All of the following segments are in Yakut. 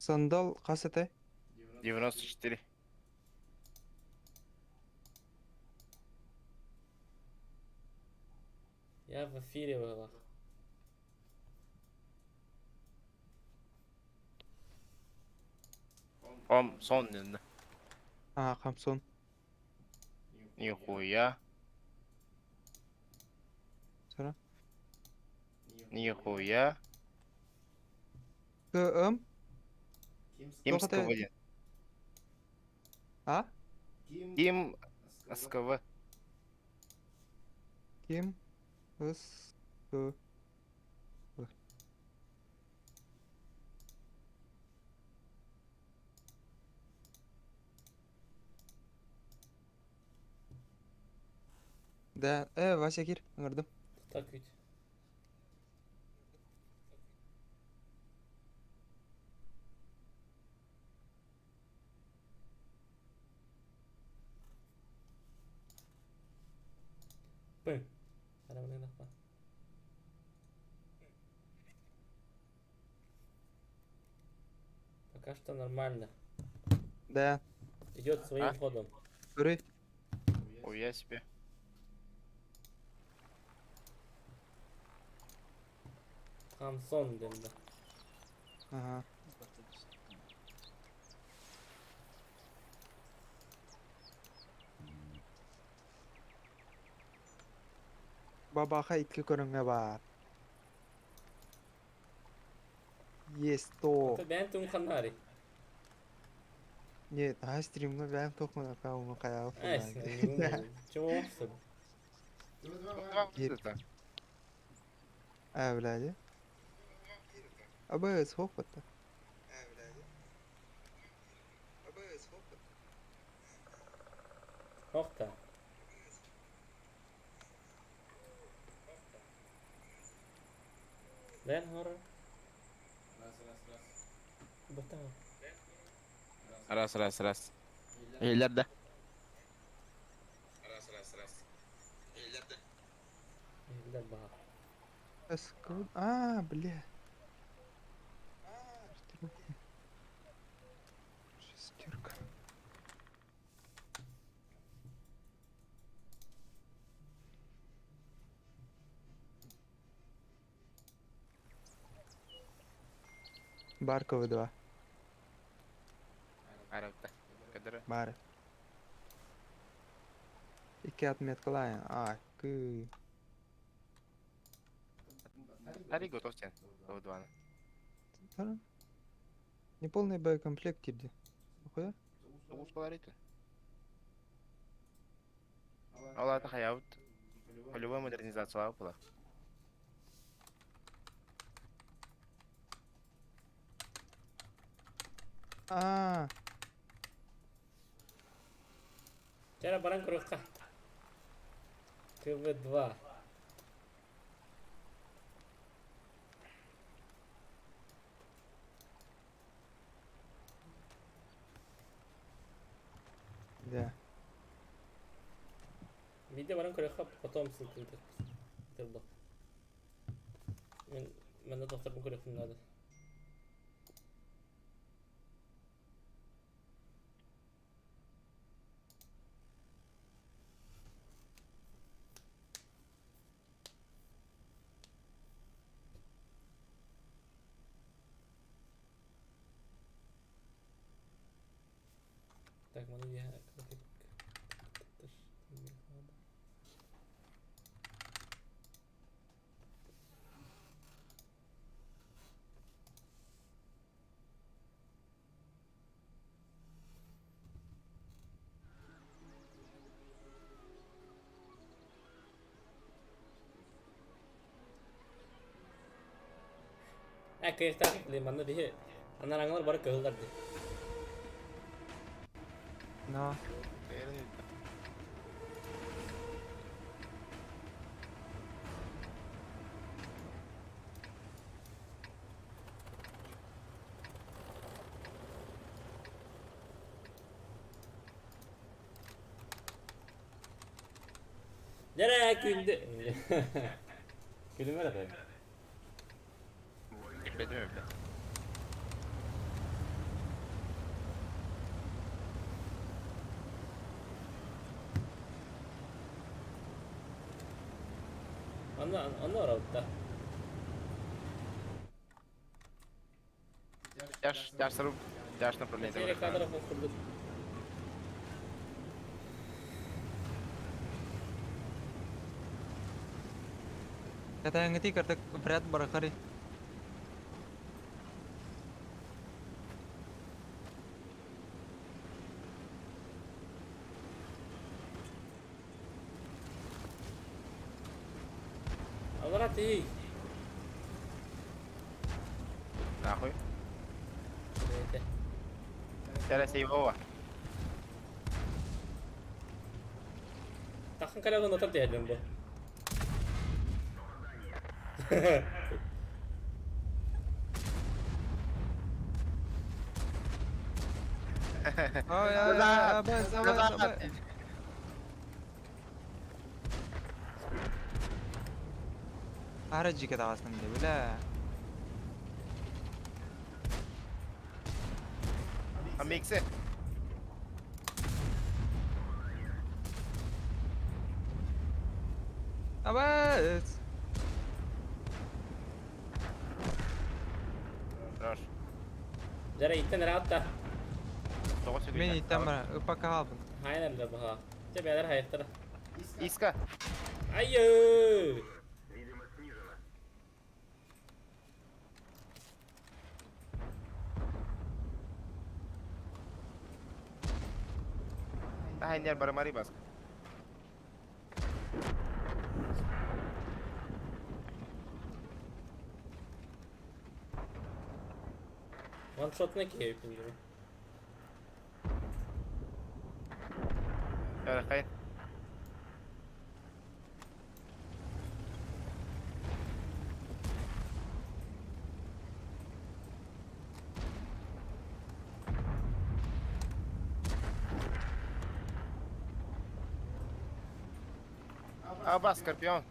Сандал хас этэй? 94. Я в эфире была. Ом сон дэннэ. А, Хамсон. Нихуя. Сара. Нихуя. КМ? Ким Тоҕо СКВ диэн. А? Ким СКВ. Ким? С. К. В. Да, Вася кир, ыҥырдым. Так ведь. П. Пока что нормально. Да. Идет своим А? ходом. Көрүй. Хуя себе. Хамсон дэннэ. Ага. Бабаха икки көрүҥэ баар. Есть то. Это бэйэн тугун ханнаарый? Нет, аһа стримҥа бэйэм туохпун аккаунҥа хайаабыт Эй, чего обсуд? Киир. Аа, бля, АБС суох батта. Ох та. Лэн хоррор. Бата. Раз, раз, раз. Иһиллэр да? Иһиллэр баҕа. А, бля. Шестерка. Барковы 2. Арабта. Кадра. Бары. Икки отметкалаайын. А, кы. Ари готов сен. Два. Неполный боекомплект тирди. Нахуя? Уус балар ити. Ол аата хайаабыт полевой модернизациялаабыт буолар. А, Чара баран көрүөххэ. КВ-2. Да. Видео баран көрүөххэ, потом ссылка ыытыахпыт. Тылба. Мен манна тохторбун көрүөхпүн наада. Так, маны Э, кыахтаах манна биһи анараҥалар бары кыһыллар дии. Но. Дьэрэ күндү. Күлүмэр ата. Киппэтим эбит. Онно онно барабыт да. Тяж, тяж сору, тяж направление. Серия кадров ол курдук. Катаҥҥытый кырдык вряд барахари. Аллара тиий. Нахуй. Бэйэтэ. Сэрэ сейвова. Таххан кэлэн отор диһэллэн бу. Ой, ой, ой, абыс, абыс, абыс. Аһара дьиикэ таҕыстым дии, бля. А миксе. Абыс! Хорош. Дьэ иттэн ыраатта. Тоҕо сүгүннэ. Мин иттэн баран, ыппакка хаалбын. Хайан эрдэ баһа. Чэ бэйэлэр хайыттара. Иска. Айыы! Таһайнер барымари баска. Ваншотна киһи дии. Хайын. Аба, Скорпион.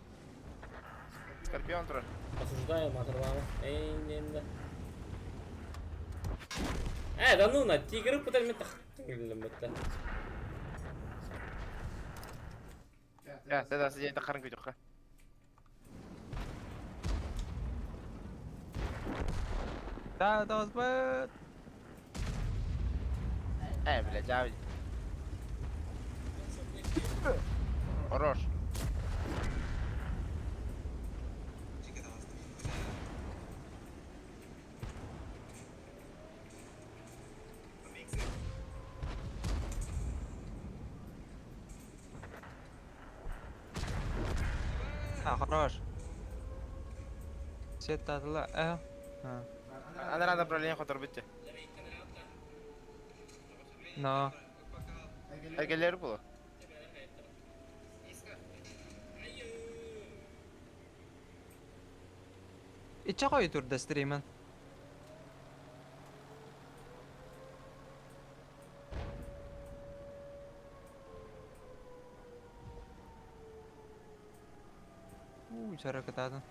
Скорпион турар. Осуждаю матырбаҕы. Эйненде. Э, да ну на, тигры пытар мен тахтын Я, да, сидеть тахарын күтүххэ. Да, таҕыспыт! Э, бля, жабы. Хорош. А, хорош. Сет татыла, э. А. Анараа направление хоторбут. Но. Эргэлэр булу. Иччэ хойу турда стримын. Уу, чара кытаатын.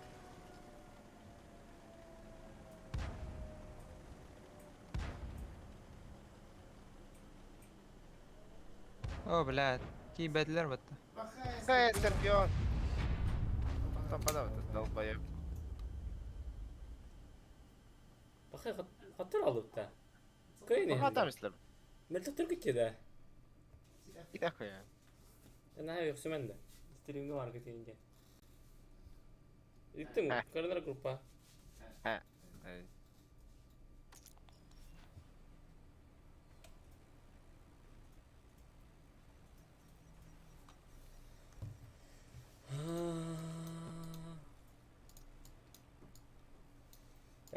О, блядь, киийбэтилэр батта. Хэй, Скорпион. Там подав, этот долбоеб. Бахай хаттыр алыпта. Кыйын Хатам ислер. Мөлтөктөр күттү Китахуя. Наһаа өксүмэн да. Стримҥэ маркетинге. Иттиҥ, көрөнөр группа. Я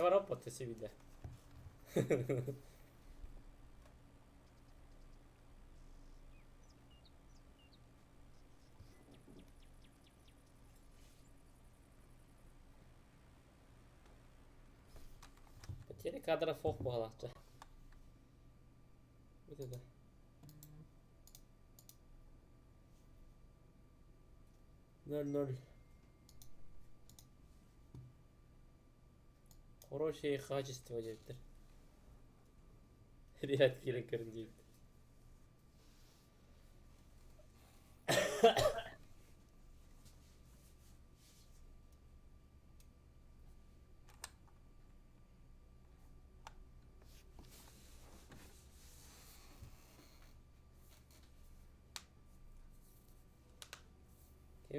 барап себе. Потеря кадров ох буолааччы. Вот это. 0-0. Хорошее качество диэбиттэр. Ребят киирэн көрүн диэбит.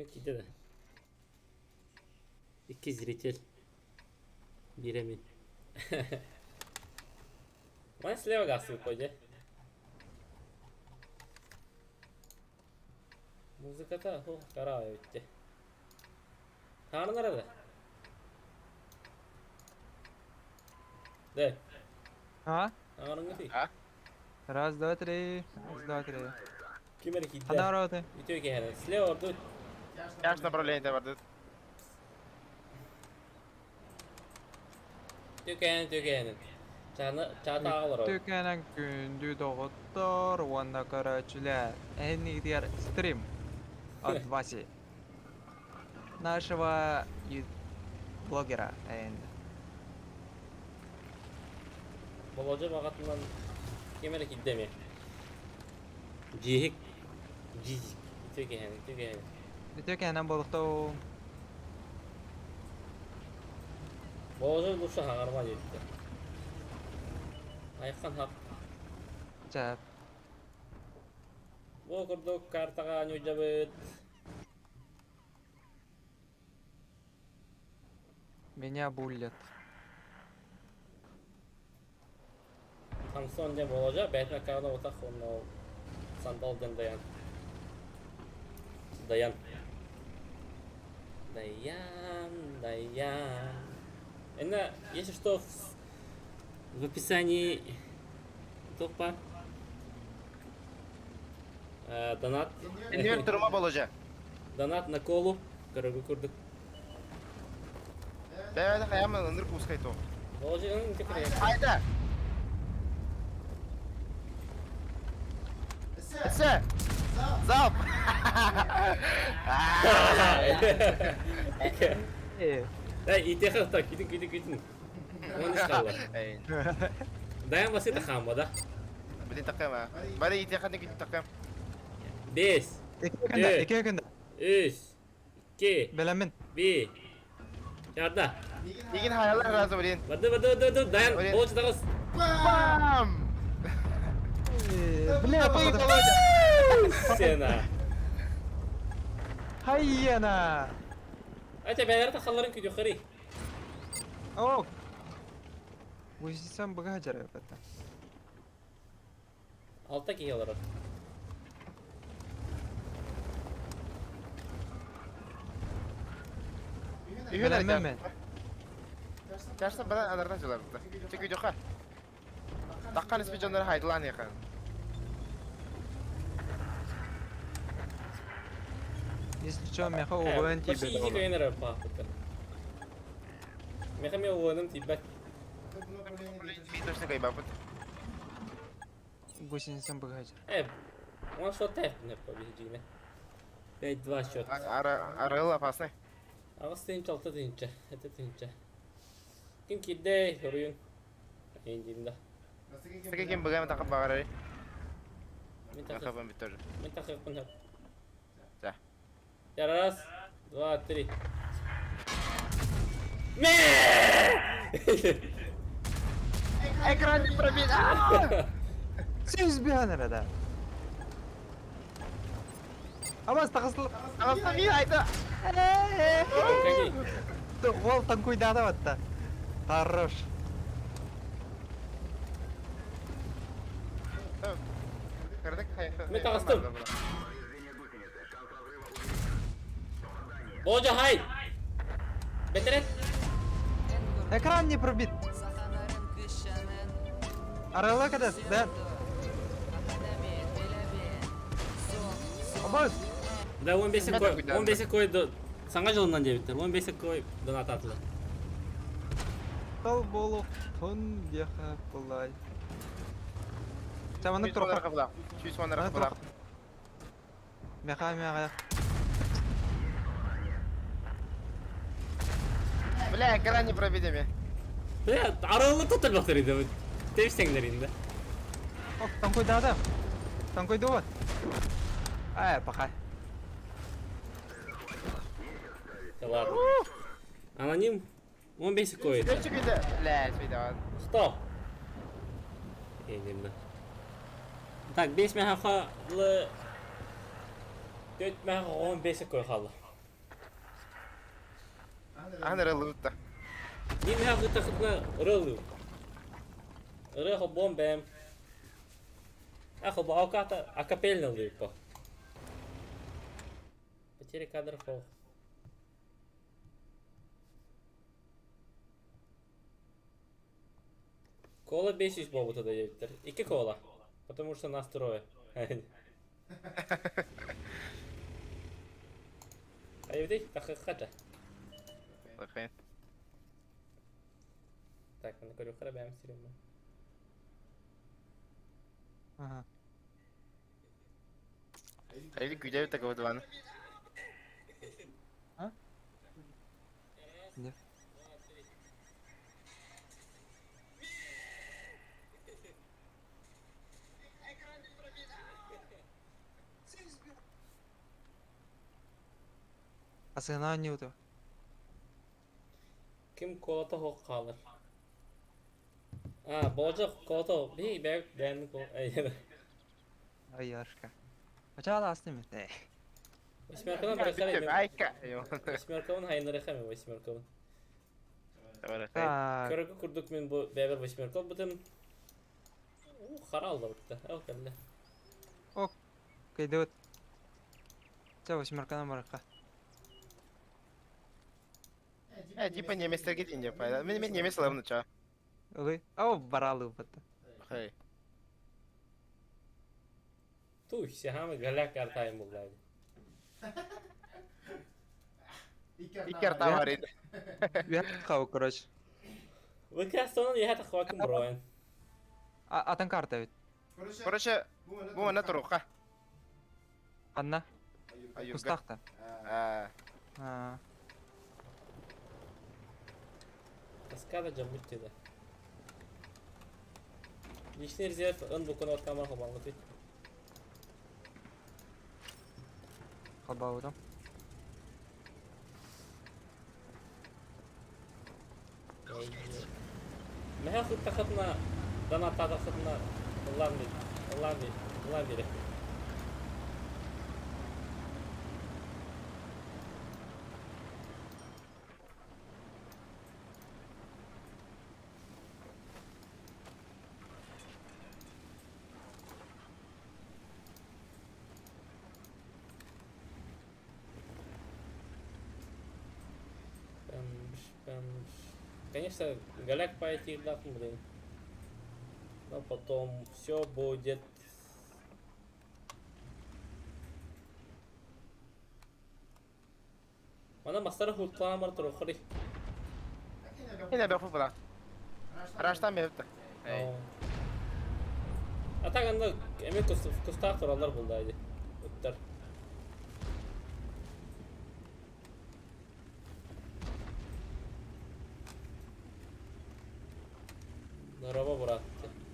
Киирдэ да. Икки зритель. Биирэ мин. Мань слева гасып қойды. Музыката хо қара өтті. Таарынара да. Да. А? Аңарыңы ти. А? Раз, два, три. Раз, два, три. Ким эрэ киирдэ. Ханна ороты. Үтүө киһини. Слева ордут. Тяж направление бардыт. Үтүө киһини, үтүө киһини. Чааны чаата аҕалар. Үтүөкэнэн күндү доҕоттор уонна көрөөччүлэр. Эһинигитигэр стрим от Васи. Нашего блогера. Болодьа баҕатынан ким эрэ киирдэ эмиэ. Дьиэһик. Дьиэһик. Үтүө киһини, үтүө киһини. Үтүөкэнэн буолуохтау. Болодьа лучше хаҥарма диэбиттэр. Айхан хап. Чап. Бу курдук картаҕа ньуйдабыт. Меня буллят. Самсон диэн Болодьа бэйэтин аккаана утах уонна ол Сандал диэн Даян. Даян. Даян, Даян. Инна, если что, в описании тупо донат. Иннибэр турума Болодьа. Донат на колу. Көрөгү курдук. Бэйбэйде хайамын ыныр кускай то. Болодьа кытыры. Айда! Эссе! Залп! Эй, итеха так, китин, китин, китин. Он искала. Даyan басыта хамба, да? Блин, такая. Бары итеха не китин такая. Бес. Екі күнде, екі күнде. Үс. Икки. Беләмин. Би. Чарда. Игин хаялар разы, блин. Бады, бады, бады, бады. Даян, болчу тагыз. Бам! Бля, Сена. Хайена! Айта, бәлер тахалларын күдө хары. О! Гусицам быга жарай бата. Алта киһи олорор. Беләмин мен. Чашта бадан адардан жыларбыта. Чек үйдөкка. Таккан испи жоннор хайдылан яхан. Если что, меха угуэн Почти тибет. изи кайнара пахпыта. Меха ме угуэным тибет. Точно кайбапыт. Гусеницам быга жарай. Он что тэп не победили. 5-2 счет. Арыл опасный. Аҕыс тыһыынча алта тыһыынча, это тыһыынча. Ким киирдэй, хоруйун. Эйин да. Сака ким быгам такып багарай. Мин тахы, Хабан бит тоже. мин тахыппын хап. Да. Раз, два, три. Мэ! Экран не пробит. Сүүс биһан да. Абас тахысыл. Агасы ми айта. Какие? Ол танкуйдада батта. Хорош. Мен тағыстым. Болжа хай! Бетерет! Экран не пробит. Арала кадас, да. Абас. Да, 15 кой, 15 кой саҥа дьылынан диэбиттэр, 15 кой донатаатылар. Тал болу тон диэхэ булай. Чаманы турха. Чуть сонар кабла. Меха меха. Бля, экран не пробит эми. Бля, аралар тотал бахтар иде. Тебсеңдер инде. Ок, танкуйдада. Танкуйдуба. Ай, пока. Да ладно. Аноним 15 кой. Бля, свидание. Стоп. Эйдемде. Так, 5 меха халы. 4 меха 15 кой халы. Аһан ырыллыбыт да. Мин миэхэ ырыллыы. Ырыа холбоон бэйэм. А холбооката акапельно ылыыппа. Потеря кадров ох. Кола 500 буолбута да диэбиттэр. Икки кола. Потому что нас трое. Айбытай, тахыххата. Окей. Так, маны көрүөххэ бэйэм стриммин. Ага. Эйли күйдәбит такой вот. А? Нет. Асына не ото. Ким колата хоқ қалыр. А, болжақ колата би бәк бән кол. Ай, Яшка. Ачала астым. Э. Восьмеркадан бір қарай. Айка. Восьмеркабын хайныры хами восьмеркабын. Так. Көрөгө курдук мин бу бәбер восьмерка бутым. У, харалды бутта. Ал кәлле. Кайдыт. Ча восьмерканан баракка. Э, типа немецтерге дейін деп пайда. Мен немец аламын ча. Ылы. Ау, баралы бутта. Окей. Туй, сяхамы галяк артайым буллайды. Икки арта бар edi. Уяхқа, короче. ВК-стонun яхата хвакын броен. А, атын карта ведь. Короче, бу мана туруққа. Анна. Аюрга. Кустахта. А, А, Каскада жамбут деді. Личный резерв ын букун откамар хобаңгы. Холбаудам. Мәһә хыттахытна, дана тадахытна, ыллан бир, ыллан бир, ыллан бире. Пэмш, пэмш. Конечно, голяк пойти блин. Но потом все будет. Мана мастара хутлаан бар турухри. Yine бе фуфла. Раштан бепти. Эй. А так анда эме кустаах тураллар булдайды. Ыттар. Здорово, брат.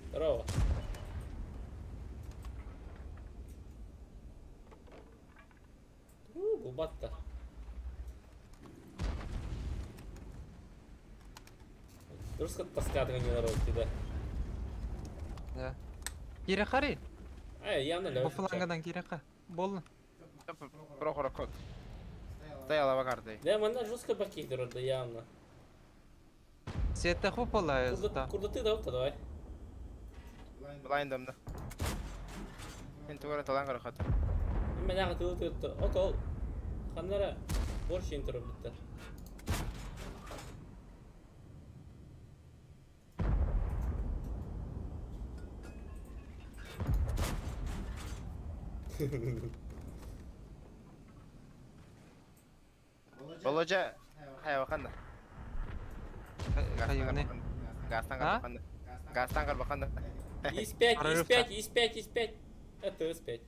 Здорово. У, губатта. Дұрыс таскадың не народ да. Да. Кире хари. Ай, явно Бу лёг. флангадан кире ха. Болду. Прохора код. Стояла вакардай. Да, манда жестко баки да явно. Сетте хупола Курда, курда ты дал давай. Блайндамда. Мен тугара талан карахат. Мен ага тылы тытты. Окол. Ханнара борщ интер битте. Боложа хайваканда. Хайваны. Гастан А? карбаканда. Гастан карбаканда. ИС-5, Прорыв-то. ИС-5, ИС-5, ИС-5. Это ИС-5.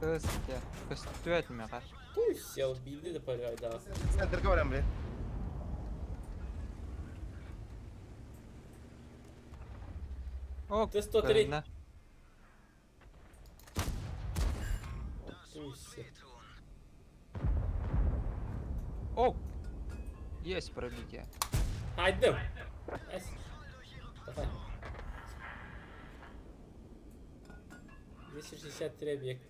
Көсте. Көстүөт мега. Пусть сел, билди да поряй, да. Центрге барам, блин. О, Т-103. көрүнэ. Пусть. О! Есть пробитие. Айдым. Давай. 263 объект.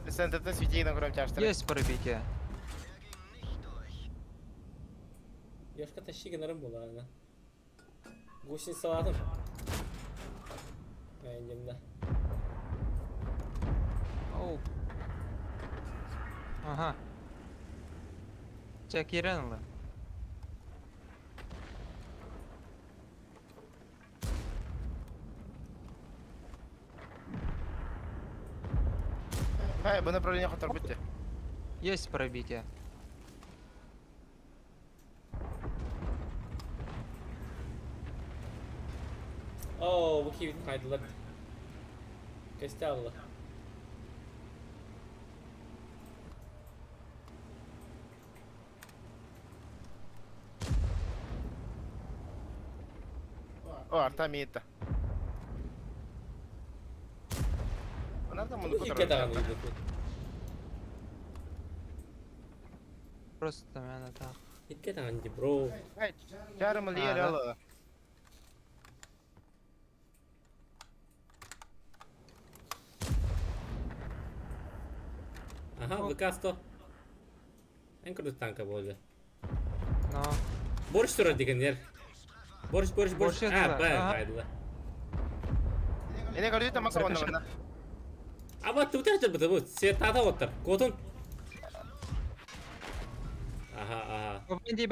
Центрден светигин көрөм чаштыр. Есть пробитие. Ёшка тащи гынарым буолаана. Гусеницалаатым. Эйнемна. Оу. Ага. Чэ, киирэн ыла. Хай, бу направление хоторбут дии. Есть пробитие. Оо, бу киһибитин хаайдылар. Көстө алла. О, арта миитта. Анарда муну Икки даҕаны ыйдыт. Просто мээнэ таах. Икки даҕаны ди, бро. Хай, чарым лиер А, да? алла. Ага, ВК-100. Эн курдук танка буолла. Но. Борщ турар дигэннэр. Борщ, борщ, борщ. Борщ А, это, Б, ага. хайдыла. Эне көрдү тамаса онна манна. Аба тутар дьарбыта бу. Сетата оттар. Котун. Ага, ага. Иди,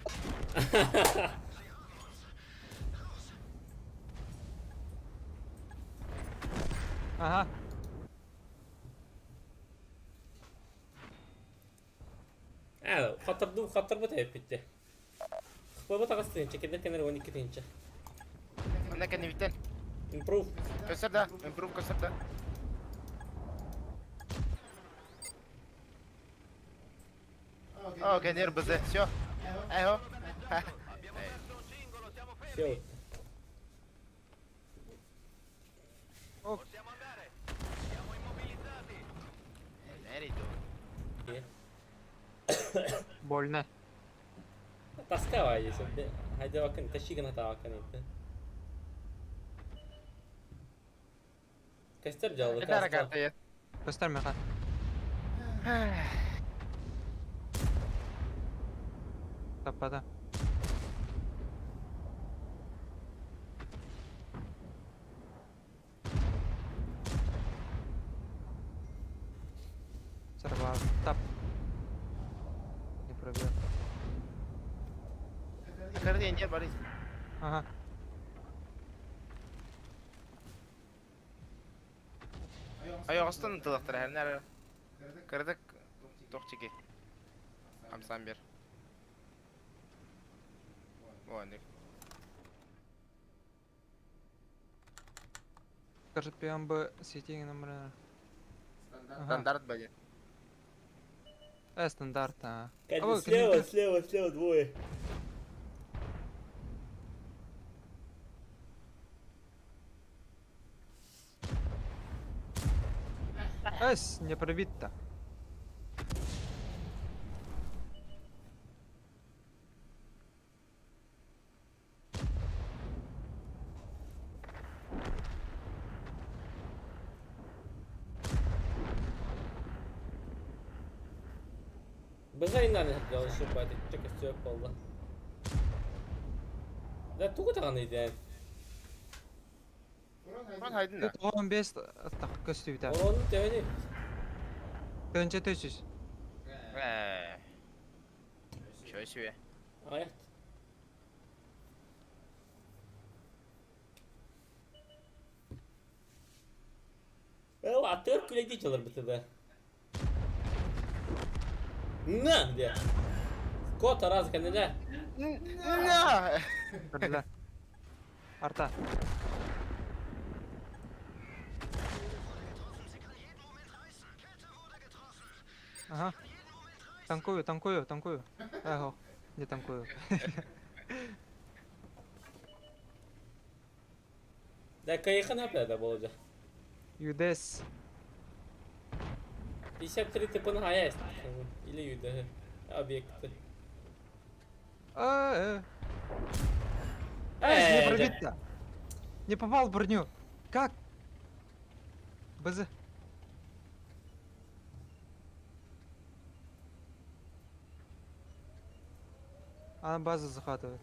Ага. Ээ, хатырдым, хатырбыт эппитте. Хпб таҕыс тыһыынча, кэннэ кэннэр 12 тыһыынча. Манна кэннибиттэн. Improve. Көстөр да, improve көстөр да. О, кэннер бызы. Все. Эхо. Все. Ок. Больно. Тоска здесь. Хайда тащи гына тавакан это. Костер делал. Это карта я. Көстөр меха. Таппада. Сорвал. Тап. Не пробил. Карта не Борис. Ага. Айоғыстан тылықтыр әрнәр. Кірдік тоқчеке. Хамсан бер. О, не. Скажет, ПМБ сетей номер. Ага. Стандарт бәле. Стандарт, а. Катя, А вот, слева, конечно. слева, слева двое. Эс, не пробит-то. Базаринаны жалышып байды. Чек сөп болды. Да тугу таган иде. Уран хайдын да. 15 так көстүбүтэ. Оны төне. Төнчө төсүс. Э. Чё себе. Аяк. Эл атыр күледи чалар битеде. На, где? Кот раз кенеле. На! Көрдүлэр. Арта. Ага. Танкую, танкую, танкую. Эго, не танкую. Да кайхана пәда болжа. Юдес. 53 типын хаяст. Или юдэ. Объекты. Э, э. Эй, не пробит-то. Не попал в броню. Как? БЗ. Она базу захватывает.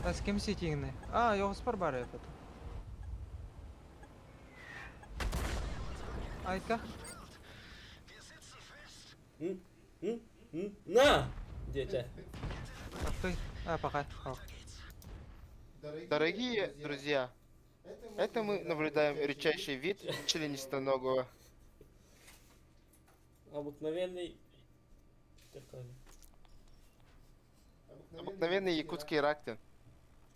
А с кем сетигни? А, йоҕуспар бар эпит. Айка. На! Диэтэ. Ах А, пока. Дорогие друзья, это мы наблюдаем редчайший вид членистоногого. Обыкновенный... Обыкновенный якутский рактин.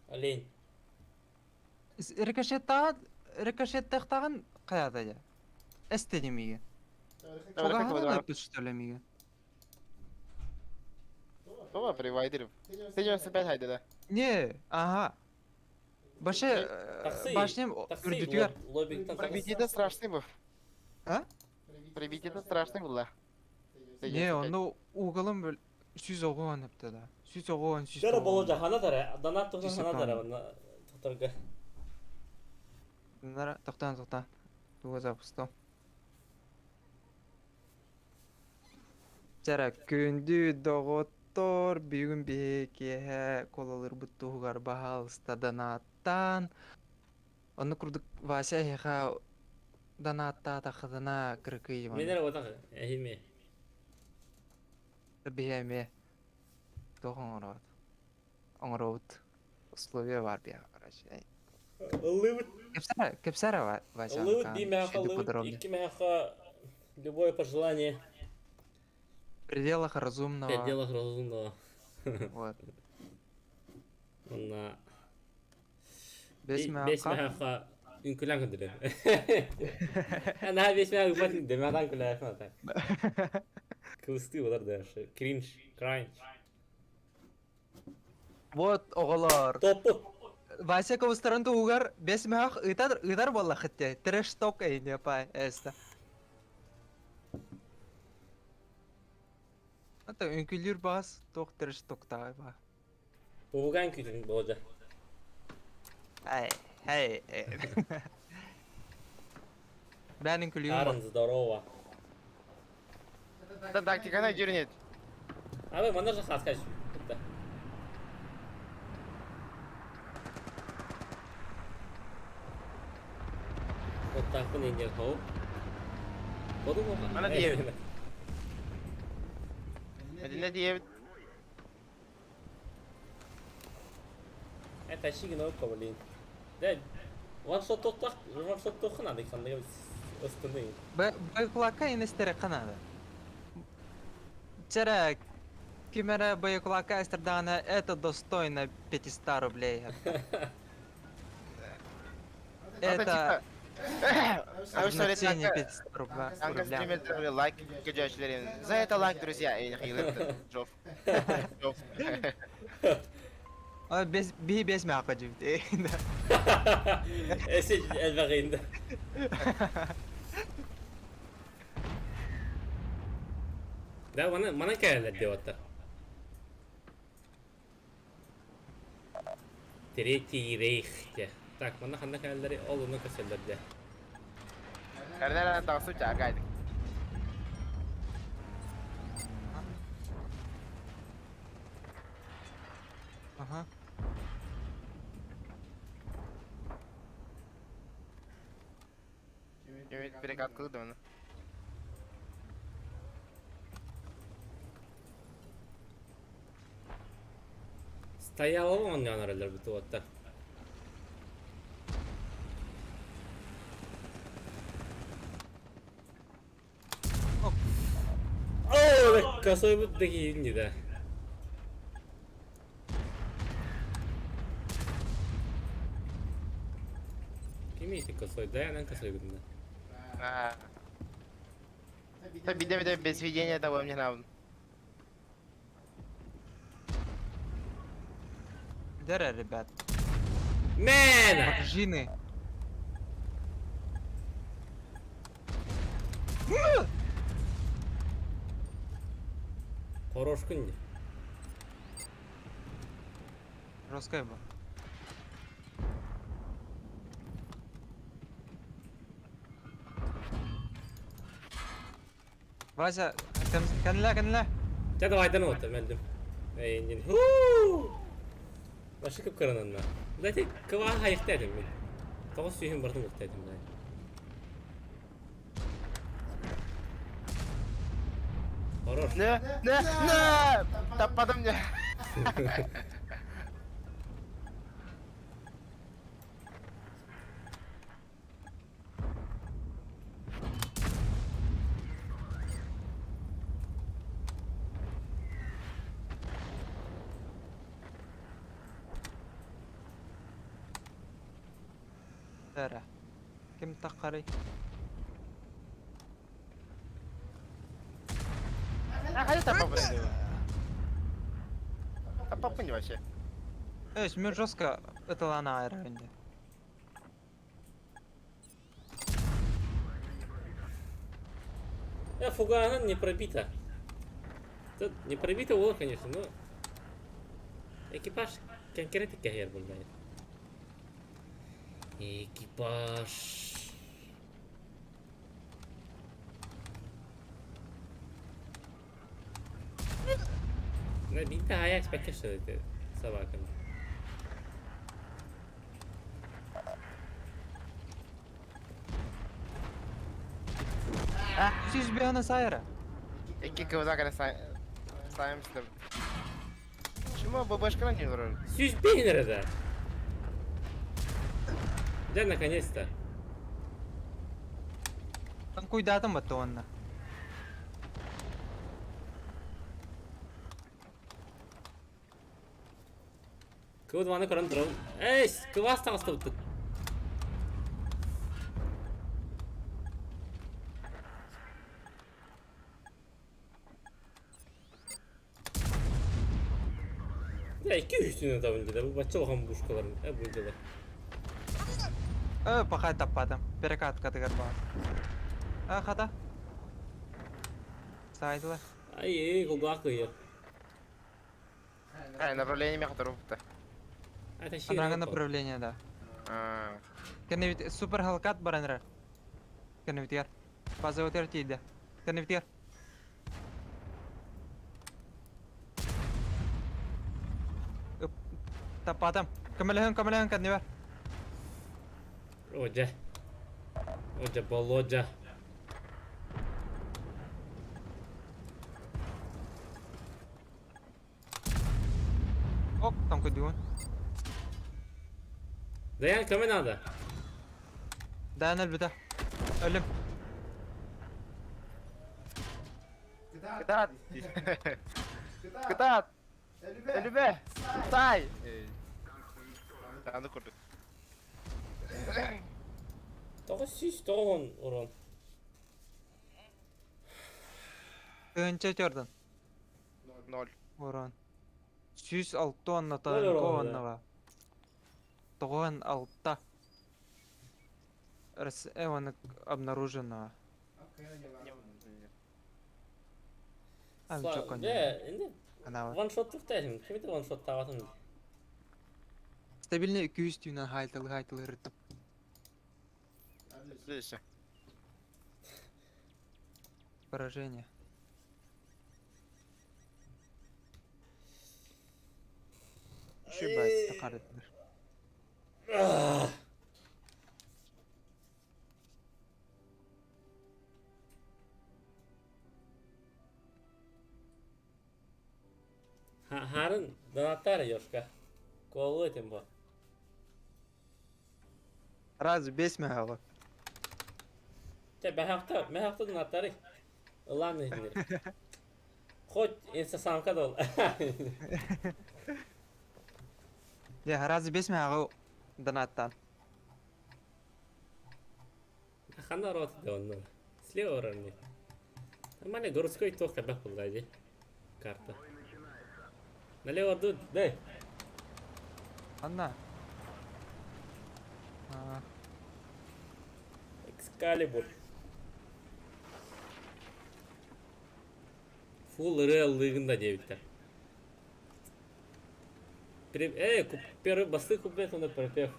Олень. Рикошеттаҕын рикошеттахтаҕын хайата дьэ? Эстени миигин. Чугаһынан ыппыт что ли миигин? Това привайдеров. 195 хайда да. Не, ага. Баше, башнем үрдүтүгэр. Пробитие страшный был. А? Пробитие страшный был, да. Не, онно уголым бөл 190 ыпты да. 190, 190. Чара боло хана тара, донат туһунан хана тара манна тохторго. Нара, тохтоон, тохтоон. Туга запустом. Чара, күндү доҕоттор, бүгүн биһи киэһэ куолалыырбыт туһугар баһаалыста донаттаан. Онно курдук Вася эһиэхэ донаттаатаххытына кыракый Мин эрэ отах эһими. Биһи эмиэ туох оҥоробут? Оҥоробут. Условия баар биһиэхэ, короче. Ыллыыбыт. Кэпсээрэ, кэпсээрэ Вася. Ыллыыбыт биир мэһэхэ ыллыыбыт, икки мэһэхэ любое пожелание. В пределах разумного. В пределах разумного. Вот. Онна Бес бес мэһэхэ үҥкүлээн көрдөрөр. Наһаа бес мэһэ ыппат дэмэҕэн күлээхин ата. Кылыстыы болар дальше. Кринж, кранч. Вот оҕолор. Топпут. Вася кыбыстарын туһугар бес мөһөх ыытар ыытар буоллахыт дии. Трэш-ток эйне па эста. Ата үҥкүлүүр баас туох трэш-токтаҕай ба. Уһугаан күүтүн болжа. Эй, эй, эй. Бээн үҥкүлүүм Аарон, здорово. Да тактиканы дюрнет. А вы манна же хаскач. Оттаахпын инньэ хоу. Мана диэбит. Мединэ диэбит. Это шигин окко, блин. Да, ваншот тоттах, ваншот тохына дик ханныга ыстыны. Боекулакка инестере канада. Чара, кимера боекулакка эстердана, это достойно 500 рублей. Это значение 500 рубля. Анка лайк За это лайк, друзья. Джоф. Джоф. Без би без мяка дьүбүт. Эси элбэҕиинда. Да, мана мана кэлэлэр диэбаттар. Третий рейх те. Так, мана ханна кэлэлэри ол ону көсөллөр дэ. Эрнер тахсу чаагайдык. Ага. Перекат кылды Стояла он оонньоон бутуоттар. Оо, косой бут дэгиин да. Кими ити косой? Да, янан косой бутында. Биде биде без видения того мне надо. Дere, ребят. Мэн! Жины. Хорош күн. Жесткая был. Вася, кэннилэ, кэннилэ. Чэ давайдан уотта мэлдим. Эйин Хуу! Башы кып-кырананна. Да ти кыва хайыкта этим мин. Тоҕус сүүһүн бартын укта этим да. Хоррор. Не, не, не! Таппадым не. Эрэ. Ким таххарый? Хайа таппаппын Таппаппын вообще. Эс, мен жестко ытылана айрайынды. Фуган не пробита. Тут не пробита было, конечно, но... Экипаж конкретно кахер был, да. Экипаж. На бинта аяк спекеші собаками. Сүүс биэһэ сайра. Икки кыбыза кэлэ сайым сытым. Чему ББшканы не вроде? Сүүс биэһин да. Да, наконец-то. Там куйдаатым батта уонна. Кыбыт маны көрөн турабын. Эй, кыбаас таҕыстыбыт. Я икки үстүнэ табын деді. Бу бачча улахан пушкалар. Э, бу дела. Э, пахай таппатым. Перекаткатыгар баар. А, хата. Сайдылар. Ай, кулгаах кыйар. А, направление меха турбута. Это Анаҕа направление, да. Кэннибит супер халкат баран эрэр. Кэннибитигэр. Базабытыгар тиийдэ. Кэннибитигэр. Ып, таппатым. Көмөлөһүн, көмөлөһүн кэннибэр. Одя. Одя, Володя. Оп, там кудуун. Даян, көмө надо. Даян өлбүтэ. Өлүм. Кытаат! Кытаат! Өлүмэ! Тай! Аны курдук. 990 урон. Тыһыынча төрдөн. Ноль. Урон. 106 уонна Ноль урон, да. уоннаҕа. 96. Рас... Э, обнаружено. А, чё, Да, енді Анава. ваншот туктайсың. Ким это ваншот табасың? Стабильный 200 түйінен хайтылы хайтылы ырыттым. Следующее. Поражение. Шибать, тақарыттыр. Харын донаттар Ёшка. Колу этим бо. Раз бес мягалы. Те бәхакта, бәхакта донаттары. Ылан нехинер. Хоть инстасамка да ол. Я раз бес мягалы донаттан. Хана рот да онно. Слева уровни. Нормально городской тох кабах булдади. Карта. Налево тут, да. Анна. А, Экскалибур. Фулл реал лыгында девиттер. Эй, первый басы купет он припев.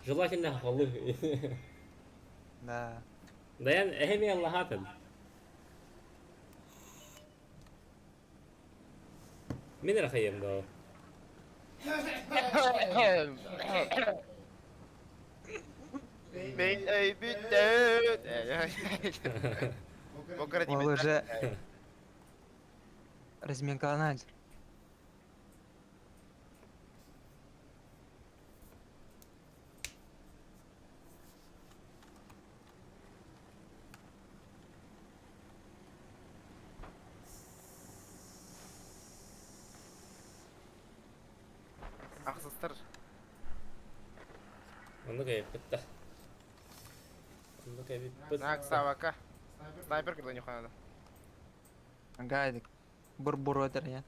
Желательно холы. Да. Да я эми Аллахатын. Мин эрэ хайыам да ол. Мин өйбүттэн. Ол уже разминкаланаан Ахсыстар. Оннук эбиппит да. Оннук эбиппит. Знак Савака. Снайпер кырдын юханада. Гайдик. Бур-бур өтер я.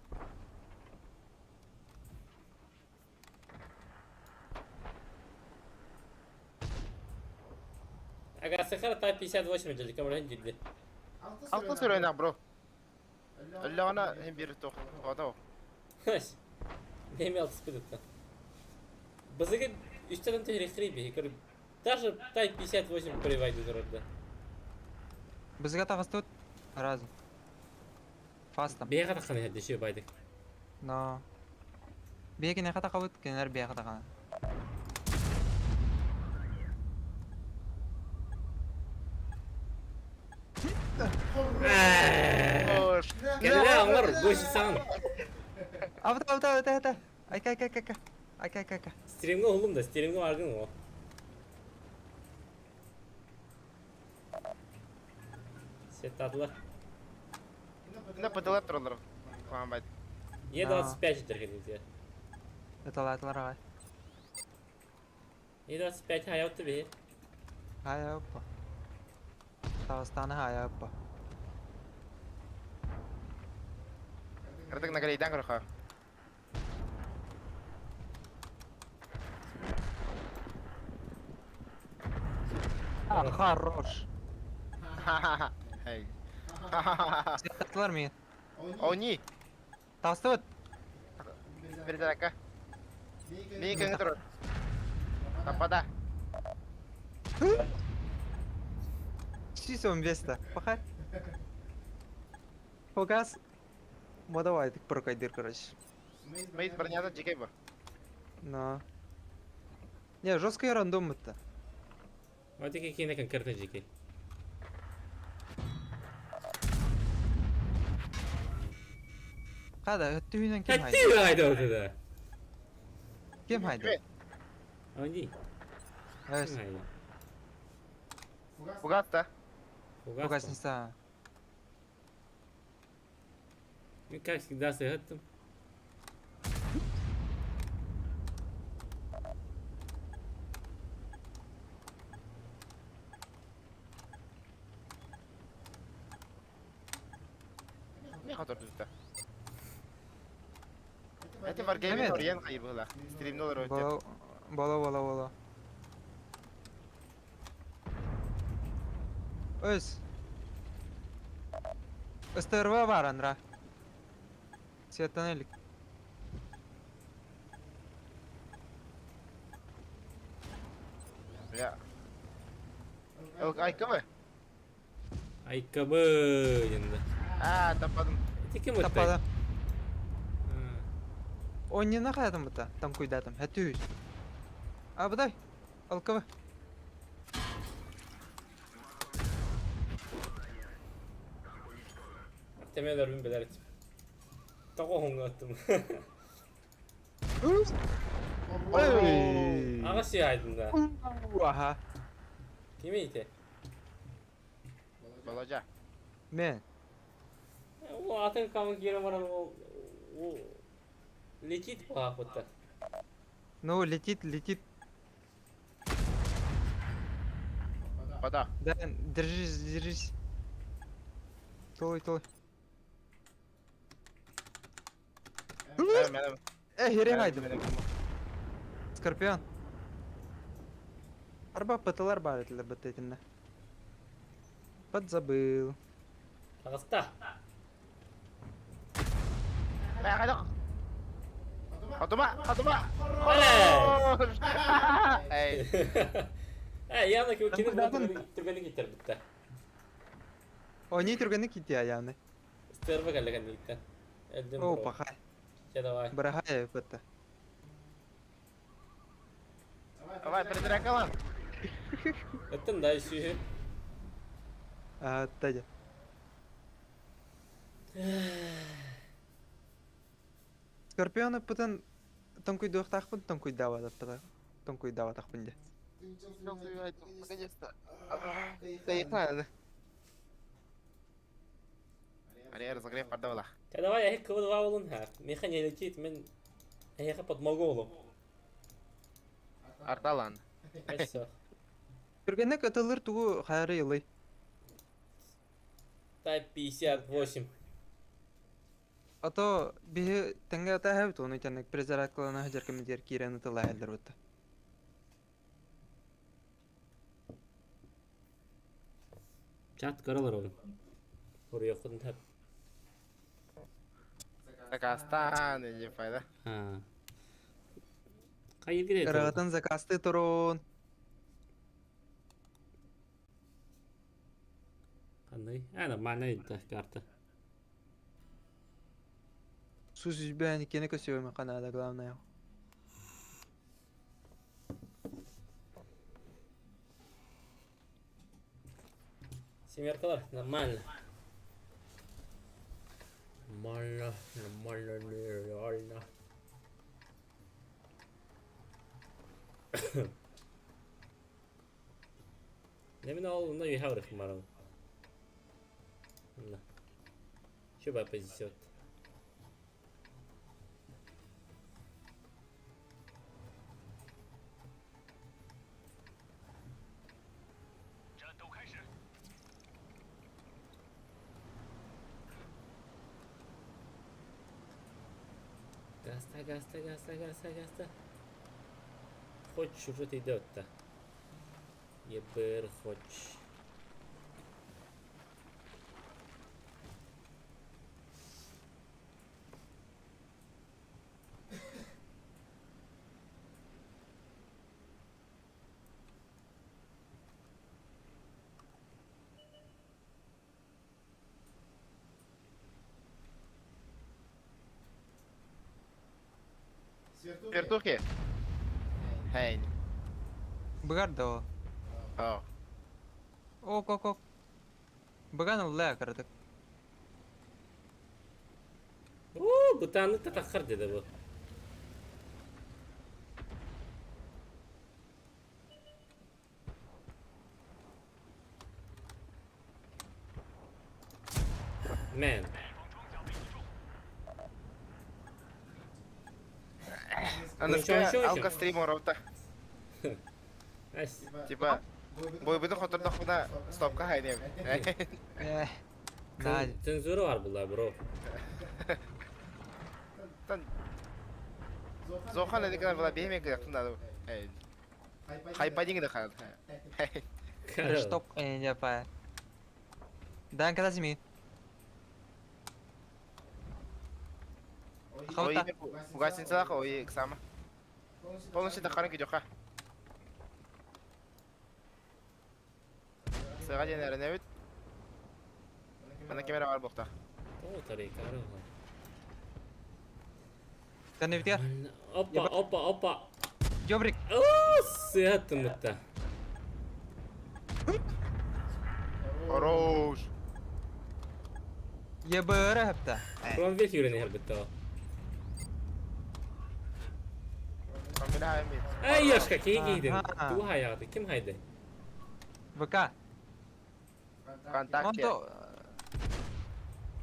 Ага, Сахара Type 58 дьэ камера дьилди. Алтын сүрөйнах бро. Өллөҕүнэ иһин биир туох тоҕото. Не имел спидта. Бызыгы үстэн тиһирихтири биһи Даже Type 58 привайды турарда. Бызыга таҕыстыбыт разом. Фастом. Бэйэҕэ тахсан иһэрдэ үчүгэй байдык. Но. Бэйэ киниэхэ тахабыт, кинилэр бэйэхэ тахана. Кэллэ оҥор, госисаҥ. Абыта, абыта, абыта, абыта. Айка, айка, айка, айка. Айка, айка, айка. Стримҥэ уһуллум да, стримҥэ бааргын о. Сеттадылар. Мына пытылар тураллар. Куһаҕан Е25 дэргэнитэ. Ыталаатылар аҕай. Е25 хайаутты биһи. Хайа оппа. Таҕыстааны хайа оппа. Кыратык нагалейдаан көрөхө. А, хорош. Эй. Сеттатылар миигин. Они. Таҕыстыбыт. Передака. Миин көҥү турар. Таппата. Сисом веста. Пахай. Фугас. Модавай прокайдыр, короче. Мейт бронята дьикэй бу. Но. Не, жесткий рандом это. Вот и какие конкретно дикий. Хада, өттүһүнэн ким Хатти хайды? хайда отуда. Ким хайды? Они. Өс, Фугас да. фугас не са. Ну, как всегда, сыгаттым. Не хотор дүтэ. Эти Wargaming Эми. орыйан хайыбыла. Стримни олорор өттө. Бола, бола, бола, бола. Өс. СТРВ бар анра. Светтан элик. Бля. Айкабы? Айкабы енді. А, таппадым. Эти ким өтті? Таппада. Оннина хаятым бұта, там куйдатым. Хәтү. А, бұдай. Алкабы. Темел өрбүн билер этим. Тоҕо хоҥҥоттум. Ой. Аҕа сиайдым да. Аха. Кими ите? Володя. Мен. Ол атын камын киирэн баран ол ол летит паахутта. Ну, летит, летит. Вода. Да, держись, держись. Толуй, толуй. Э, херен айдым. Скорпион. Арба ПТЛар бар этилер бытытынна. Подзабыл. Таҕыста. Хотума, хотума. Эй. Э, явно кини Там түргэнник иттер битте. О, не түргэнник кития яны. Стерва кэллеген иттен. Элдим О, бро. пахай. Чэ, давай. Быраһаай бытта. Давай, передракалан. Ыттым да сүүһү. Аатта дьэ. Скорпион ыппытын тоҥкуйдуохтаахпын тоҥкуйдаабатахпын тоҥкуйдаабатахпын дьэ. Наконец-то. Доехали. Ари разогрев пардавала. Чэ, давай, эһик кыбы два болун ха. Миха не летит, мен эһиэхэ подмогу болум. Арталан. Все. Түргэнник ытыллыр тугу хайары ылый. Type 58. А то биһи тэҥҥэ ытааһабыт ону итинник перезарядкалана сылдьар кэмигэр киирэн ытылаһаллар бытта. Чат көрө олоробун. Уруйуоххун сөп. Заказтаан или файда. Аа. Хайыргы Ырыатын заказтыы турун. Ханный? А, нормально это карта. Сус үзбээн иккини көсүөмэ ханаада главное. Семеркалар, нормально. Нормально, нормально, нереально. Немин ол онно үһэ барыхым барабын. Онно. Чуба позициот. Гаста, гаста, гаста, гаста, гаста. Хочешь уже идет-то. ЕБР хочешь. Вертухи. Хей. Быгар да ол. О. Ок, ок, ок. Быган ылла кыратык. Оо, бытааннык да таххар деді бу. Man. Аныска алка стрим оровта. Ась. Типа, бойбутун хотордохпуна стопка хайнем. Э. Надь. Цензура бар була, бро. Тан Зохан эдикалар була бейме кыяктын да. Хайпадинг да хал. Стоп, не па. Дан когда зими. Ой, фугасинцалах ой, ксама. Полностью дахарын күдөкка. Сыга денерин эбит. Ана камера бар бокта. О, тарика, Кәне битер. Опа, опа, опа. Ёбрик. О, сыаттым бытта. Хорош. ЕБР хәпта. Кромвель юрен бытта. Комбина эми. Ай, Яшка, кей кейдин. Аха. Ту хаяды, ким хайды? ВК. ВКонтакте. Онто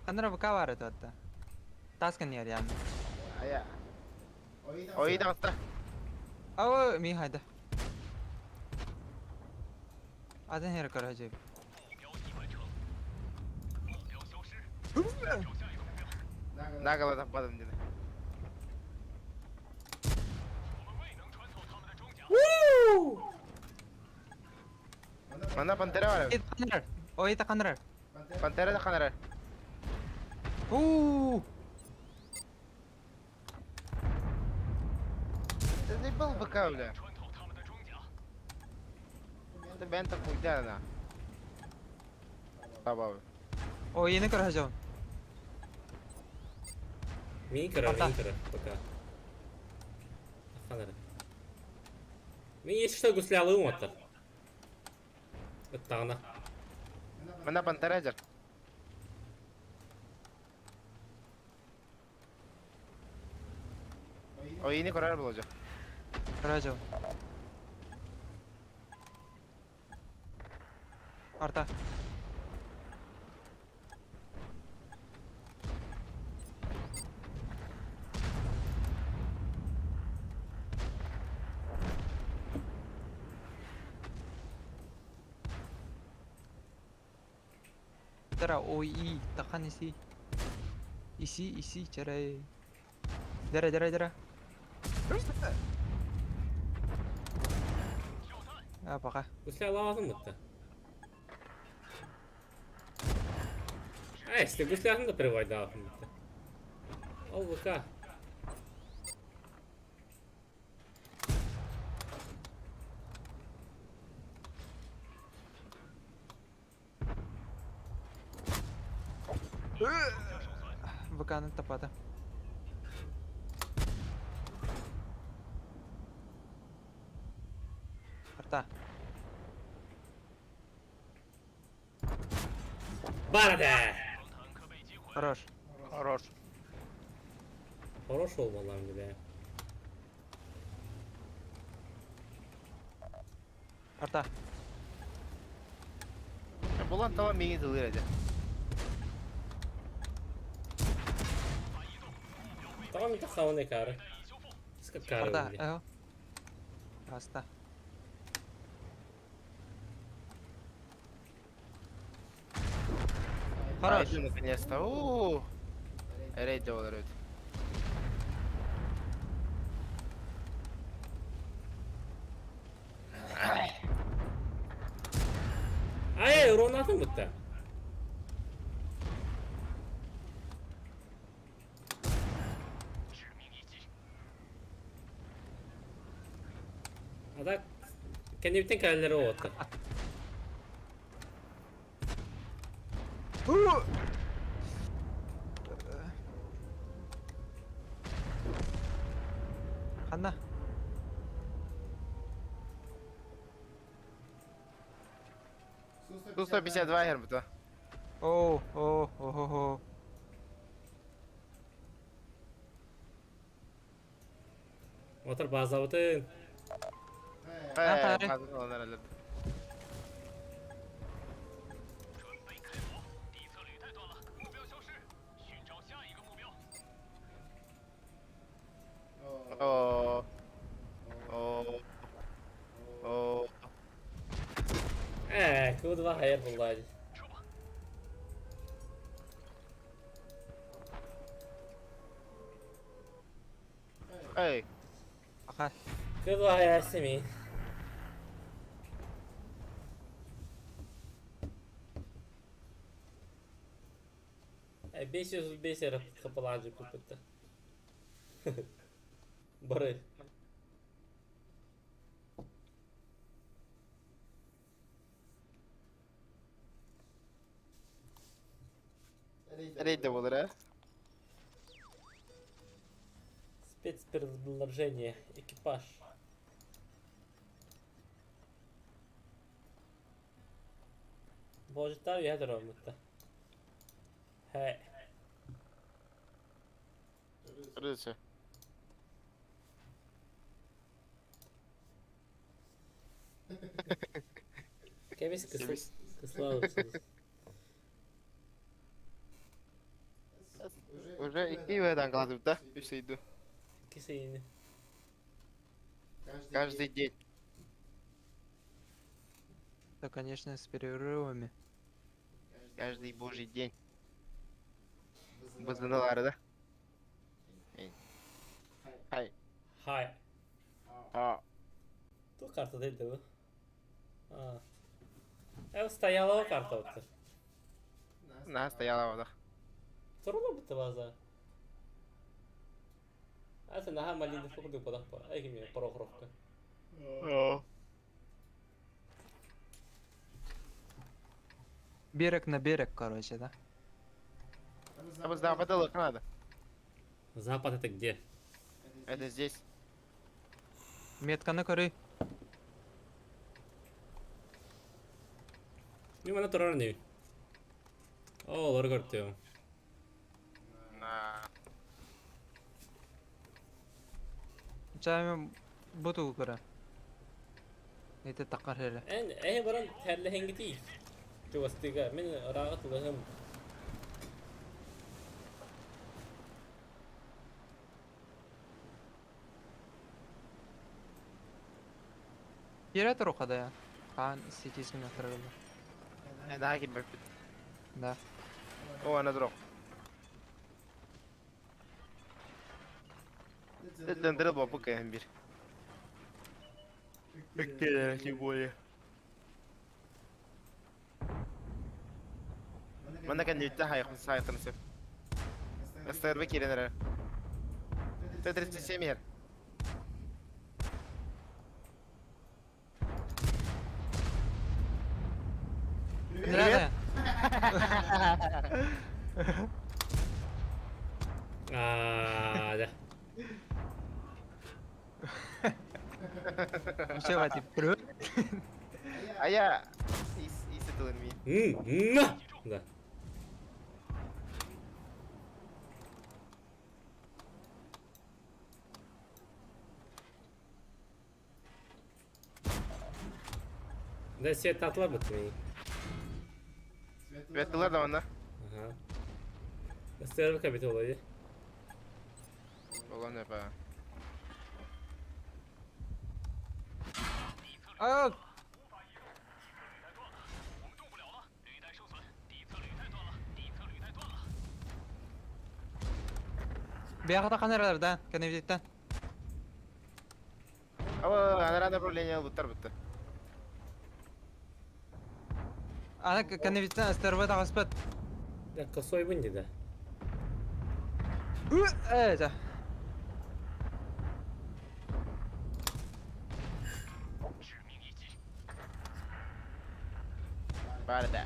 Ханара ВК бар это атта. Таскан яр ян. Ая. Ой, да Ау, ми хайда. Аден хер кара жеп. Нагала таппадым деди. Мана пантера бар. Ит канар. Ой, та канар. Пантера да канара. У. Ты заебал ВК, бля. Ты бента хуйда на. Табабы. Ой, не кара жеп. Миин көрөр, Ата. миин көрөр, пока. Ахан эрэ. Мин если что гуслялыым оттор. Ыттаҕына. Мына пантера дьэр. Ойини көрөр болжа. Радио. Арта. Тара ОИ, тахан иси. Иси, иси, чарай. Дара, дара, дара. А, пока. Гуслялаатын бытта. А, если гуслятын да привайдаатын бытта. Ол ВК. ВК-ны тапата. Арта. Барда! Хорош. Хорош. Хорош ол балам бе. Арта. Булан тава миңи тылыр эди. Тава ми тахауны кары. Ска кары. Арта. Эго. Аста. Хорош. Наконец-то. У. Рейд болар эди. Ай, уронатын бытта. А так, кенебитен кәлелері отты. Ханна. Ту 152 хер буту. О, о, о, о, о. Отыр базабытын. Э, Ага. база олар эле. О. О. О. Э, кудва хайыр буллады. Эй, Аха. Кудва хайыр семи. Э, 505 эрэ хапалаажы купытта. Бары. Рейд да болар, э? Спецпредложение. Экипаж. Божитар ядро мытта. Хэ. Рыцы. Кемис Кемис. кыслалыпсыз. Уже икки выдан калатып да, үс ыйду. Кисейни. Каждый день. Да, конечно, с перерывами. Каждый божий день. Бызыналары да. Эй. Хай. Хай. А. Ту карта дейди бу. А. Эв стояла карта отты. На стояла вода. Турула бутты база. Аса наха малина фокуду падах па. Ай кими Прохоровка. О. Берег на берег, короче, да? А быз да надо. Запад это где? Это здесь. Метканы көрүй. Мин манна турар ини. Оо, олору көртүм. На. Чайым бу тугу көрө. Ити тақар эрэ. Эн эһи баран тэллэһэҥҥитий. Чугастыыга мин ырааҕы тулаһым. Киирэ туруха да хаан ситиисин аттарыллар. Да, киирбэппит. Да. О, ана дурок. Дендер бопу кэһэн бир. Эккелere тем более. Манна кэнниттэн хайахтан сөп. СТРБ киирэн эрэр. Т-37 иһэр. Привет! Аа, да. Вообще, Вадим, привет. А я ис ис тылын ми. На! Да. Да, свет атылар бит Светлылар да манна. Ага. СТРБ кабит олой. Olan эпа. А, Бияқта қанаралар да, кәнебдеттен. Аба, анара направление буттар бутта. Ана кәнебдеттен СТРБ тағаспат. Да, косой бын да. Э, да. Бары да.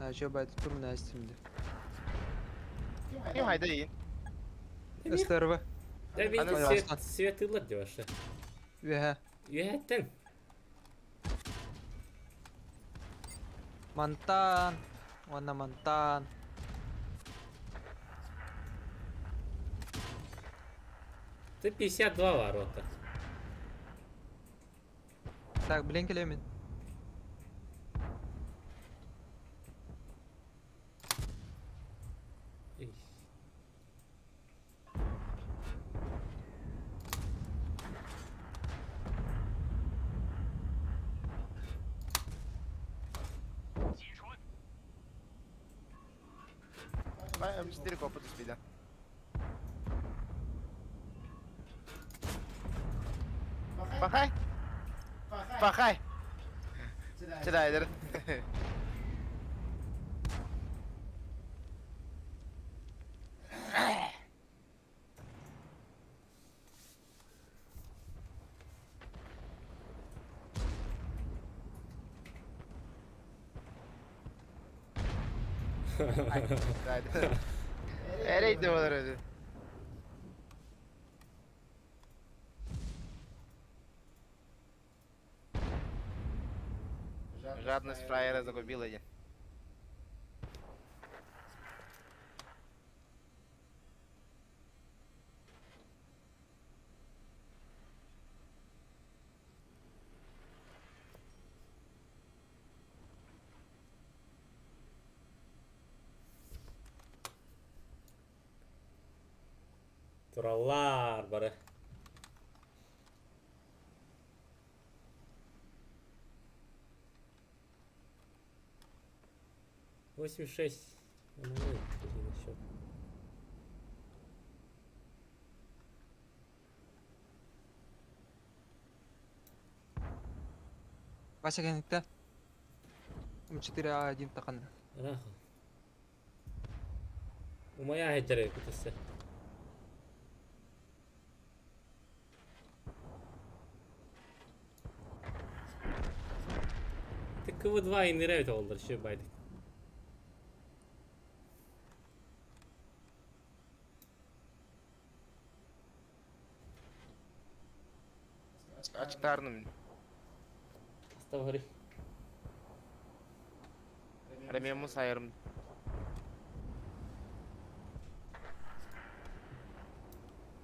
А, что байт турмун әстімді. Ким хайда иин? СТРБ. Да, видите, Ана- свет, свет ылар деп вообще. Үһә. Үһәттен. Мантан. Онна мантан. Ты 52 ворота. Так, блин, келемин. Эй. Бай, М4 копы түспейді. Пахай! Пахай! Чыдайдыр. Чыдайдыр. Эрейді олар өзі. Жадность фраера загубила я. Тураллар бары. 8-6. Нормально, счет. Вася кәнекте. М4А1 тақаныр. Раху. Умая хеджере күтесе. Ты КВ-2 инеревит олдыр, шö байдык. Ачыктаарным мин. Оставай. Ремеммун сайарым.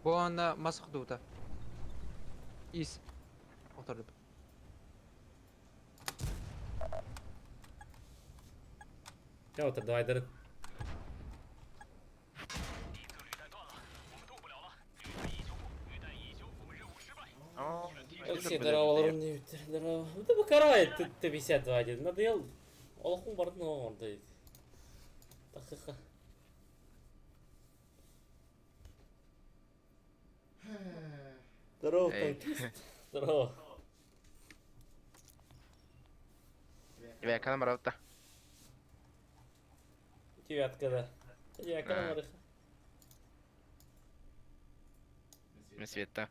Бу уонна мас охтубута. Ис. Отордум. Чэ, отыр, давай дарын. Окси, здорово, здорово. Да бакарай, Т-52 диэн. Надоел. Олохпун барытын оҥордо диэт. Тахыха. Здорово, танкист. Здорово. Девятка барабыта. Девятка, да. Девятка барыха. Света.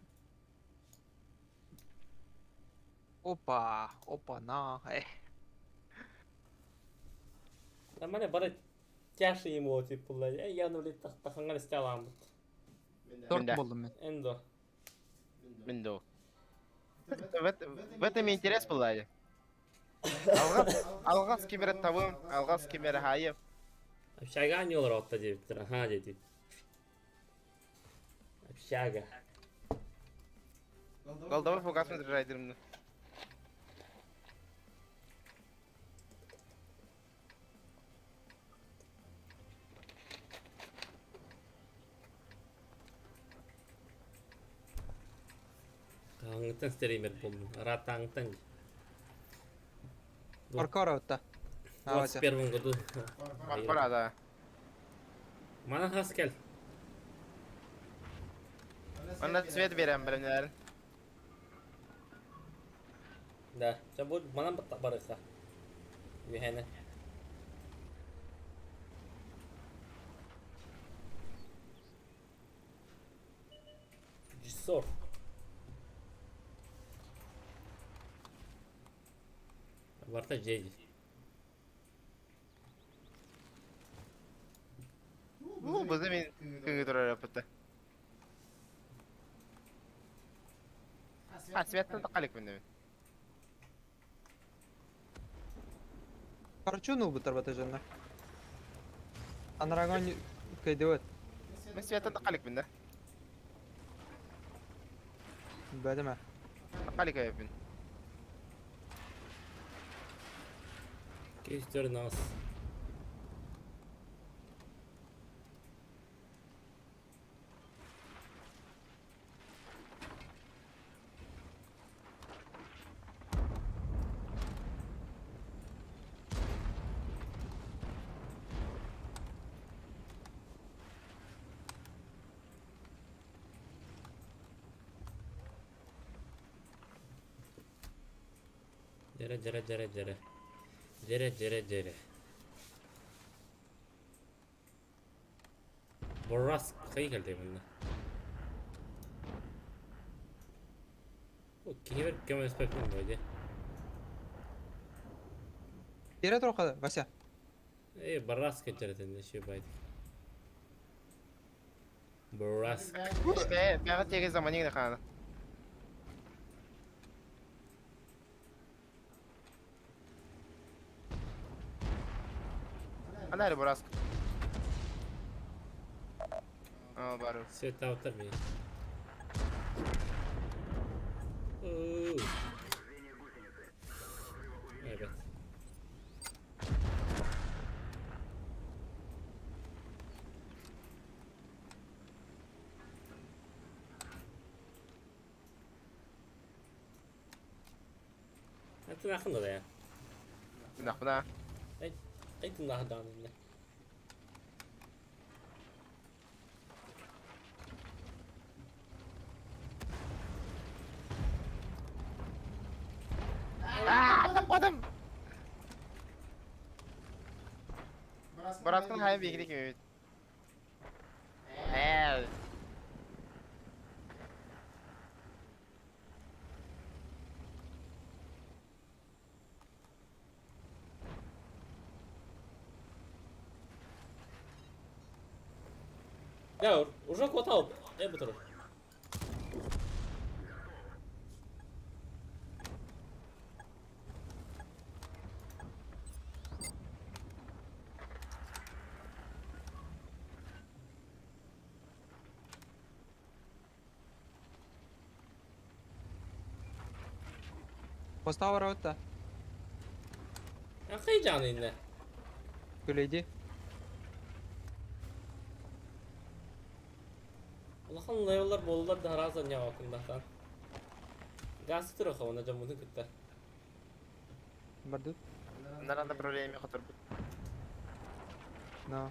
Опа, опа, на. Эх. Нормально бары тяжи ему типа, я ну лет тахангар стяламбыт. Торт болдум мен. Эндо. Мин В этом и интерес был, Алгас, алгас кемере табым, алгас кемере хайым. Общага не олор отта диэбиттэр. Аха диэти. Общага. Голдовый фугас мен райдерімді. Аңытан стример болдум. Ратаңтан. Паркора отта. В 21 году. Паркора, да. Мана хаскел. Онда цвет берем білімдерін. Да. Ча бу манан барыха. Үһәне. Режиссер. Барта жеди. Бу бізі мен күнге тұрар апыты. А, цветтен тақалик мен мен. Парчун ылбыттар бата жанна. Анарагон кайдыбыт. Мен цветтен тақалик мен да. Бәдеме. Тақалик айып мен. Кестер нас. Дьэрэ, дьэрэ, дьэрэ, дьэрэ. Дьэрэ, дьэрэ, дьэрэ. Борас хайы кэлтэй манна. О, киһибэр көмөлөспөппүн буо дии. Тиэрэ туруохха Вася. Э, Барас кэлдэрэтин еще байт. Барас. Бәғі тегі заманигіне қаны. Ана әрі Бураск. О, бару. Все таутар ми. Оу. Ребят. Это нахуй надо я. Нахуна. Это нахуй да. Таппадым. Бураскын хайы бигiri кемебит. Э. Да, уже хватало. Я бы тоже. Мостаҕа барабыт да? Хайдьаан иннэ? Күлэйдии. Улахан левеллар буоллар да араас анньаабаккын Газ туруха уонна дьоммутун кытта. Бардыт. Нара направление хоторбут. Но.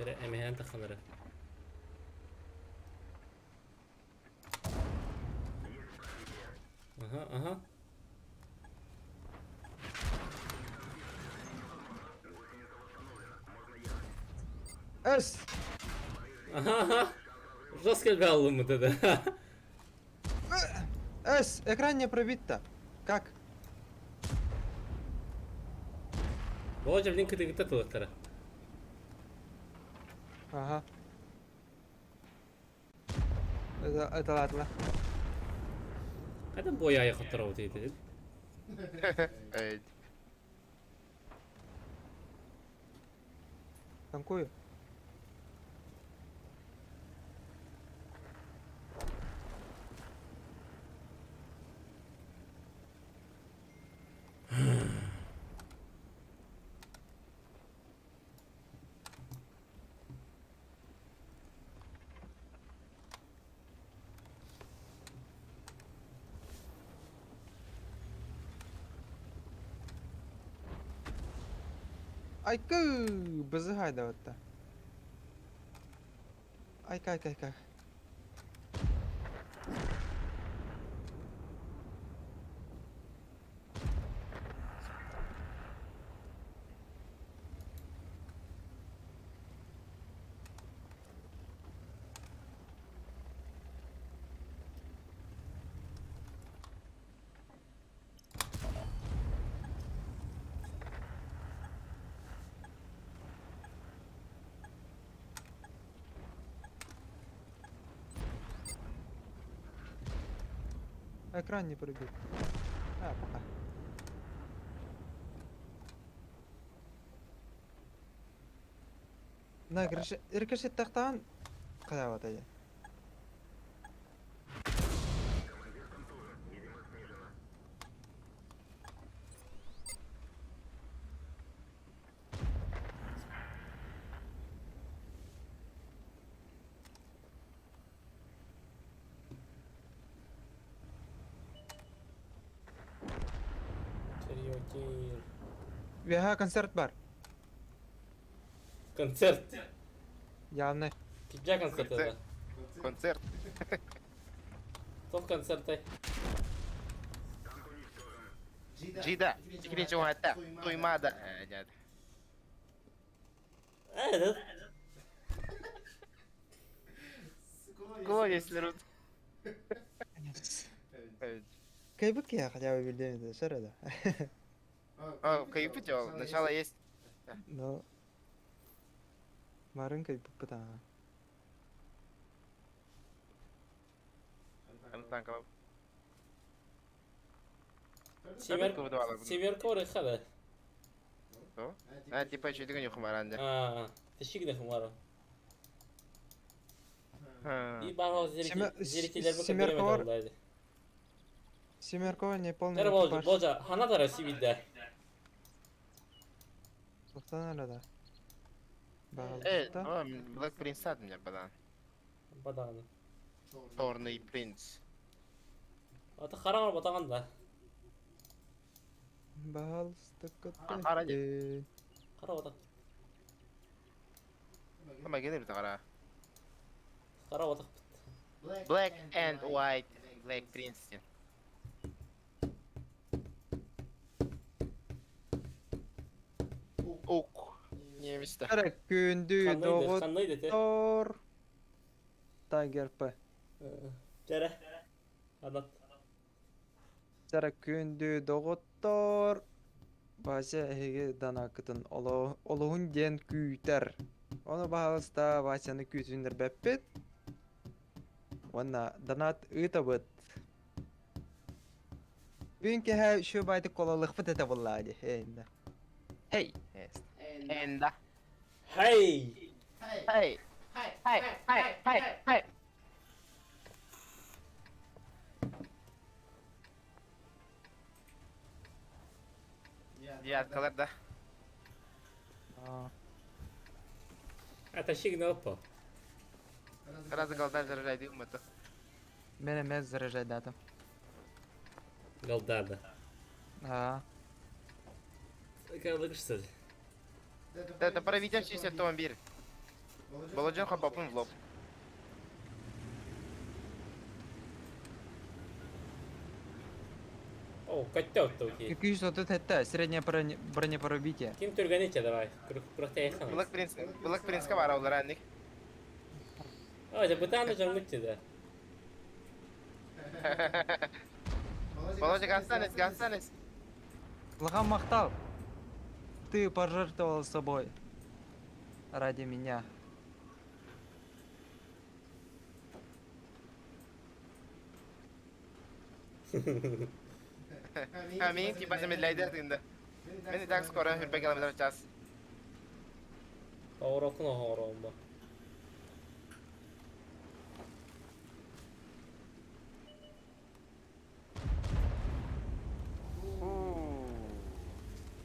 Эрэ эмэһээн тахсан эрэ. Ага, ага. Эс! Ага, ага. Жестко элбэх это. Эс! Экран не пробит-то. Как? Володя, блин, кытыгыта тылыктара. Ага. Это ладно. Хайда бой айы хотторобут дейді. Эй, Танкую. Айкы! Бызыгай да вот Айка, айка, айка. Экран не пробит. А, пока. На, рикошет тахтан. Када вот. Черьокин. Вега концерт бар. Концерт. Явно. Киджа концерт это. Концерт. Топ концерты. Джида. Иккинчи уһатта. Туймада. Э, Этот. Кого если рут? Кайбык я хотя бы билдем это, да. А, кайбыт Начало есть. Но. Марын кайбык та. Танкова. Семерка орыхада. А, типа, что ты не хумаранда. А, ты щигне хумара. И баро зрителер Семерка Семеркова не полный Тер болжа, болжа, ханадара сибидде. Сухтан да. Э, Black Prince ад меня бадан. Бадан. Черный принц. Ата харам батаган да. Бал Кара батак. Ама генер тагара. Кара батак. Black and white Black Prince. Ок. Немецте. Күндү доҕоттор. Тайгер П. Жара. Анат. Сара күндү доҕоттор. Вася эһиги данааккытын олуһун диэн күүтэр. Ону баһаалыста Васяны күүтүннэрбэппит уонна донат ыытабыт. Бүгүн киэһэ үчүгэй баайдык куолалыахпыт этэ буоллаҕа дии эйиннэ. Хей! Энда. Хей! Хей! Хей! Хей! Хей! Хей! Девяткалар да. Это сигнал по. Сразу голда заряжай умыты. Мен эмиэ заряжайдаатым. Голда да. Аа. Калыгышсыз. Это правитель 61. Володин хапапын в лоб. О, котел тут. 237 среднее бронепробитие. Ким түргәничә давай. Күрәктә Блэк Принц, Блэк Принцка бар олар әнник. О, это бытаны жамытчы да. Володя, останется, останется. Лахан махтал. Ты пожертвовал собой. Ради меня. Амин, типа замедляйдер тында. Мен и так скоро хүрбе километр в час. Орокун оромба.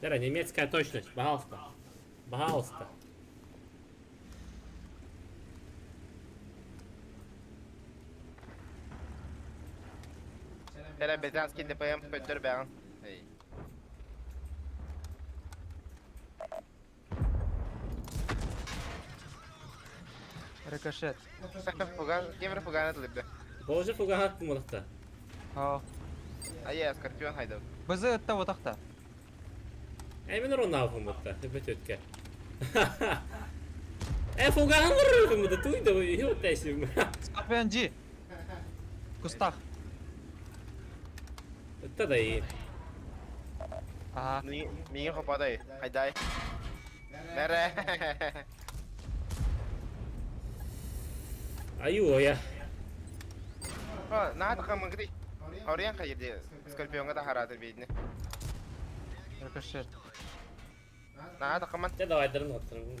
Дара, немецкая точность, пожалуйста. Пожалуйста. Эра британский ДПМ көттөр бэҕин. Эй. Рикошет. Фуган, кемер фуган атылыбы. Боже фуган мулакта. О. Ая, Скорпион хайдав. БЗ это вот так-то. Эй, мен ронав мутта, бөтөткө. Э, фуган мутта, туйда, его тесим. Скорпион G. В кустах. Это да и. Ага. Миигин хопадай, хайдай. Нере. Аю, я. О, наһаа хамыгды. Ориан хайди. Скорпионга да харатыр бейдини. Рикошет. Наһаа хаман. Да давай дрон оттырым.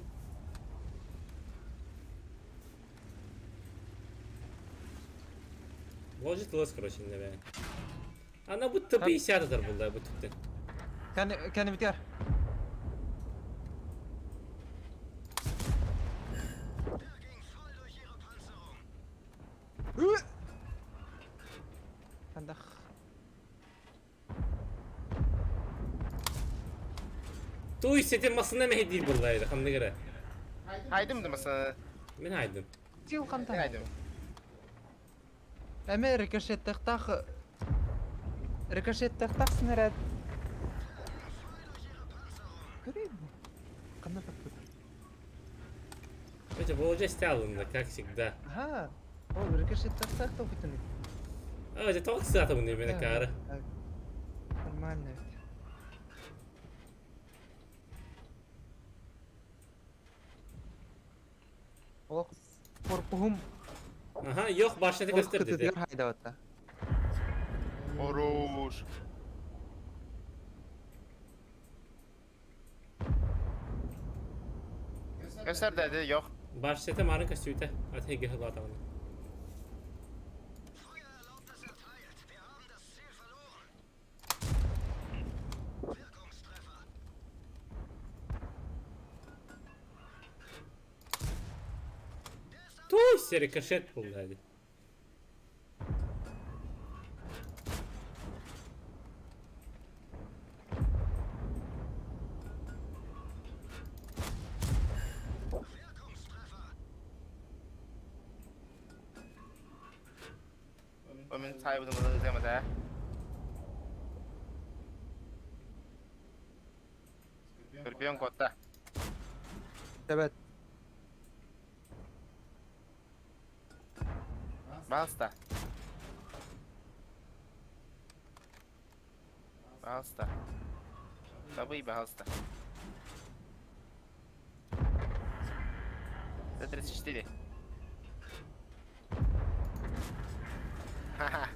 Может лос, короче, наверное. Она будто 50 удар был, да, будто ты. Кәне битер. Хандах. Туй сетин масына мехди был, да, ханны гара. Хайдым да маса. Мен хайдым. Тил ханта. Хайдым. Әмә рикошет тахтах. Рикошет тахтах снаряд. Көрейм. Қандай тапты? Это было уже стялында, как всегда. Ага. Ол рикошет тахтах топытын. А, это только сатым не мен кара. Нормально. Ох, корпуһум Ага, yok başladı göster dedi. хайдабатта. Хорош. Göster dedi, yok. Başladı marka süte. Atay gehla adamını. Туй рикошет был, dedi. O min sahibi bunu izlemedi ha. Скорпион котта. Evet. Баста. Баста. Табый, пожалуйста. 134. Ха-ха.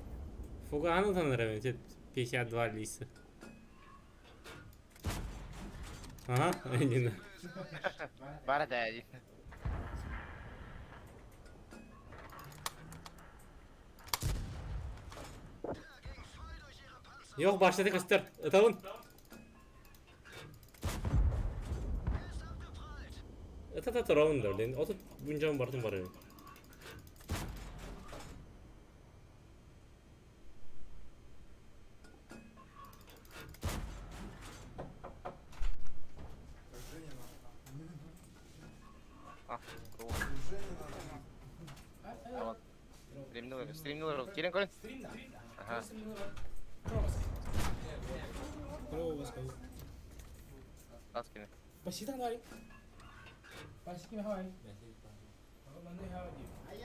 Фугану там нравится 52 лиса. Ага, не Бара да один. Yok başladı göster. Ытабын. Ыта турабын да, блин. Отут бунжан бардым бар эбит. А, Стримнулар, стримнулар. Кирен көрүн. Ага. Ласкины.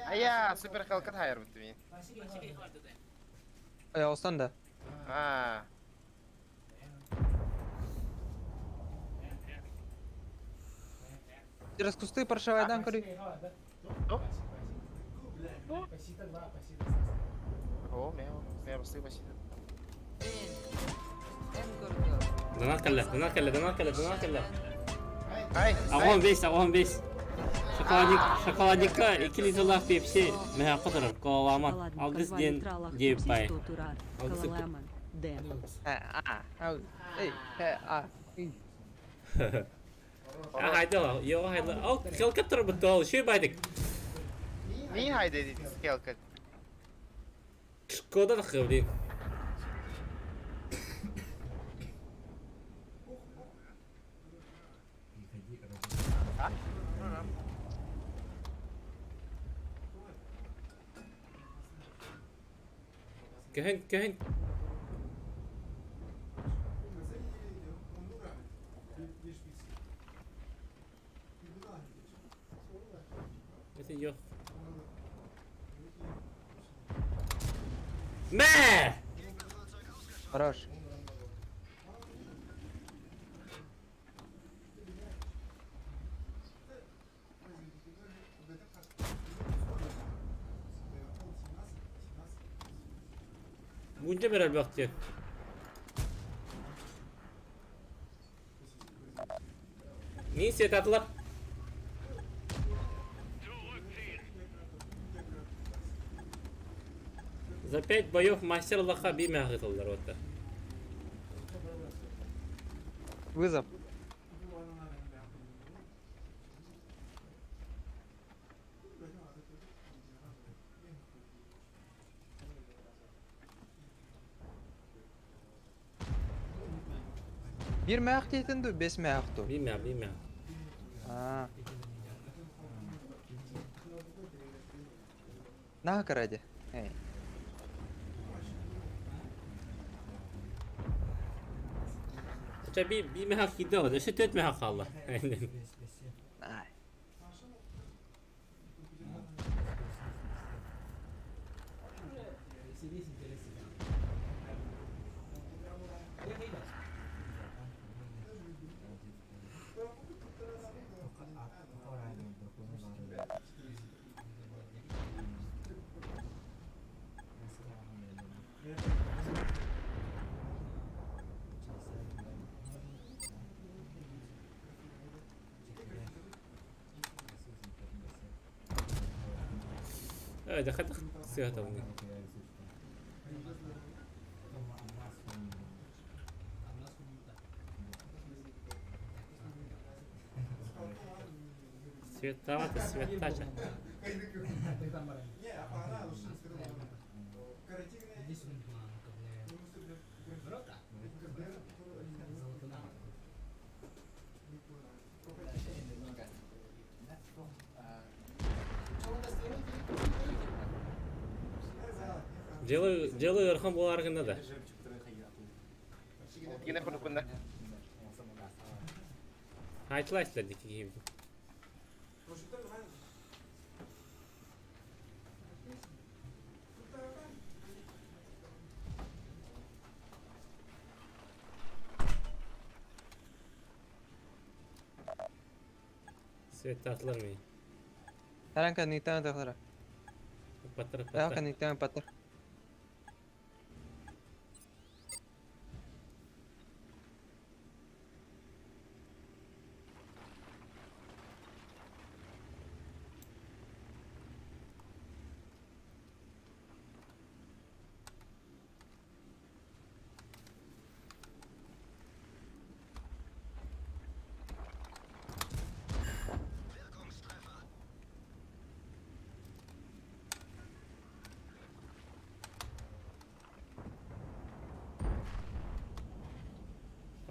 Ая, супер Хелкат хайыр бутты мен. Э, да. А. Через кусты паршивая кори. О, мяу, мяу, басты, басты. Донат кэллэ, донат кэллэ, донат кэллэ, донат кэллэ. Ай, 85, 85. Шоколадник, шоколадникка 2 литрлаах пепси мэһэ турар, кололаман. Ладно, Алгыс диэн диэбит баай. Алгыс Каламан. Д. А, а, эй, э, а, и. А хайда, йо хайда. Ол Хелкат турар бутты ол, шүй байдык. Не хайда дейді Хелкат. Шкода да блин. Көһөн, көһөн. Это йо. Мэ! Хорош. Bunca берер бакты. Не сетатлар. За 5 боев мастер лоха биме агытылдар вот. Вызов. Биир мээх диэтин дуу, бэс мээх дуу? Биме, биме. Аа. На караде. Эй. Ча би биме хак киде ол. Өсө төт мехак қалла. Ай. Evet, хатах сыгаталны. Световато, светача. Делаю, делаю верхом буларгында да. Yine konukunda. Айтылайсыздар дики кийим. Свет атылар ми. Таран кэнниттэн ытыахтара. Паттар Эх паттар. кэнниттэн паттар.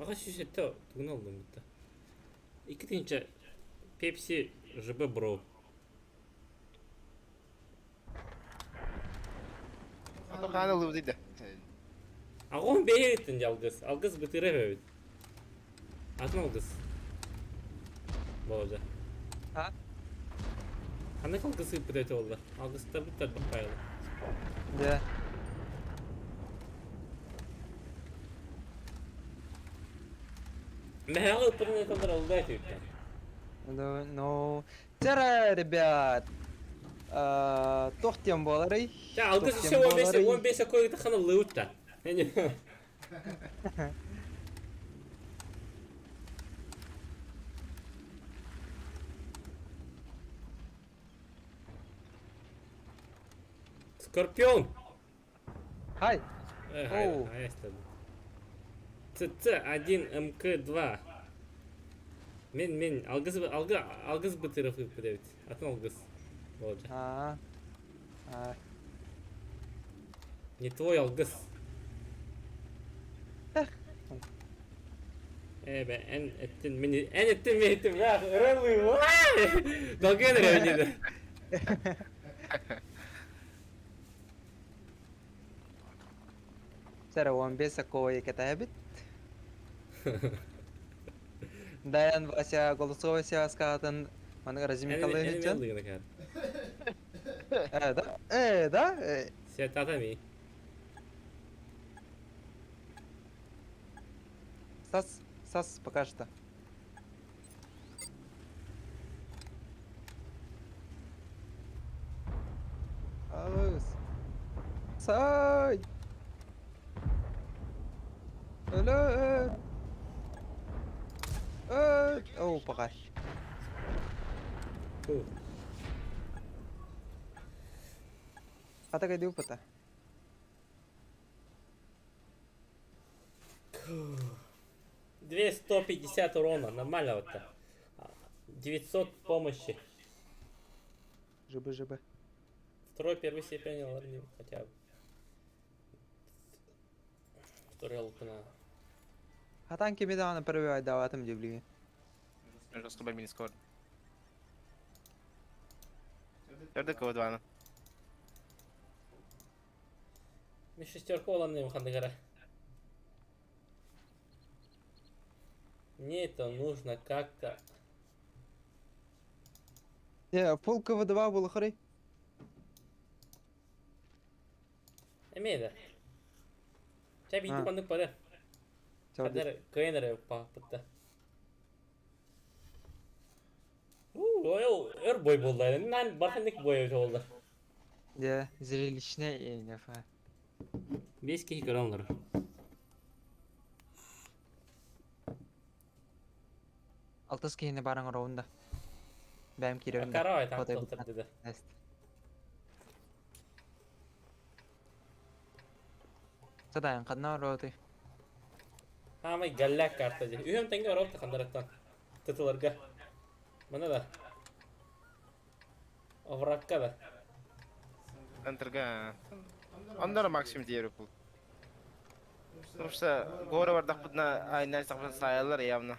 Аҕа сүүс тугун ыллым бутта. 2000 Пепси ЖБ Бро. Ото хаан ылыбыт да. Аҕам бэйэтин алгыс. Алгыс бытыра эбит. Атын алгыс. Болжа. А? Ханнык алгыс ыыппыт этэ олла? Алгыстар бүттэр баппайылы. Да. Мэһэҕэ ыыппытын этэллэр алга этиттэн. Ну, ну. Тера, ребят. Туох диэн буоларый? Ча алгыс Туох еще диэн 15 буоларый? 15 койгута хана лыутта. Скорпион! Хай. Эй, Оу. ЦЦ1МК2. Мен мен алгыс алгы алгыс бытыров ыппыт Атын алгыс. Болжа. А. А. Не твой алгыс. Э, бе, эн эттин мен эн эттин мен эттим. Я рылы. Долген ревнеді. Сара 15 кой кэтэһэбит. Даян Вася голосовой связкатын маны разминкалыы Эн сылдьан. мен кар. Э, да? Э, да? Э, Сетатами. Сас, сас пока что. Алыс. Сай! Өлөр! Өл! Оу, пока. Хата кайды упата. 250 урона, нормально вот так. 900 помощи. ЖБ, ЖБ. Второй, первый степень, ладно, хотя бы. Второй лупна. Хатан кими даҕаны первый айдаабатым дии Жестко мини скор. Төрдө кого Мен шестерка оламын хандыгара. Мне это нужно как-то. Не, пол КВ2 было хорей. Эмеде. Ча бити А. паннык бары. Кадер кенер папытта. Уу, ой, өр бой болды. Нан барханнык бой болды. Да, зрелищная и. Бес кихи көрөңлөр. Алтыс киһини баран ороунда. Бэм киирэрин да. Карай Хотой тоқтыр деді. Эст. Садайын ханна ороты. Хамай галляк карта ди. Үйөм теңге ороп хандараттан. Тытыларга. Мына да. Овракка да. Центрга. Ондар максимум диэри бул. Потому что горы бардах айна сахбын саялар явно.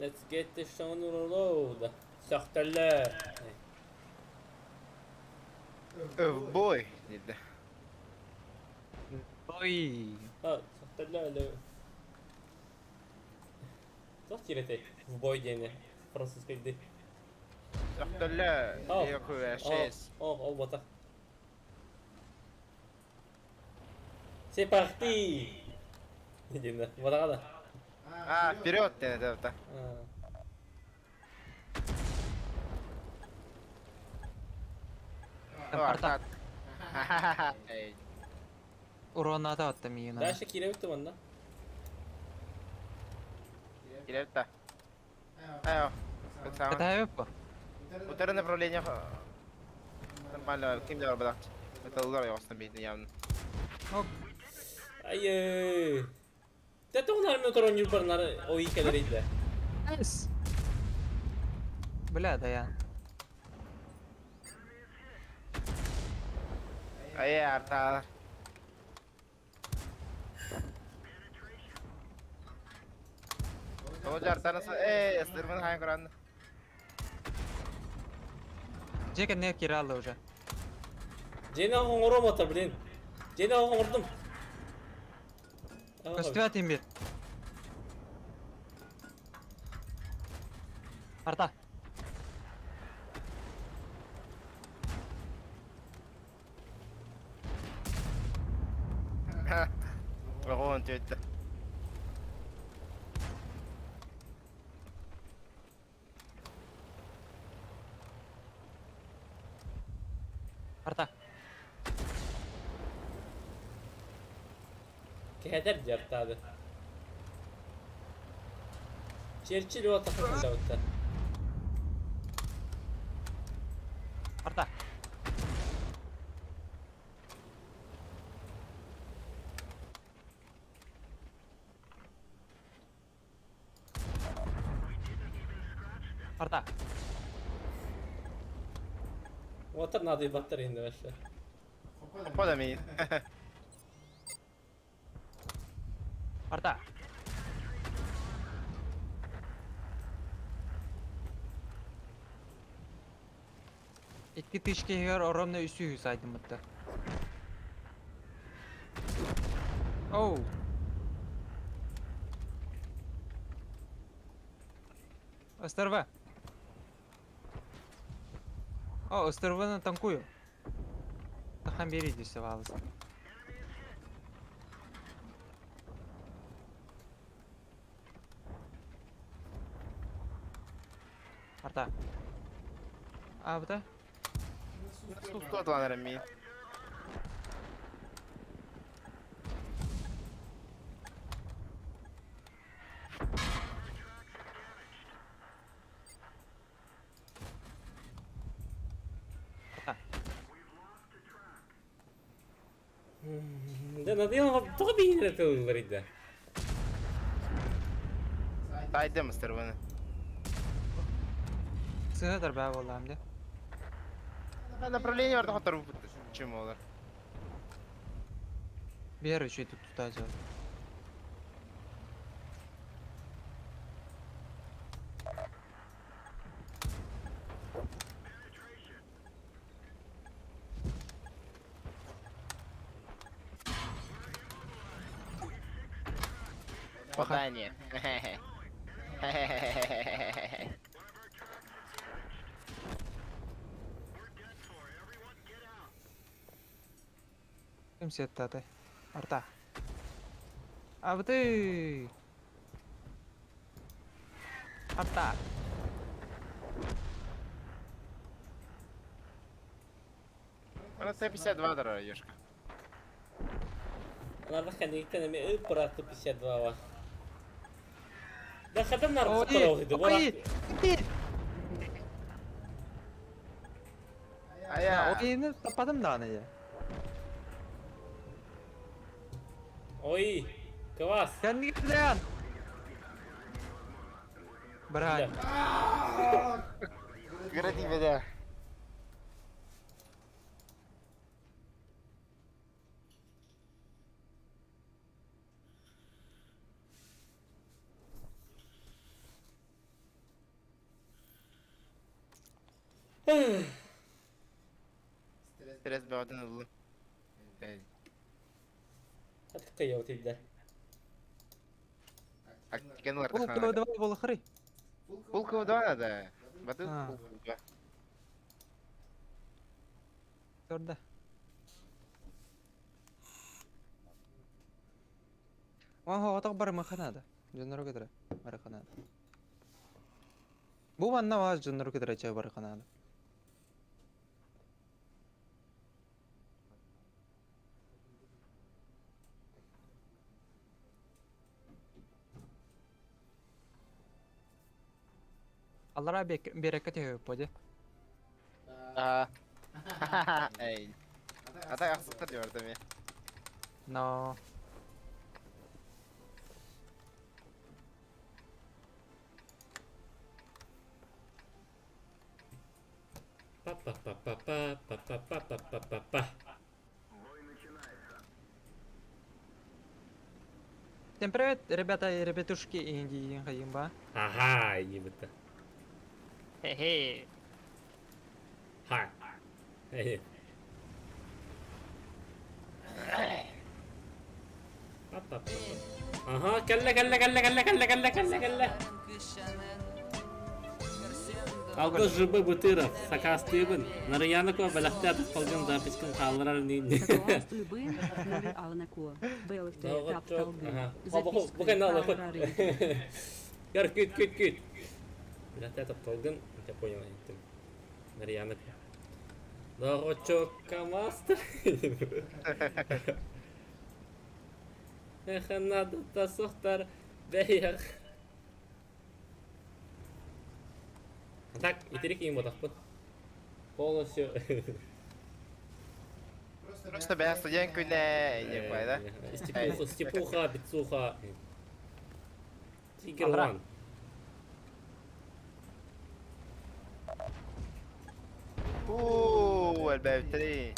Let's get the show on the road. Сахталла. Oh boy. Диде. Ой. А, сахталла. Туох тирете в бой диэни французской ди. Төхтөллө, О, якую о, 6. о, ол бота. C'est parti! Дина, вода да. А, вперед ты, это. Арта. Эй. Урон ата миина. Дальше кире битте манна. Кирепта. Айо. Катаю по. Утары направление. Нормально, ким дер бадак. Металлар ястан бит явно. Ай. Те тоғнар мен отырон юрбарнар ой келер иде. Найс. Бля, да я. Ай, арта. Тоже артаны эй, астырмын хайын құран. Жека не киралла уже. Жени алған ором отыр, блин. Жени алған ұрдым. Көстүбэт имбир. Арта. Вагон тетя. Арта. Кәдер жартады. Черчилль о тақын да. Арта. Арта. Отыр нады баттар енді вообще. Пода ми. Арта. Икки тысяча оромна үсүү сайдымытты. Оу. СТРВ. О, СТРВ на танкую. Тахан берите валыз. Арта. А, вот Сустуатланар ми. Арта. Да надо тоғы бейінер тылылар иде. Тайдым астырмын. Сыгыдыр бә болам де. Направление бар да Чем олар? Бер үчүй тутажы. Попадание. Ким сеттаты? Арта. Абды. Арта. Она Т-52 дорога, Ёшка. Аларда хәнигтен эме үп бұраты 52 ва. Да хадан нар Ой, құтырау ой, Ая. Ойыны таппадым да аны я. Ой, квас. Кәндігіден. Брат. Гради беда. Стресс бөҕөтүн ыллым. Атыкка тилде. Актикен Пул КВ-2 болы хырый. Пул КВ-2 надо. Баты А. пул КВ-2. Турда. Оҕотох барымаха наада. Дьоннору кытары барыха наада. Бу манна баар дьоннору кытары чэ барыха наада. Аллараа биэрэккэ түһүөппүт дии. Аа. Эй. А так ахсыттар диyor да Но. Па-па-па-па-па-па-па-па-па-па-па. Всем привет, ребята и ребятушки, Индии Хаимба. Ага, ебыта. Хе-хе. Ха. Эй. Па-па-па-па. Ага, кэллэ, кэллэ, кэллэ, кэллэ, кэллэ, кэллэ, кэллэ, кэллэ. Алгыс ЖБ Бутыров, сакаастыыбын. Нарыйаана Куо бэлэхтээтэх халгын запискын хаалларар ниин. Бу кэннэ олохут. Көр, күт, күт, күт. Бэлэхтээтэх толгын, я понял, иттим. Нарыйаана Куо. Доҕоччуокка мастер. Эх, надо сохтар бэйэх. Так, итирик иин ботахпыт. Полностью. Просто бэйэ студент күнэ диэн да? Степуха, степуха, бицуха. Тигр Ван. Уу, элбээбиттэрий.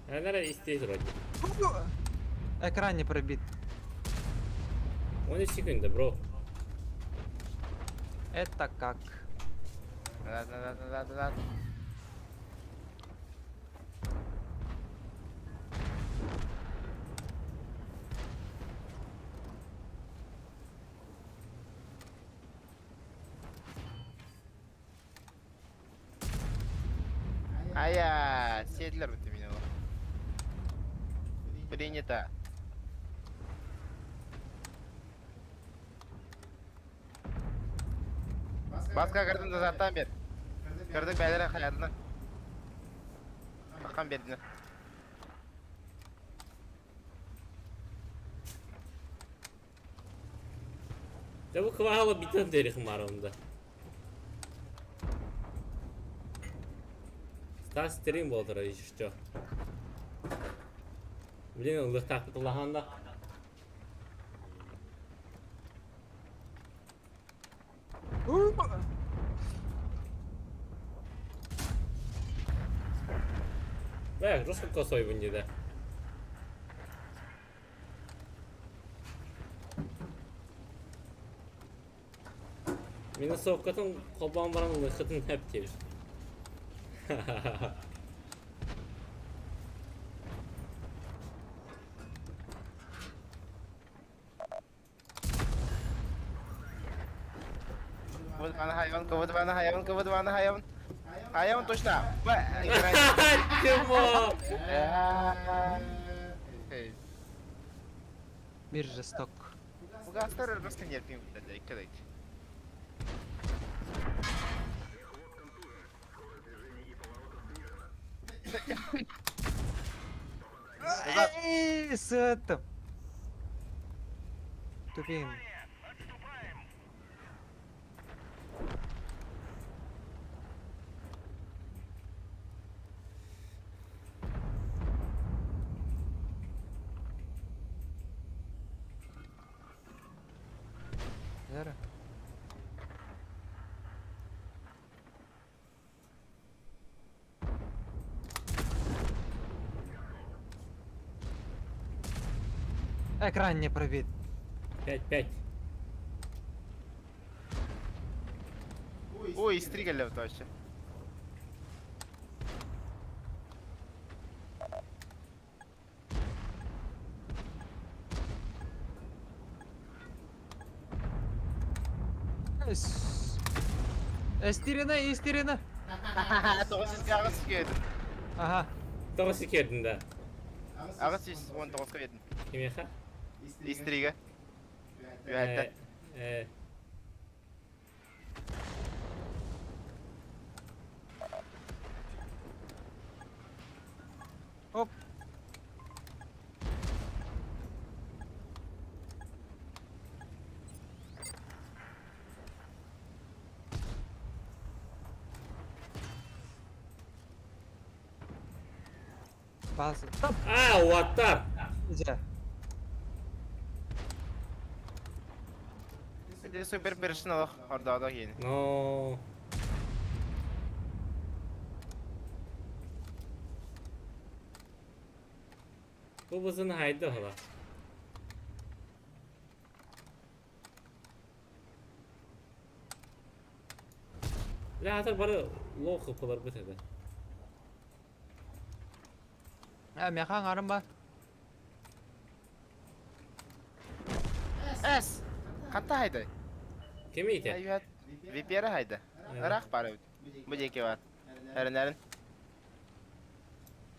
Наверное, истей вроде. Экран не пробит. Он и секунда, бро. Это как? Назад, назад, назад, назад. Ая, сиэдилэр бутта мин олох. Принято. Баска кырдым да заттан бер. Кырдык бәлere хаятына. Бахан бердine. Да бу квала битен дерих марында. Стас стрим болдыра еще. Блин, ылыктаахпыт улахан да. Бля, жестко косой да. Минусовкатын холбоон баран ылыххытын эп диэбит. Кыбыт бана хайван, кыбыт бана хайван, кыбыт бана хайван. Хайван точно. Тимо! Мир жесток. Bu gazlar просто нерпим dikkat et. Эй, с это. Тупим. Вера. Экран не пробит. 5-5. Ой, истригали вообще. Эстирина, истирина. 908 киирдим. Ага. Тоҕус киирдин да. 819 киирдим. Кимиэхэ? Истрига. Үөһэттэн. Э, Оп. Бас. Стоп. А, уаттар! Дьэ. Ити супер першин олох ордоодо киин. Но. Бу бузун хайды хола. Бля, атар бары лоу хыпылар бит эде. Ә, меха аңарым бар. Эс! Ханта хайдай? Ким ите? Айуат. VPR хайда. Ыраах баар эбит. Бу диэки баар. Эрэнэрин.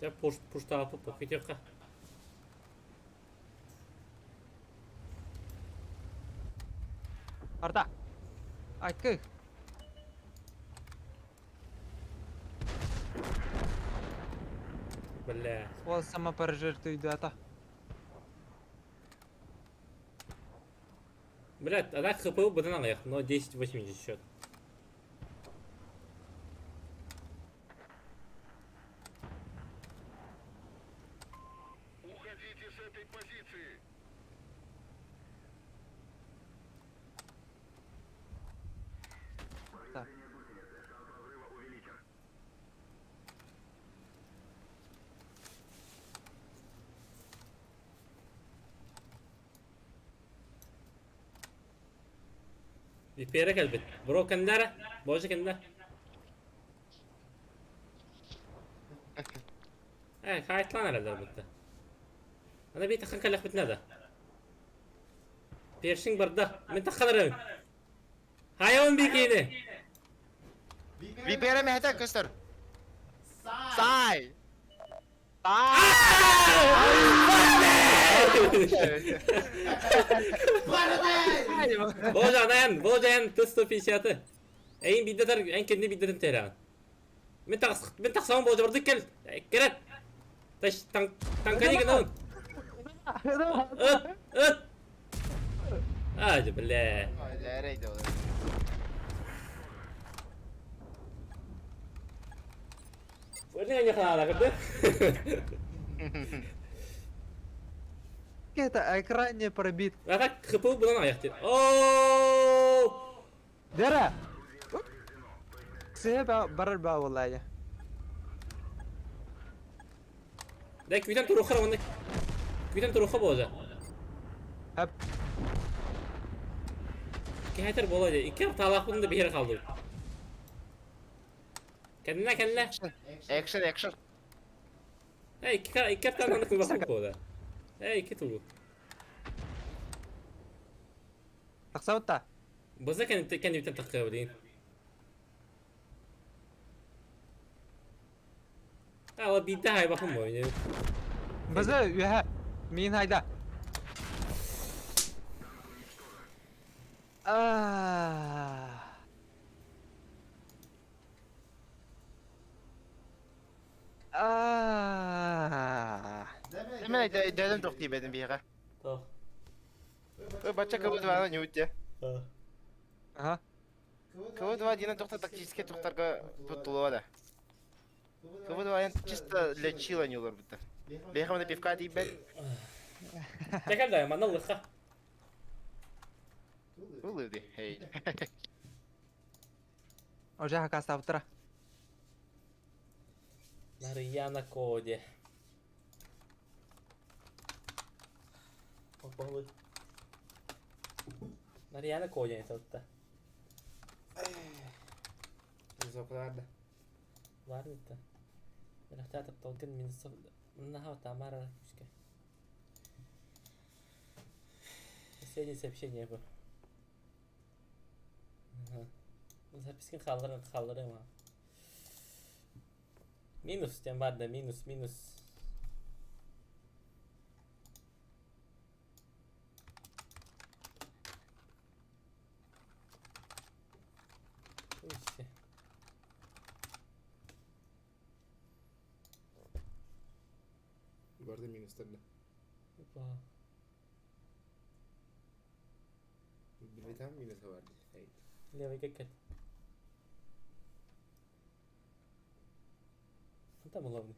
Дьэ пуш пуштаапы похитехха. Арда. Айткы. Бля. Ол самопожертвуйдата. Блядь, а так ХПУ быдан аҕыйах, но 10-80 счет. Уходите с этой позиции. Так. VPR'e кэлбит. Бро кэннэрэ, боже кэннэ. Э, хаайтлаан эрэллэр бытта. Аны бии таххан кэлэхпитинэ да. Першиҥ барда. Мин таххан эрэбин. Хайабын бикини. VPR мэхэтэ көстөр. Сай! Боже, анайан, боже, эн Т-150-ы. Эйин биддетер, эн кэнни биддетин тэрэҕин. Мин тахс, мин тахсабын боже, бардык кэл. Кэлэт. Таш, танк, танкани гынабын. Ыт, ыт. А, бля. Бля. Это экран не пробит. А так ХПУ булан аяқ О! Дера! Себа барар ба валая. Да күйден туруха оны. Күйден туруха болжа. Хап. Кәйтер болады. Ике талақпын да бері қалды. Кәдіне кәдіне. Экшен, экшен. Эй, ике ике таны кылбасын болды. Эй, ике тугу. Тахсабытта. Быза кән кән бүтән таққа билин. Ала битте хай бахым бойны. Бызы үһә. Мин хайда. А. А. Мен дәдем тоқ тибедим биһиэхэ. Тох. Ой, бачча КВ-2 не үтте. Ага. КВ-2 диэн тохта тактический тохтарга туттулуга да. КВ-2 чисто для чила не олор бутта. Биһиэхэ на пивка тиийбэт. Тәкәл да, манна лыха. Улыды. Хей. Уже хакаставтыра. Нарьяна коде. Опалы. Нарьяна коде это. Зокларда. Var mı? Рахтата толкин минус наха Тамара күскэ. Последнее сообщение было. Ага. Запискин хаалларан хаалларыам аа. Минус диэн баар да минус минус. Барда минустар да. Опа. Билбэтам минуса бар дии. Левый кэккэт. Там уловный.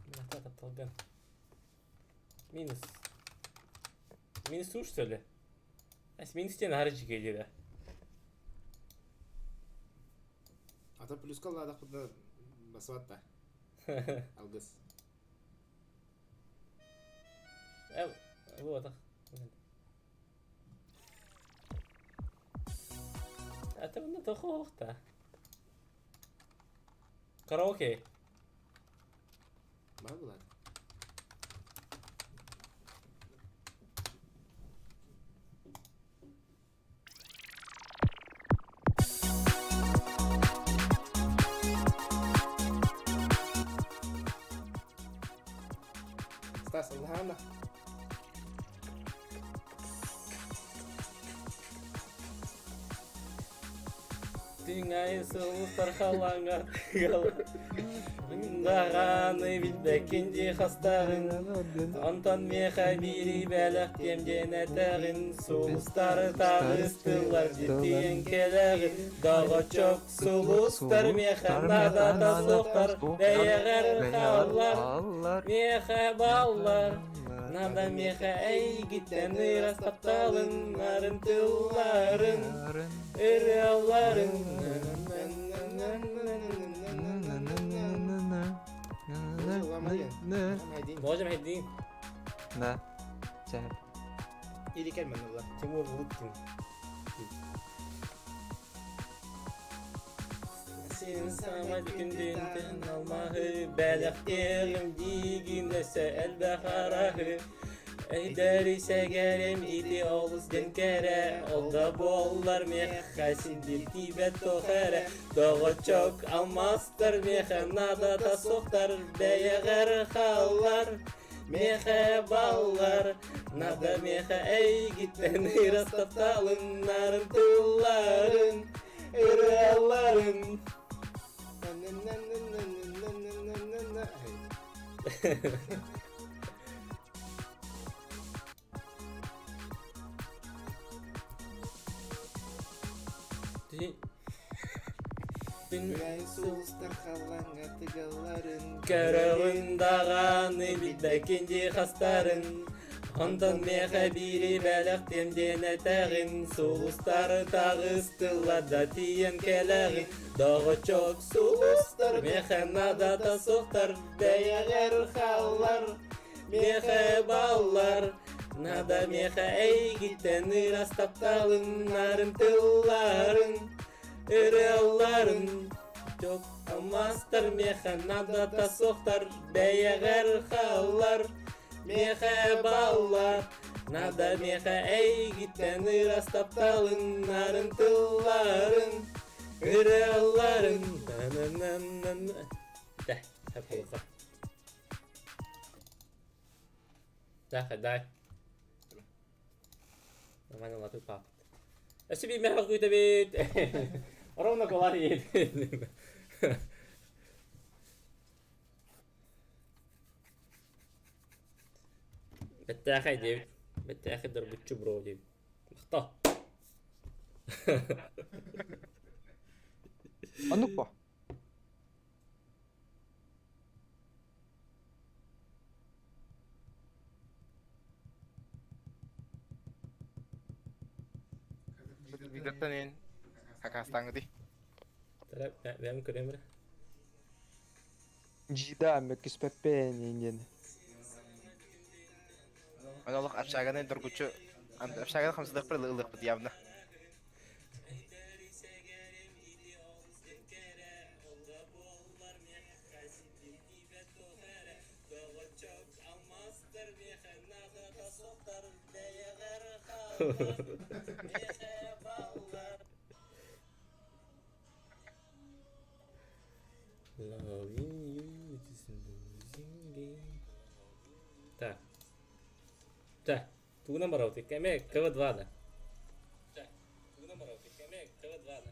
Мята тапталган. Минус. Минус уж что ли? А с минус тебе на да. А то плюска лада куда басватта. Алгыс. Вот. Это ну тохохта. Караоке. Бар булар. Стас, Аллахана. Түҥай сылтар халаҥа Даҕаны билбэккин дии хастаҕын Онтон миэхэ биири бэлэхтиэм диэн этэҕин Сулустары таҕыстылар дьиттийэн кэлэҕин Доҕоччук сулустар миэхэ наадата суохтар Бэйэҕэр хааллар миэхэ бааллар Надо миэхэ эйгиттэн ыраас тапталын нарын тылларын ырыаларын Можем Хайдин. Да. Чэ. Или кэлмэн ылла. Тимур Лыткин. Сен самай күндүнтэн алмаһы бэлэхтиэҕим диигин өссө элбэх араһы Өйдөрү сэгэрим ити олус диэн кэрэ ол да буоллар миэхэ син тиийбэт туох эрэ Доҕоччук алмаастар миэхэ наадата суохтар бэйэҕэр хааллар миэхэ баллар Надо миэхэ эйгиттэн ыраас тапталын нарын тылларын ырыаларын Сулустар халлаҥҥа тыгалларын Көрөҕүн даҕаны билбэккин дии хастарын Онтон миэхэ биири бэлэхтиэм диэн этэҕин Сулустар таҕыстылар да тиийэн кэлэҕин Доҕоччук сулустар миэхэ наадата суохтар Бэйэҕэр хааллар миэхэ баллар Надо миэхэ эйгиттэн ыраас тапталын нарын тылларын ырыаларын Чок алмаастар миэхэ наадата суохтар бэйэҕэр хааллар миэхэ баллар Надо миэхэ эйгиттэн ыраас тапталын нарын тылларын ырыаларын Да, плохо. Да, дай. Нормально лапы папа. Өссө биир мехах күүтэбит. Ровно кулар иэт. Бэттээхэй диэбит. Бэттээхэй доргуччу бро диэбит. Махтал. Оннук по. Видаттан эн хакастаҥҥытый? Бэм көрөм эрэ. Жида мөккүспэппин диэн. Аны олох общаганы доргуччу общаганы хамсатыахпыт ылыахпыт явно. Loving you is a losing game. Так. Так. Тугунан барабыт? Кэме КВ-2 да. Так. Тугунан барабыт? Кэме КВ-2 да.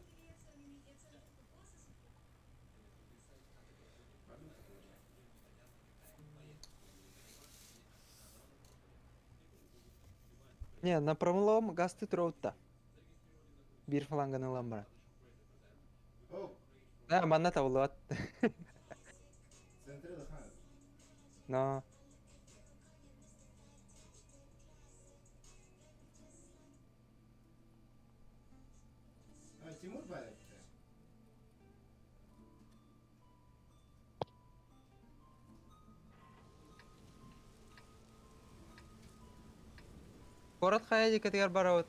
Не, на пролом гасты троутта. Биир фаланганы ылан баран. Да, манна табыллыбат. Но. Куорат хайа диэкитигэр барабыт?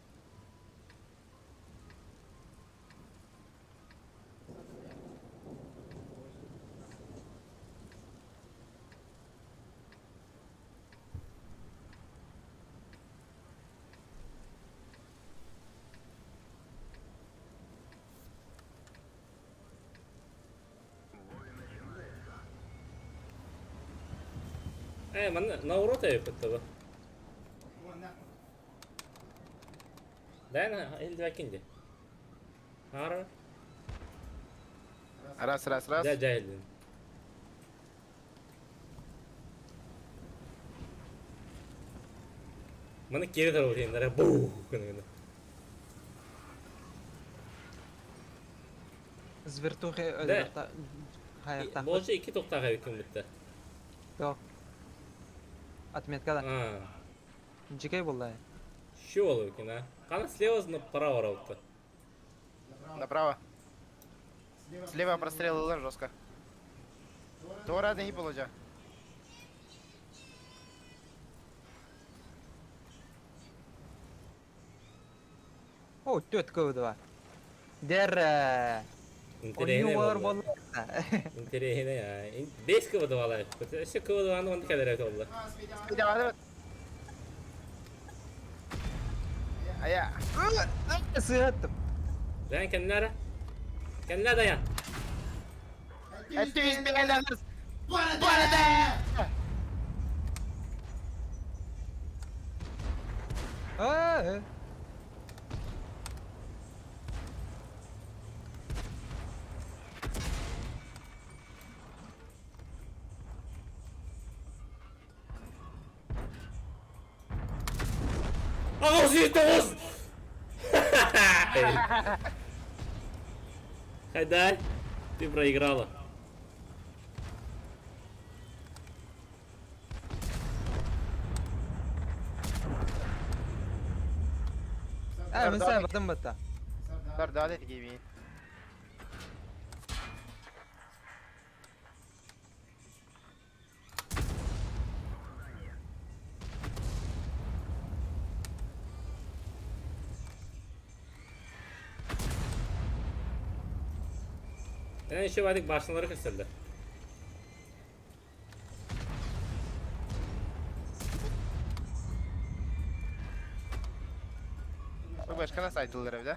Ээ, манна наоборот эбиппит тобо. Даана илдибэккин дии. Аара. Раз, раз, раз. Дьэ, дьэ иһиллин. Маны киэри тарабытыйыннара буу гына гына. Звертухи Да. өлөрөхтө хайахтаахпыт. Болжа икки тохтаах эбиккин бутта. Жоқ. Отметка да. А, Дьикэй буолла. Şu болу а? Қана слева направо барабытта. Направо. Слева прострел ылар жестко. Туора дэһи боложа. О, түөрт кв Дэр. Интэриэһинэй Онньуу буолла. буолла. Интэриэһинэй а. Бэс КВ двалар. Өссө КВ дваны онно кэлэр эбит буолла. Ая. Сыаттым. Даян кэннэ Кэннэ Даян. Өттүс бэгэлэҕис. Барада! Аа. 89! Хайдай, ты проиграла. Ээ, мин саабатым бытта. Сардаат этигибин. Эн еще бадик башнялары көстөллөр. Башкана сайдылар да?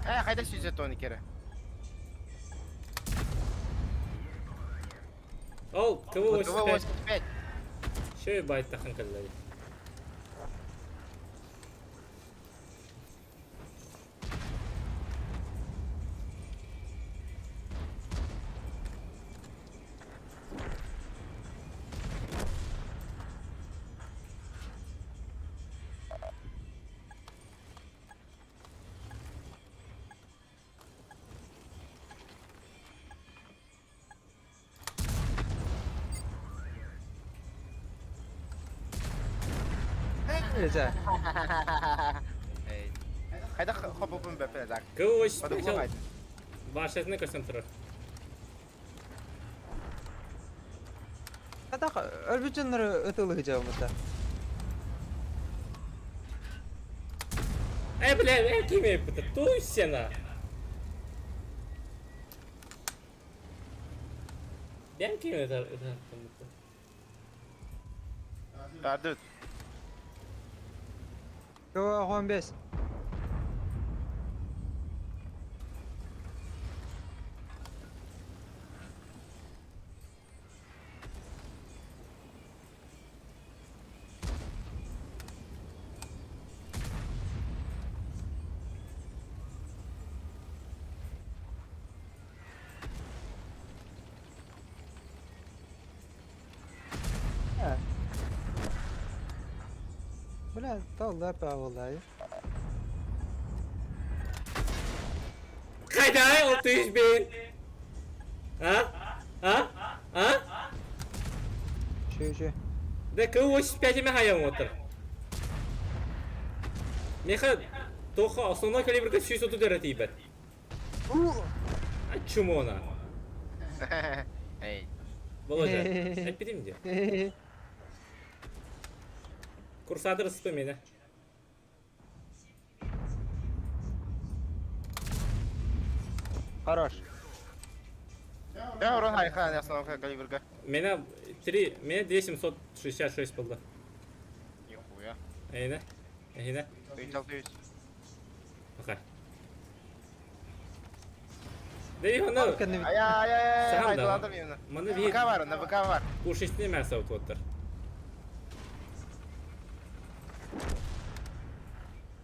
Э, хайда сүүсэ тони кере. Ол, КВ-85. 85. Еще байт тахан кэллэри. Дьэ. Хайда хопопун бэпэ так. КВ-85 башнятына көстөн турар. Атах өлбүт дьоннору ытылыы дьаумыта. Эй, бля, эй, ким эппитэ? Туй сена! Бэм ким это Бардыт. 15. Бля, талла павлай. Хайдай, 600 000! А? А? А? Че, че? Да КУ-85 мехая отыр. Меха тоха основной калибрга 130 тиибэт. А чумона. Эй. Володя, эппитим дии. Курсатор ыспы мені. Хорош. Я урон хайха, основной калибрга. Меня 3, меня 2766 было. Нихуя. Эйне. Эйне. Ты Пока. Да и оно. Ай-ай-ай, хайдаладым именно. Маны бир. ВК бар, на ВК бар. Кушечный мясо вот.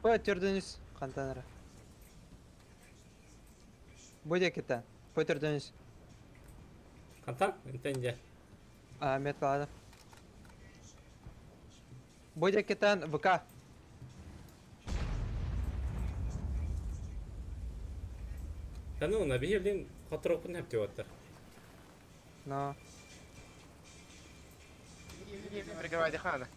По төрдөнүс кантанара. Буде кета. По төрдөнүс. Кантан? Интенде. А, металлада. Буде кетан ВК. Да ну, на блин, хотропын хеп деп оттар. Но. Прикрывай дыхание.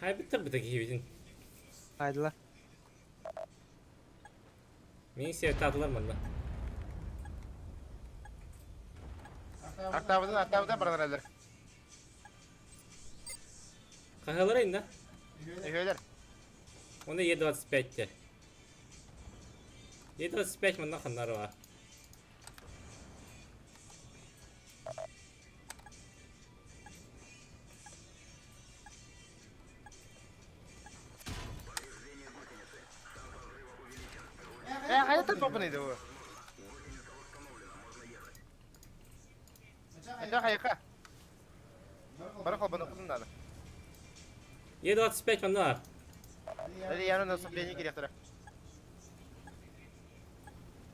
Хай биттер битек киһибитин. Хайдылар. Мин сиэттаатылар манна. Артабыдан, артабыдан баран эрэллэр. Хаһалара инна. Үһүөлэр. Оны Е25 те. Е25 манна ханнарова. Э, хайда топын иди бу? Это хайка. Бары холбаны кутун надо. Е25 манна. Или я на наступление директора.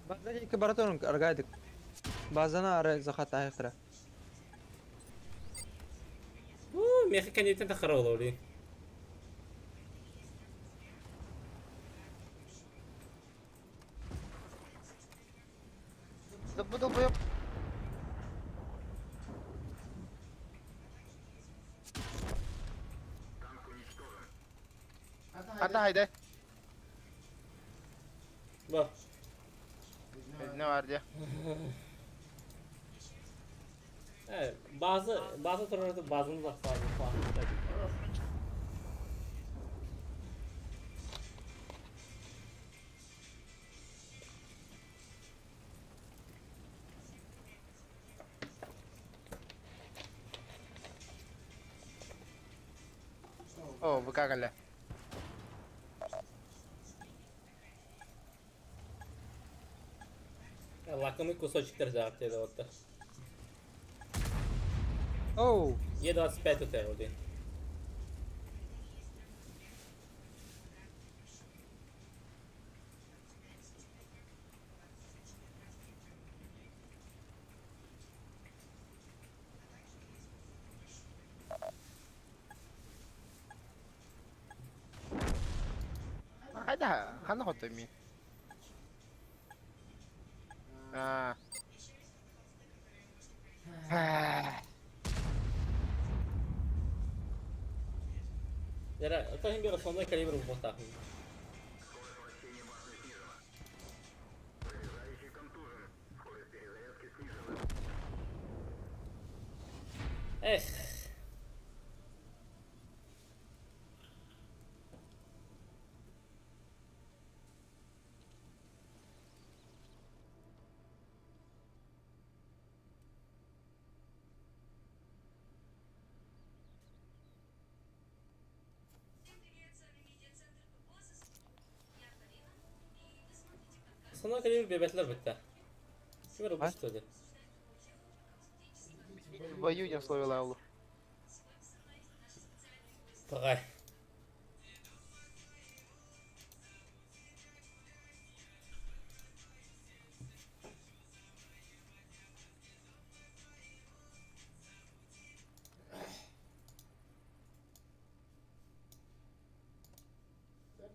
База баратон аргайдык. Базана ары захат айыктыра. У, меха кенеттен тахара олори. Долбоеб. Арда хайда. Ба. Не бар дия. Evet, bazı turlarda bazını da fazla falan. О, ВК кэллэ. Лакомый кусочек держав dedi оттар. Оу. Е25 өтер олди. Хайда, ханна хоттой ми. А. Дьэ, оттон иһин биир основной калибр булбатаахпын. Эх. Основной калибр биэрбэтилэр бүттэ. Ким эрэ А? ылбыт В бою не словила аулу. Пагай.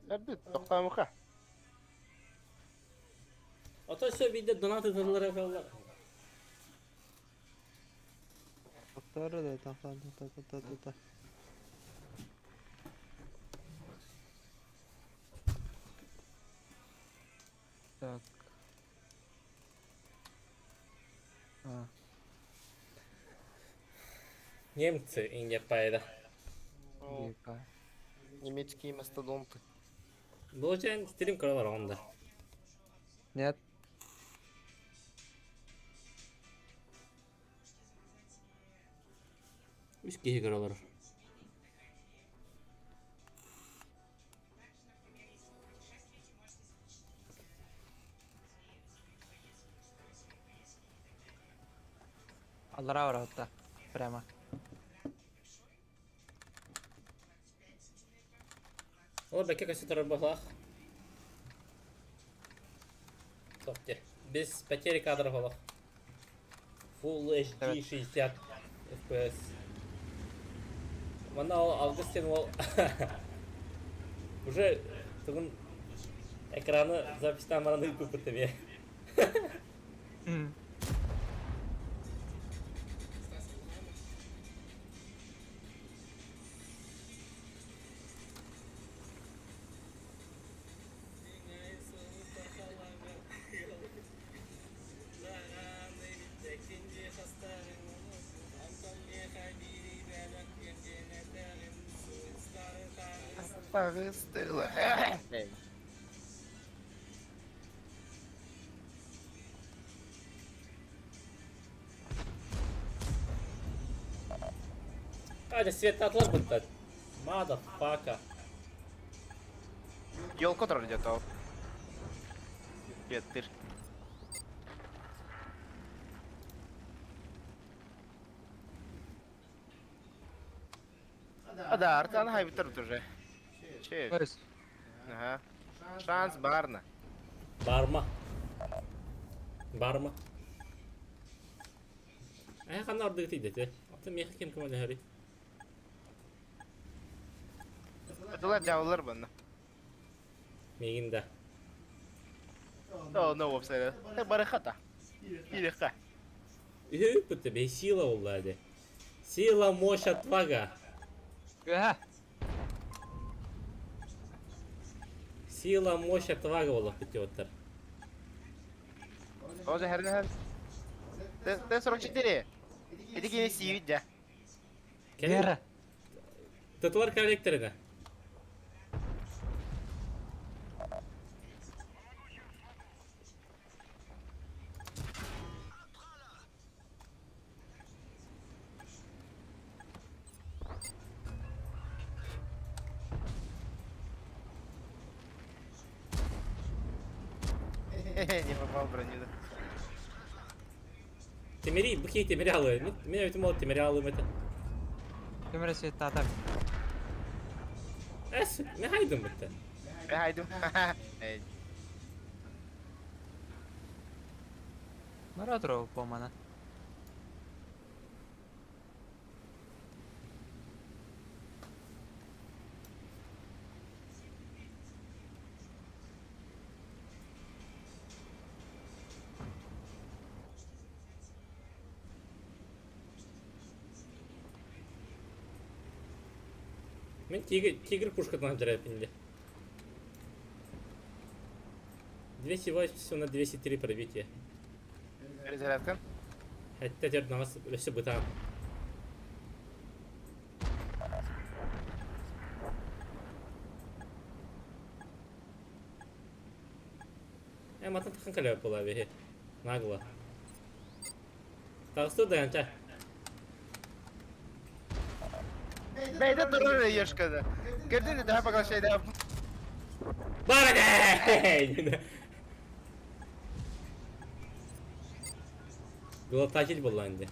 Эрдит, тохтоомуха. Ото все биирдэ донат ытыллара калла. Повтор, да, та, та, та, та, та, та. Так. А, Немцы инде пайда. ека. Немецкие мастодонты. Болжан стрим көрө барҕан да. Нет. Үс киһи көрө олорор. Аллара барабыта. Прямо. Ол бэккэ көстө турар буоллаах. Стоп, де. Без потери кадров олох. Full HD Evet. 60 FPS. Манна ол Алгыс сен ол уже тугун экраны записьтан баран ыыппыт тебе. Пагыстыла. Катя, свет атлар бытта. Motherfucker. Елка турар где-то. Петр. А да, Артан хайбитер уже. Че? Көз. Ага. Шанс барна. Барма. Барма. Э, ханна ордыгы тиийдэ Атын миэхэ ким көмөлөһөрүй? Дылар дьяволлар банна. Миигин да. О, no website. Барыхата. Иреха. Үһү ыппыт бэй сила буолла дии. Сила, мощь, отвага. Үһэ. Сила, мощь, отвага буоллахпыт диэбиттэр. Тоже херня. Т-44. Иди кини сиибит дьэ. Кэлин Вера. тутулар коллекторына. Не попал в броню. да. Тимири, бу киһи тимири алыы. Мин эбитим ол тимири алыым этэ. Ким эрэ светтаата. Эс, мин хайдым бүттэ. Хайдым. Эй. Бара турар помана. Мин тигр, тигр пушкатынан дьарайбын дии. 280 на 203 пробитие. Перезарядка. Хэтте тер наҕас өссө бытаан. Э, матын тахан кэлэ була бэһи. Нагло. Таҕысты даянча. Бэйдэ турар ешкада. Көрдүн да поглощайда. Барагай! Глотатель буолла инде.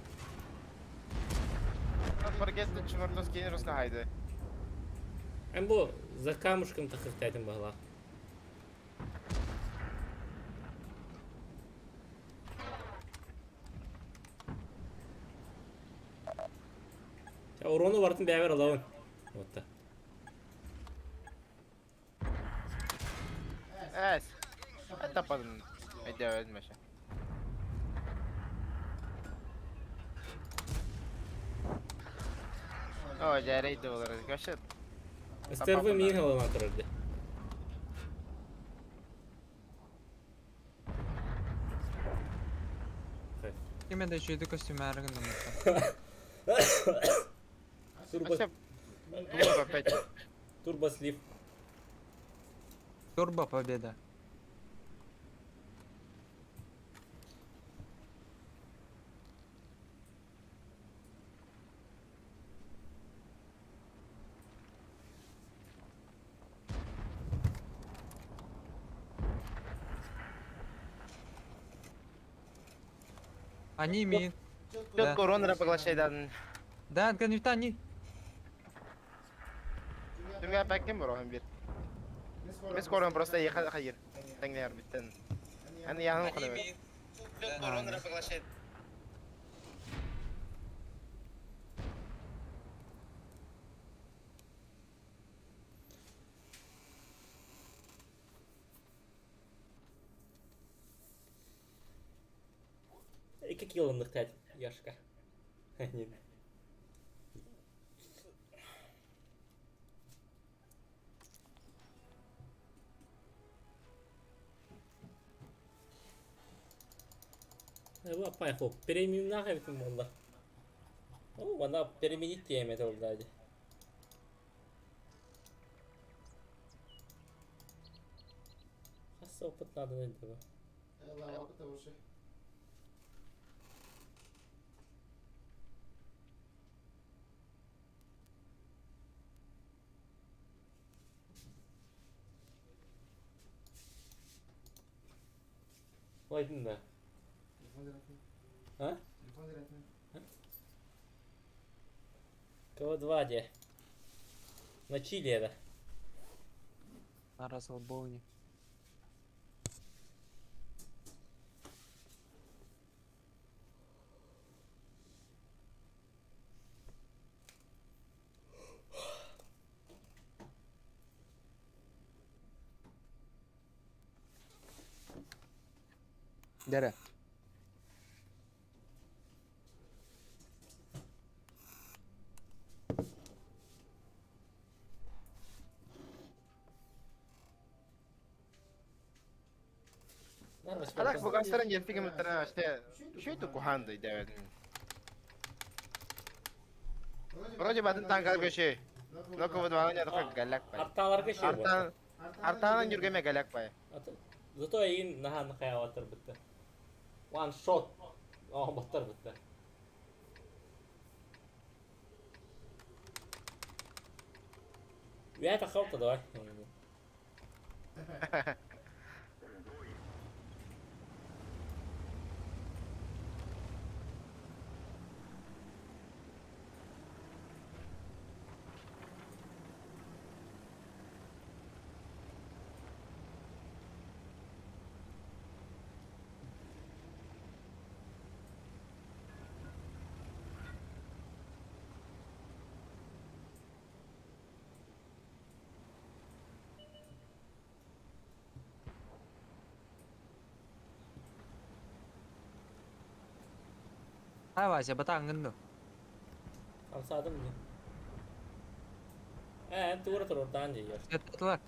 Форгетти чуварлос кейн хайды. Эн бу за камушком тахыктайтын баһылаах. Урону бартын бэйэбэр ылабын. Отта. Эс. Тападын. Эдэ мәшә. О, жарайды олар. Вообще. Стервы мин ылынан турар ди. Ким да үчүгэй костюмнары гыннаммыттар. Турбо, Вообще. Думаю, опять. турбослив. Турбо победа. Они имеют. Четко урон поглощайдан. Да, конюта не. Түнге пәккем бар оһын бир. Biz корон просто ехал хайыр. Тәңнәр биттен. Аны яһын кылып. Четко урон поглощает. Икки килл тәт Яшка. Не. Апай хоп, премиум эбитин буолла. О, ана переменить тиэмэ ол ди. Хас опыт надо этого. Лайдын да. А? КВ-2 де. На Чили это. На Расселбоуне. Дәрә. Алак бугастарын елфиге мутара вообще. Что это куханды дәвәдин? Вроде бы атын танкар көшө. Но кого два не такой галяк пай. Арталарга шей бар. Артан Артанан жүргеме галяк пай. Зато эйин наха нахая батыр бітті. One shot. О, батыр бітті. Я это хавта давай. Ай, Вася, батаң гынды. Хамсадым не. Ээ, тугура туруордаан дьиийэр. Еттылар.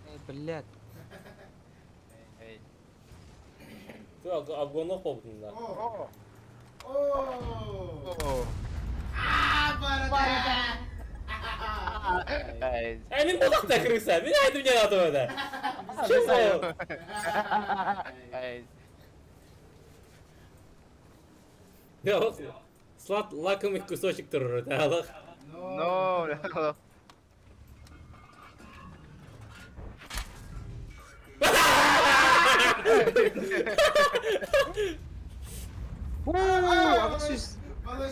Эй, блядь. Эй. Ту обгонок буолбутун да. О! О! Эй. Эй, мин бодохта крыса. Мин айтым дьэн атым это. Чего? Эй. Слат лакомый кусочек турur это. No, no.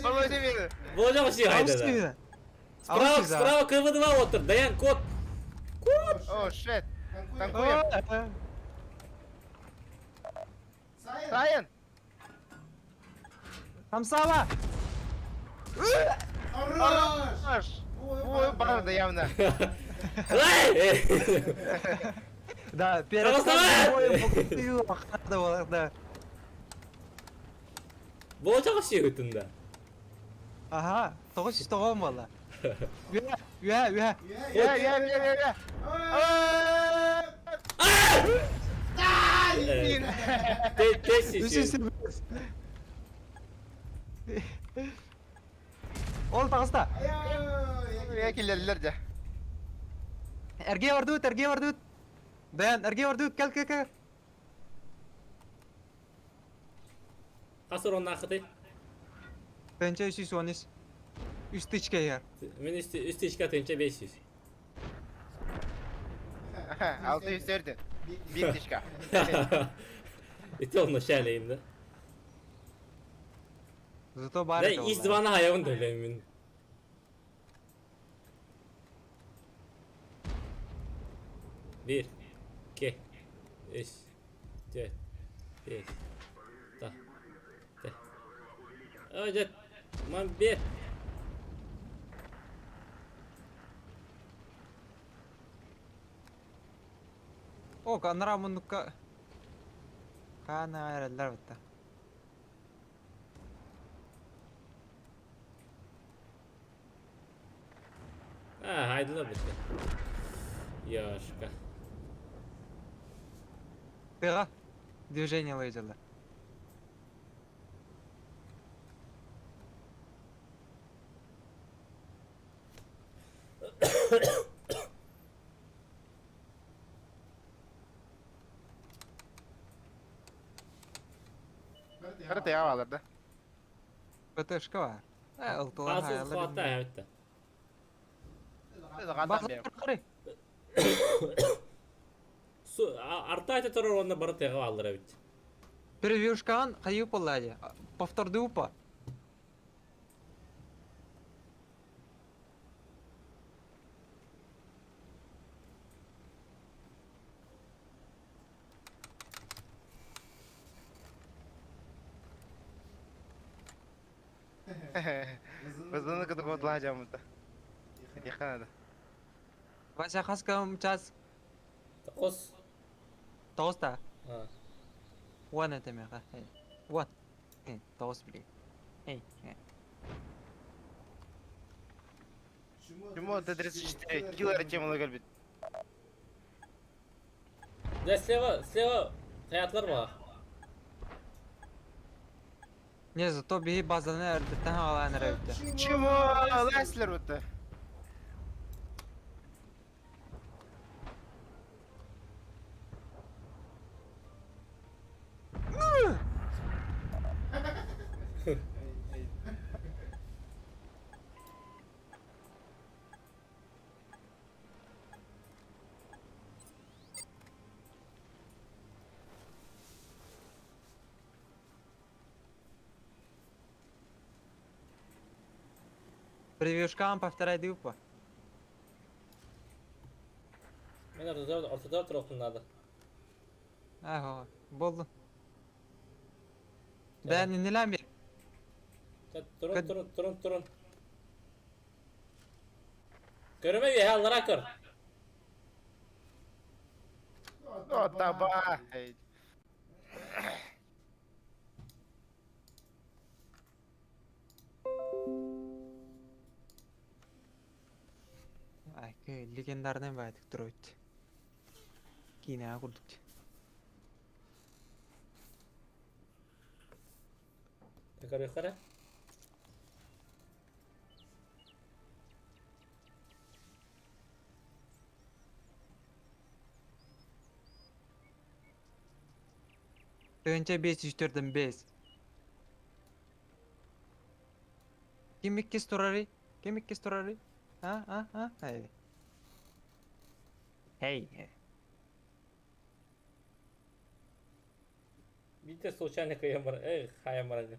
Володимир! Болжам си хайда. Справа, справа КВ-2 отыр. Даян, код. Код. О, shit. Танкуем. Сайын! Хамсава! Хорош! Ой, правда явно. Эй! Да, перед Давай! боем надо было, да. Болжам си өтүндө. Ага, 909 буолла. Үө, үө, үө. Я, я, я, я, я. Тесси. Үс Ол таҕыста. Я киллерлер дьэ. Эргиэ бардыбыт, эргиэ бардыбыт. Бэйэн, эргиэ бардыбыт, кэл, кэл, кэл. Хасыр оннаахыты. Тыһыынча 313. Үс тычка иһэр. Мин үс тычка тыһыынча 500. 604. Биир тычка. Ити онно шээлейим да. Зато баар Да этэ ис буоллаҕа. дваны хайабын төлөймүн. Биир, икки, үс, түөрт, биэс, алта, сэттэ. Ой, дьэ, мамбет. О, анараа муннукка хаана эрэллэр бытта. А, хайдылар битте. Ёшка. Тыга движение лыйдылар. Бары тыаҕа бааллар да. ПТшка бар. Э, ылтылар Асыл хайалар. хватта эбитте. Базар кыры. Су арта айта турар уонна бары тыаҕа бааллар эбит. Превьюшкаан хайыы буолла Повторды упа. Бызыны кытык отла жамыта. Яхана. Вася хаска час Тоҕус. тоҕуста. А. Уон этэмэҕэ. Уон. Тоҕус били. Эй. Чему Т-34 киллер тем лагальбит. Дьэ слева, слева хаятылар баар. Не, зато биһи базаны эрдэттэн хаалаан эрэ эбитэ. Чему Леслер вот. Превьюшкаан повторяй упа. Мин ортодор ортодор туруохпун наада. Ага, болду. Бэйэн иннилээн биэр. Турун Кыт- турун турун турун. Көрүмэ үөһэ аллара көр. О, таба! Айкы легендарный баайдык туруйт. Киинэҕэ курдук. Көрүөххэ Тыһыынча 504-тэн 5. Ким иккис турарый? Ким иккис турарый? А, а, а? Эй. Эй. Биирдэ случайно кыайан бар, эй, хаайан баран.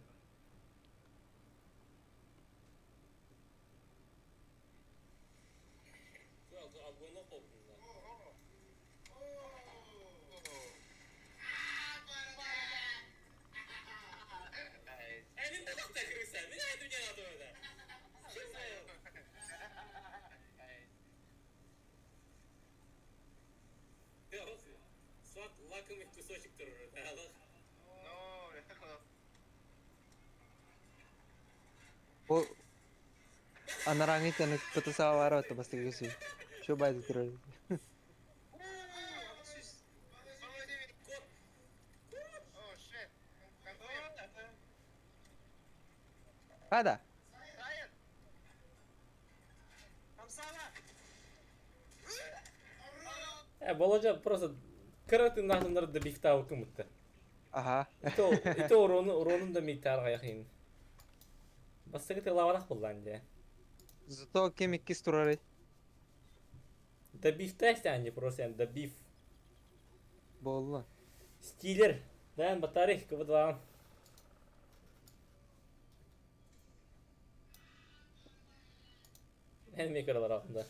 Бу анарааҥҥы кэннэ ПТСА баара бастакы көсүү. Что баайдык турарый? Хада. Боложа просто кыратын нахындар да бифтау кымытты. Ага. Ито ито урону уронун да миктар гаяхин. Бастакы тылаварах буллан де. Зато ким иккис турарый? Да бифтайся просто да биф. Буолла. Стилер. Дан батарей кыбыдлаан. Эн микролар ағында.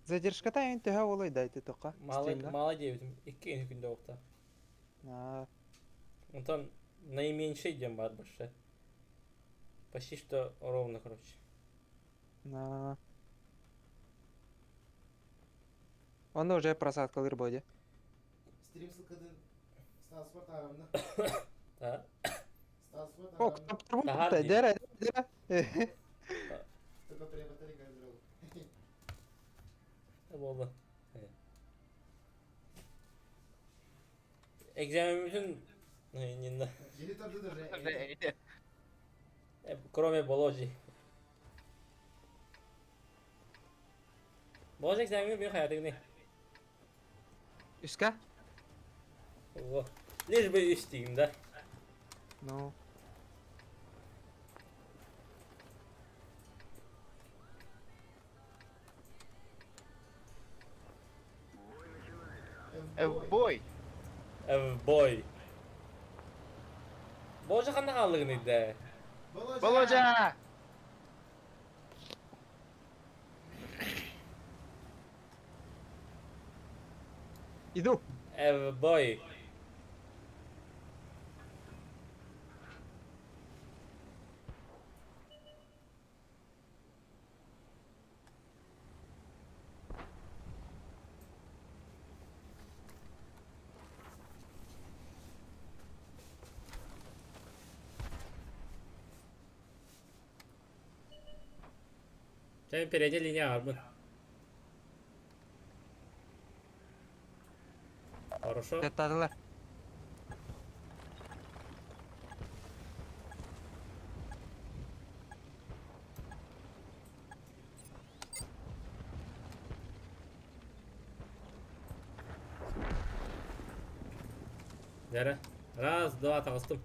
Задержката эн төһө буолуой да ити тоққа? Мало мало девятым. Икки күндө оқта. А, Онтон наименьший дем бар больше. Почти что ровно, короче. на. Он уже просадкалыр боди. Стрим ссылкатын Стаспорт арамда. Да. Стаспорт О, кто Тахар трубу дии. дера, дера. Только прям батарейка Болды. Экзамен не Кроме Боложи. Боложи экзамен bir hayatı Үскә? О. Лишь бы үс деймін да. Ну. Бой! Бой. Боложи қандай қалдығын еді? Володя! Иду. Бой. Sen передняя линия арбын. Хорошо. Жаттадылар. Дәрі. Раз, два, тағыстым.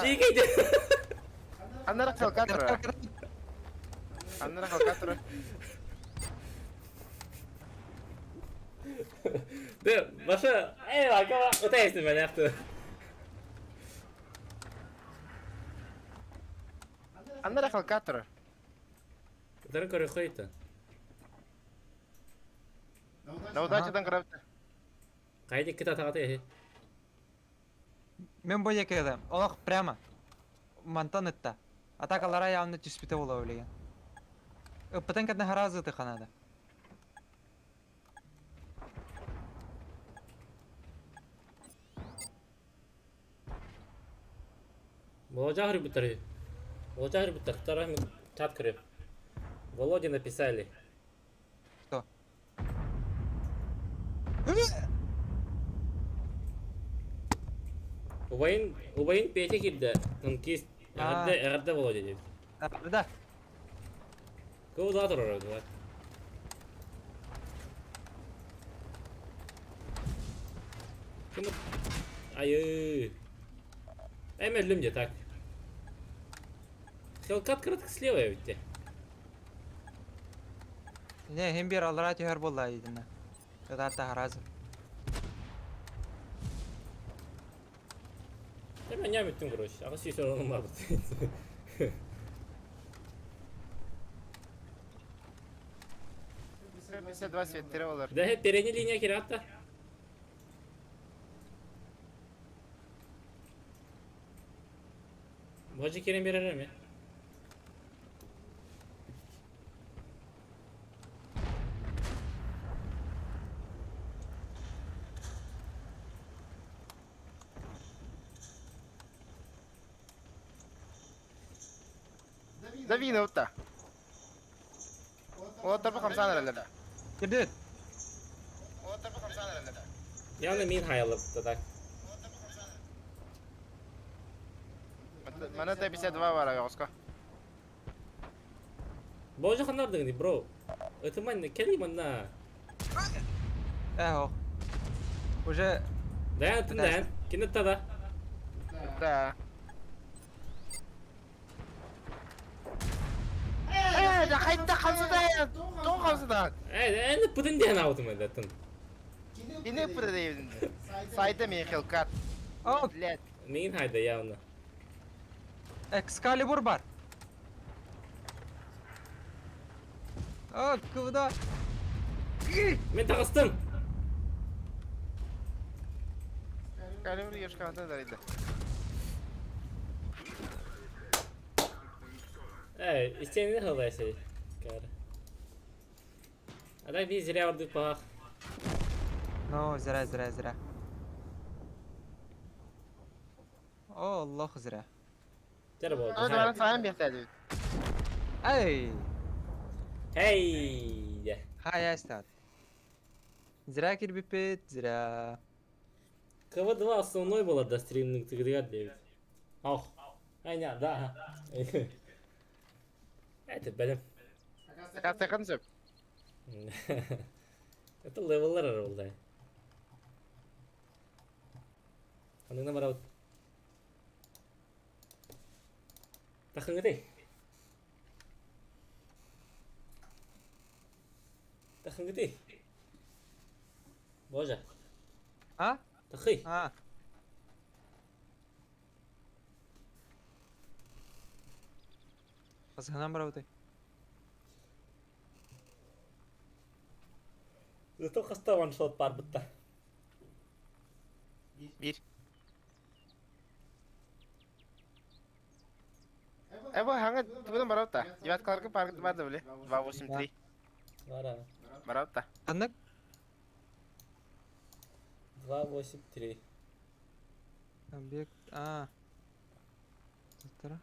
Жигейді. Аннара халкатра. Аннара халкатра. Де, баша, эй, акала, ұтайсың мен яқты. Аннара халкатра. Ұтарын көрі қойты. На удачадан карабыта. Хайа диэки атаҕата эһи? Мен бу диэки ылыам. Олох прямо. Мантан ытта. Атакалара явно түспүтэ буолуо билигин. Ыппытын кэннэ сразу ытыха надо. Володя грибутары. Володя грибутар. Второй чат көрүм. Володя написали. Кто? Убайын, убайын Петя киирдэ. Танкист. А. Эҕэрдэ, эҕэрдэ Володя диэбит. Да. Кого турар давай. Ким Айы. Эм өллүм дьэ так. Хелкат кыратык слева эбитте. Не, хим биир аллараа түһэр буолла итиннэ. Кытаатта сразу. Эм аньаа бүттүм короче. 800 оронум бар бут. 52 светтері олар. Да, передняя линия киратта. Божи кирен берер ми? Давина утта. Олаттар бу хамсаан эрэллэр. Кирдит. Олаттар бу хамсаан эрэллэр. Явно мин хаялып так. Мана Т-52 бар оҕуска. Божи ханнардыгын бро. Ытыман кели манна. Э, ох. Уже Даян ытын даян. Кини тада. Да. Э, да хайда хамсадан. Тоң хамсадан. Э, эни пытын диэн аутым эдеттин. Кини пыта дейбин. Сайда мен Хелкат. О, Блядь. Мин хайда явно. Экскалибур бар. О, куда? Мен тагыстым. Калибр ешканта дарида. Э, истенini хылайсы. Кара. А так би зря ордык пах. Ну, зря, зря, зря. О, Аллах, зря. Жар болду. Аны баран сайын бехтәди. Эй, Эй. хай астат. Зря кирбипет, зря. КВ-2 основной была до стримных тыгдыгат 9. Ох. Айня, да. Это бәлем. Кастайкан сөп. Это левеллар арылды. Аныңна барабыт. Тахыңыты. Тахыңыты. Божа, А? тахый. А. Азгынан барабыты. Зато хаста ваншот бар бытта. Бир. Э, бу хаңа түбүнөн барабыт Девяткаларга парк бар да биле. 283 Бара. барабыт Ханнык? 2, 8, 3. Объект. А. Туттара.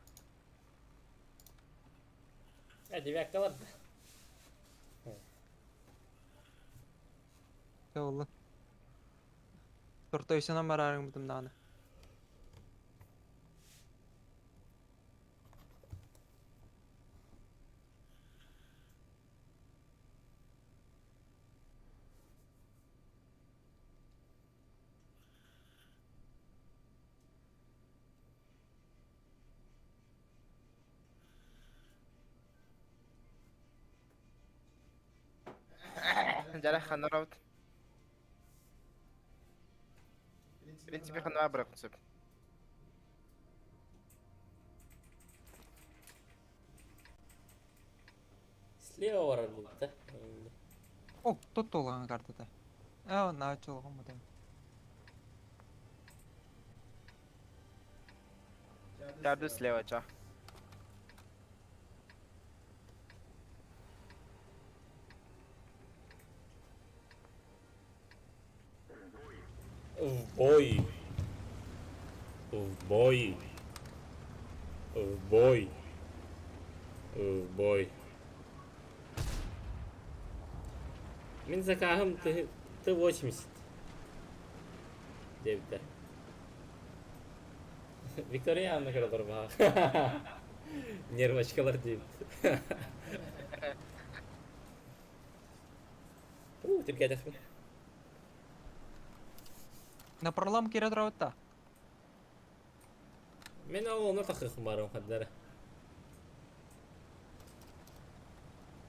Ә, девяткалар. Олла. Тортойсынан барарың бутум дааны. Жара ханарабыт. В принципе, ханара барабыт сөп. Слева барар бытта. О, тот толған картада. Э, на чолгон бутум. Я иду слева, чё? В бой. В бой. В бой. В бой. Мин закааһым Т-80 диэбиттэр. Виктория Анна көрө олорбаһа. Нервочкалар диэбит. У, тиргээтэхпин. На пролом киирэ турабыт Мин ол онно тахыахым баарым хардара.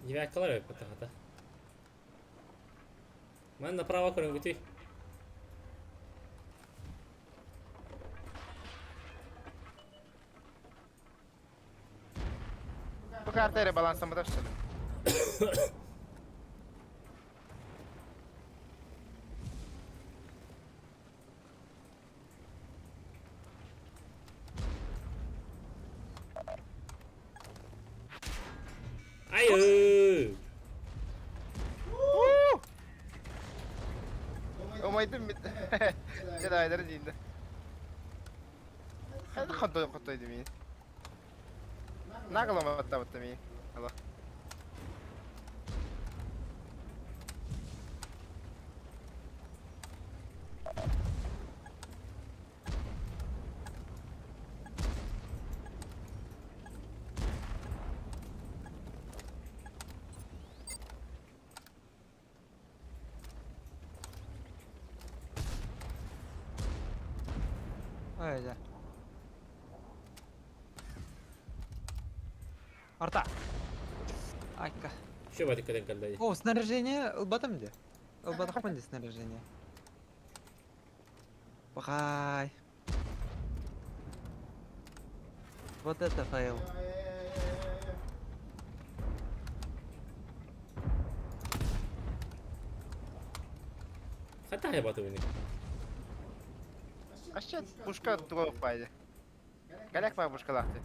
Девяткалар эбит хата. Ман направо көрөнгүтүй. Бу карта эрэ балансаммыта что ли? Айыы! Умайдым бит. Дьэ айдары диинде. Хайда хоттой хоттой димин. Нагалама мин. Алло. Ой, да. Арта. Айка. Еще батик көтөн кэллэ. О, снаряжение ылбатым дии. Ылбатахпын дии снаряжение. Бахай. Вот это фейл. Хата хайбаты Вообще пушка туга пайды. Каляк па пушкалахты.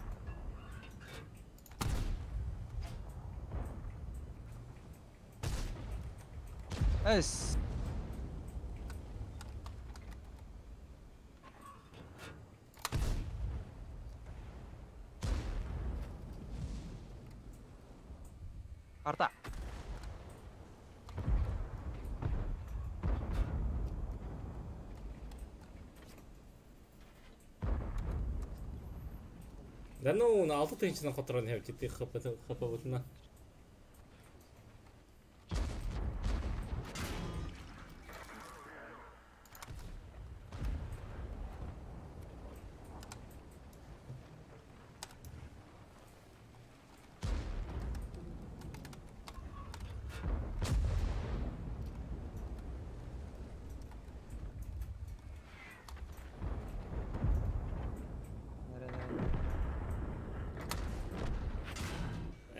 Эс. Арта. Да ну, на 6 тыһыынчанан хотторон иһэбит хп-бытына.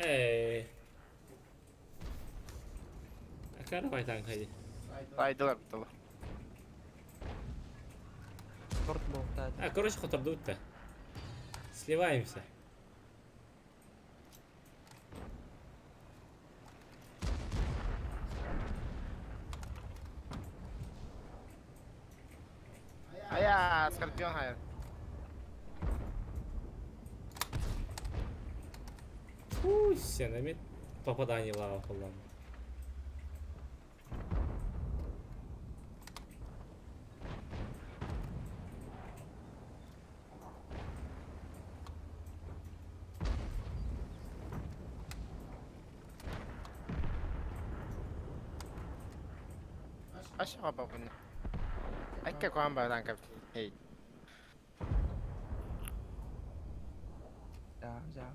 Эй. Акара байтан хайди. Айдылар буталы. Торт болтает. А, короче, хоттордут-то. Сливаемся. Ая, скорпион хайр. Пусть на попадание лава холлан. Аша бабын. Айка куан баран кап. Эй. Да, да.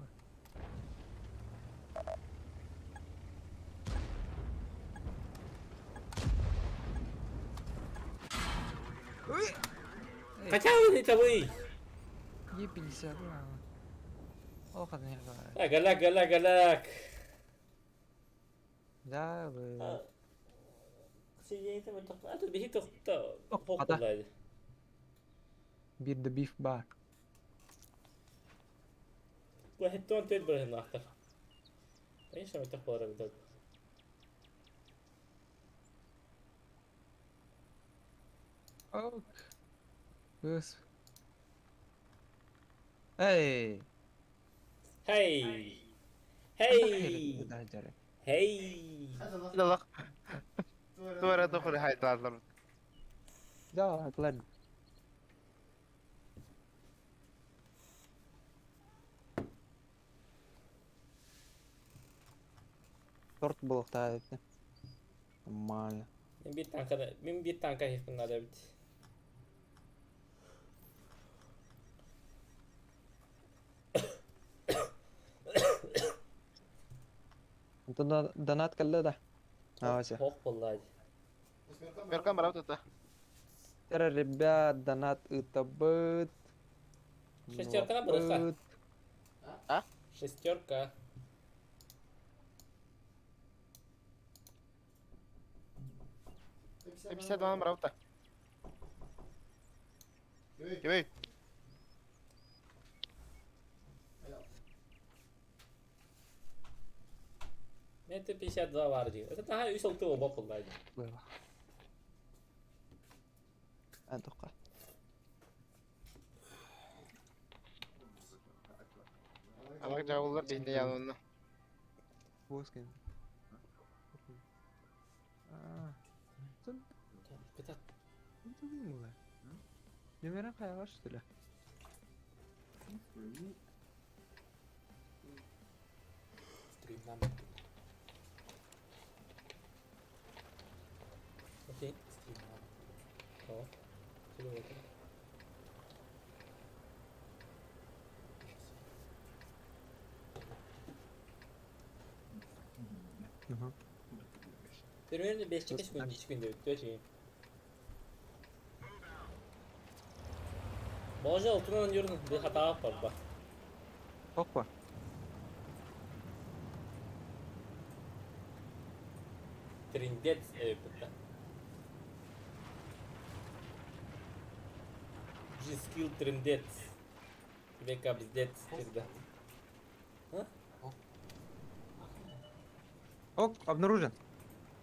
Хотя вы это вы. Е50. Ох, А, галяк, галяк, галяк. Да, вы. Хата. Бир the beef bar. Бу 74 бырыһыннаахтар. Конечно, мөлтөх буолар эбит. Ок. Кыс. Эй! Hey! Hey! Hey! Лох. Туора дохур хайталар. Да, Глен. Торт буолуохтаах эбит. Нормально. Мин биир танка мин биир танка иһиппин наада эбит. Онтон донат кэллэ да? Аася. Ох буолла дии. Меркан барабыт это. Тера, ребят, донат ыытабыт. Шестерканы бырыха. Быт. А? Шестерка. 52 барабыт. Кебей. Это 52 бар дии. Это наһаа үс алты оба буолла дии. Было. Антоха. Алак жабылар бейінде януна. Воскин. А. Тут Кытат. тут Нөмерин хайаҕар что ли? Стримнан. Окей. Стримнан. О. Тебе это. Ага. Примерно 5 күн, 3 күн деп өттү. Боже, алтынан жүрдүм. Bir хата бар ба. Опа. Триндец эпитта. G-Skill триндец. Века бздец всегда. А? Оп, обнаружен.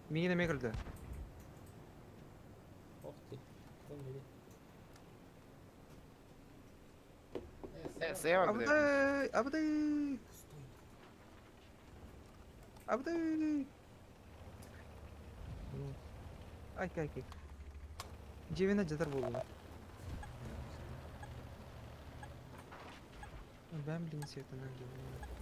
Мигина мекрді. Ох ты. Сева. Абдай, абдай. Абдай. Ай, ай, ай. Дьиэбин жатар буолла. Бэм, блин, светанан дьиэбин.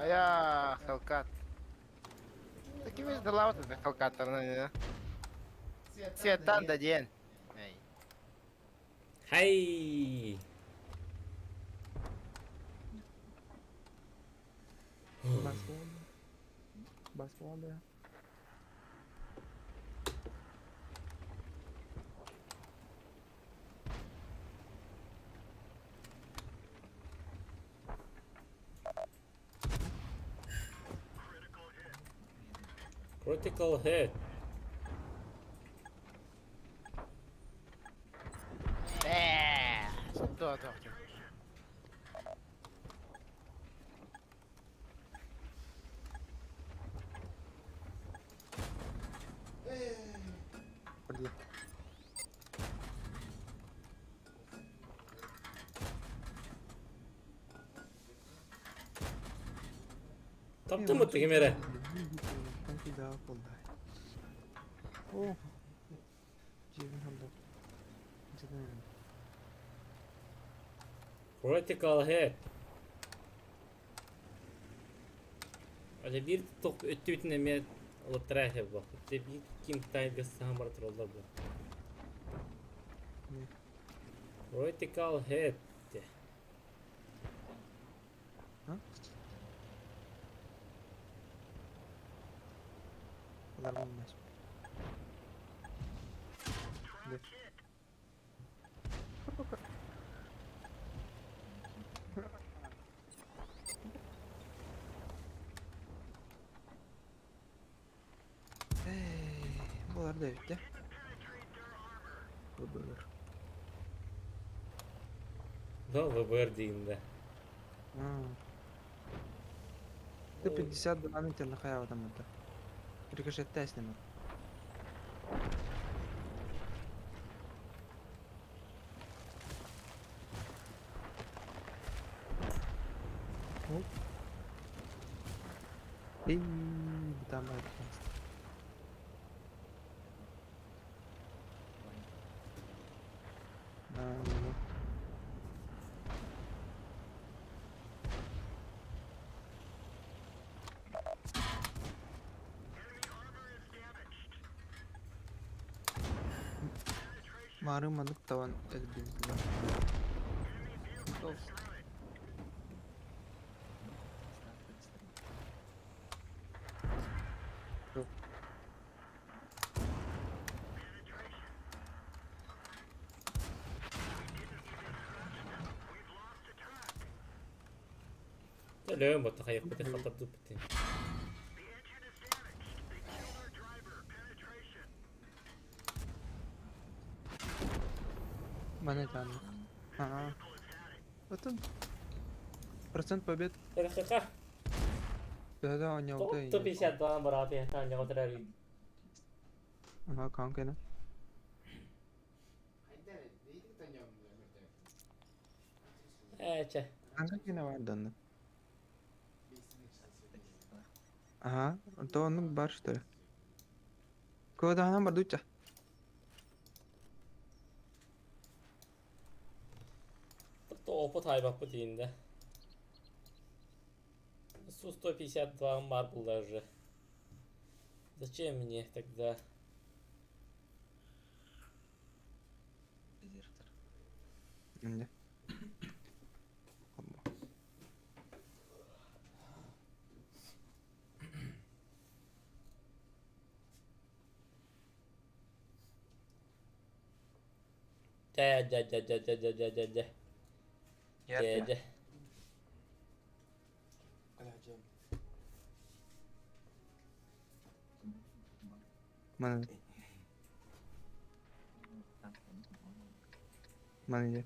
Ая, Хелкат. Такими сдала вот это Хелкат, Цветан да ден. Хай! Басволда. Басволда. Critical hit. Что там? Блин. Таптым бу кемере. О. Дьиэбин ханна. Critical hit. Аже биир тох өттүбүтүн эмиэ олоттара бу. Биир ким тайга саамар тураллар бу. Critical hit. А? Улар болмас. Булар да эбит дии. ВБР. Да, ВБР диин да. Т-52 интернахаяватам это. Рикошет с ним. И там это. Мары маннык табан элбииллэр. Лөөн ботта хайыппыт хатырдыппыт. Маны тааннык. Аа. Отон процент побед Ха-ха. Да-да, оонньообута 152 барааты таанньаҕа төрөөрүй. Ага, каҥкына. Ээ, чэ. Каҥкына бар данны. Ага, то оннук бар что ли? Куодаһынан бардучча. Опыт хайбаппыт иинде. Су-152 бар был уже. Зачем мне тогда? Инде. Дэ дэ дэ дэ дэ дэ дэ дэ дэ. Дэ дэ. Маны. Маны.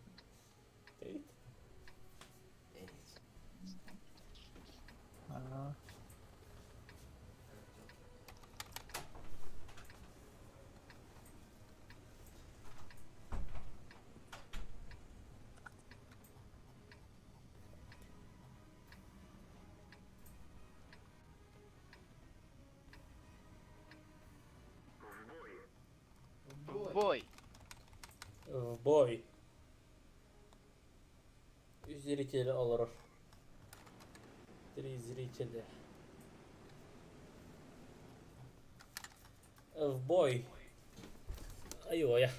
Аа. Бой. В бой. Зрители олорор. Три зрителя. В бой. Ай-ой.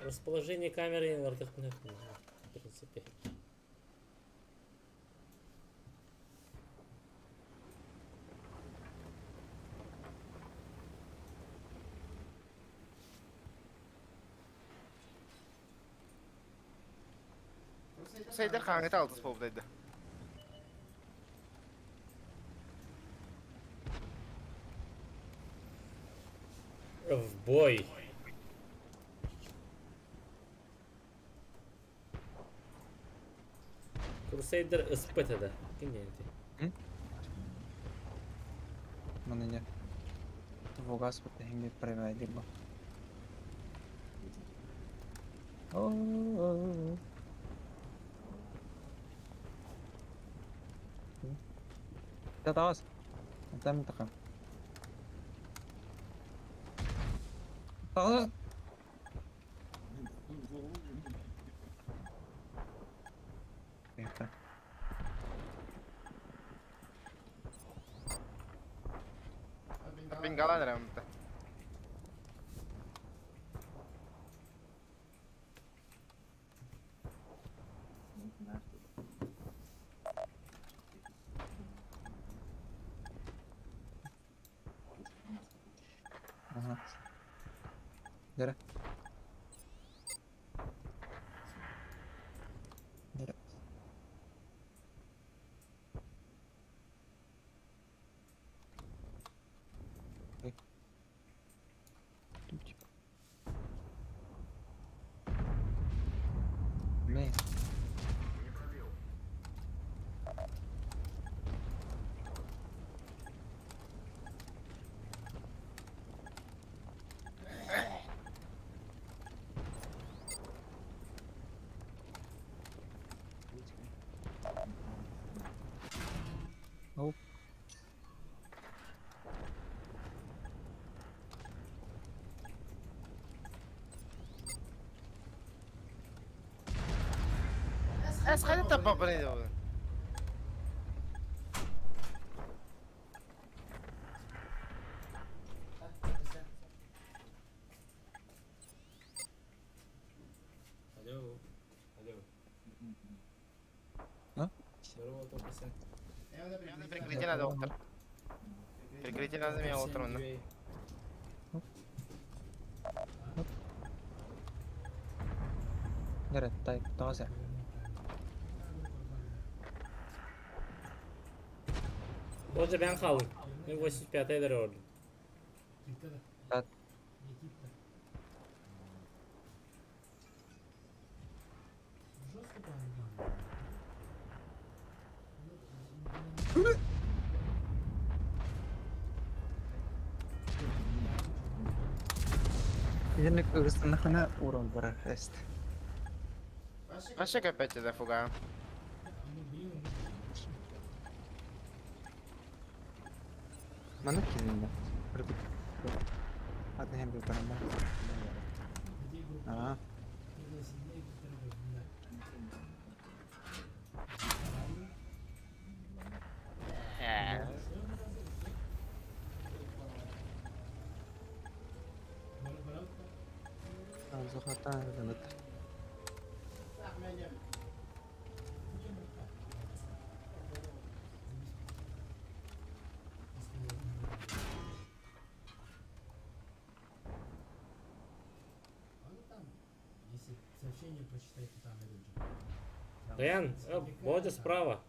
Расположение камеры в принципе. Сайдар хаҥыта алтыс буолбута В бой. Crusader СП да. Ким диэн Маны не. Вогас вот хинги проверили бы. О. Татаас. Там така. Тагыс. Это. Бенгалан эрэ Дэрэ. Дэрэ. Ой. Тупчик. Мэ. Оп. Эс хайда таппаппын ити? Алло. Алло. А? Прикрытие надо, доктор. Прикрытие надо меня утром. Дэрэ, тай, тоҕо Боже, ben kaldım. Ben 85 eder orada. Так. Итинник ыгыстаннахына ууран барар эст. Вообще опять тебя фугаю. Маннык киһиннэ. Атын иһэн билбэҕим Аа. Захватаем этот. Даян, Бодя справа.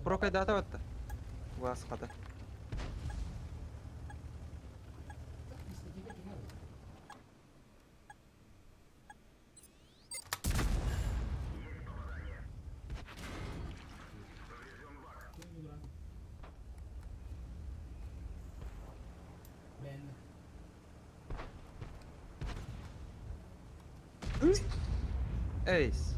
Прокайдата батта. Уас хата. Эйс.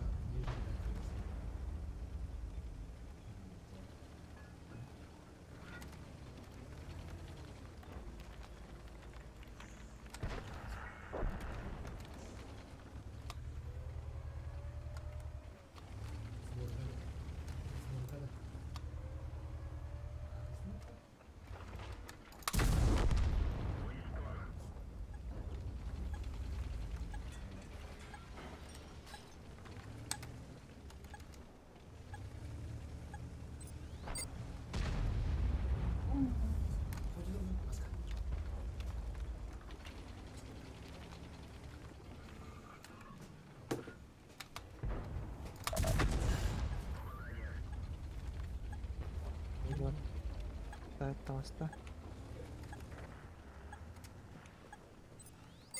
Таста.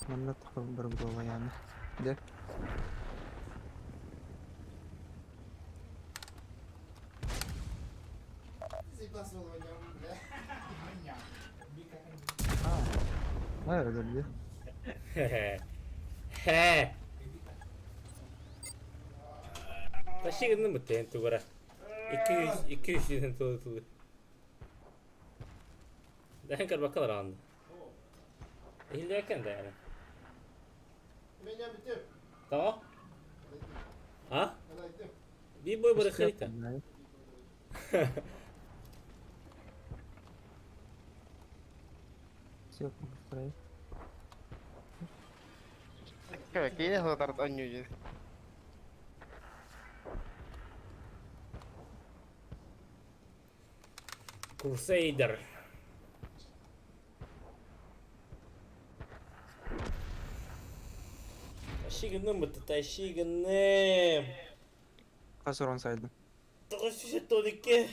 Манна тахыр бір буола яны. Де. А. Хайыр да Хе. Хе. Ташигын бутен тугара. 200 200 ден тулы тулы. Даян көр бакалар анды. Иһиллээкен да yani. Tamam. А? Би бой барыхайта. Все, быстрее. Киine хатарт анню. Crusader. Тащи гыным это, тащи гыным. Хас урон сайдым. 912.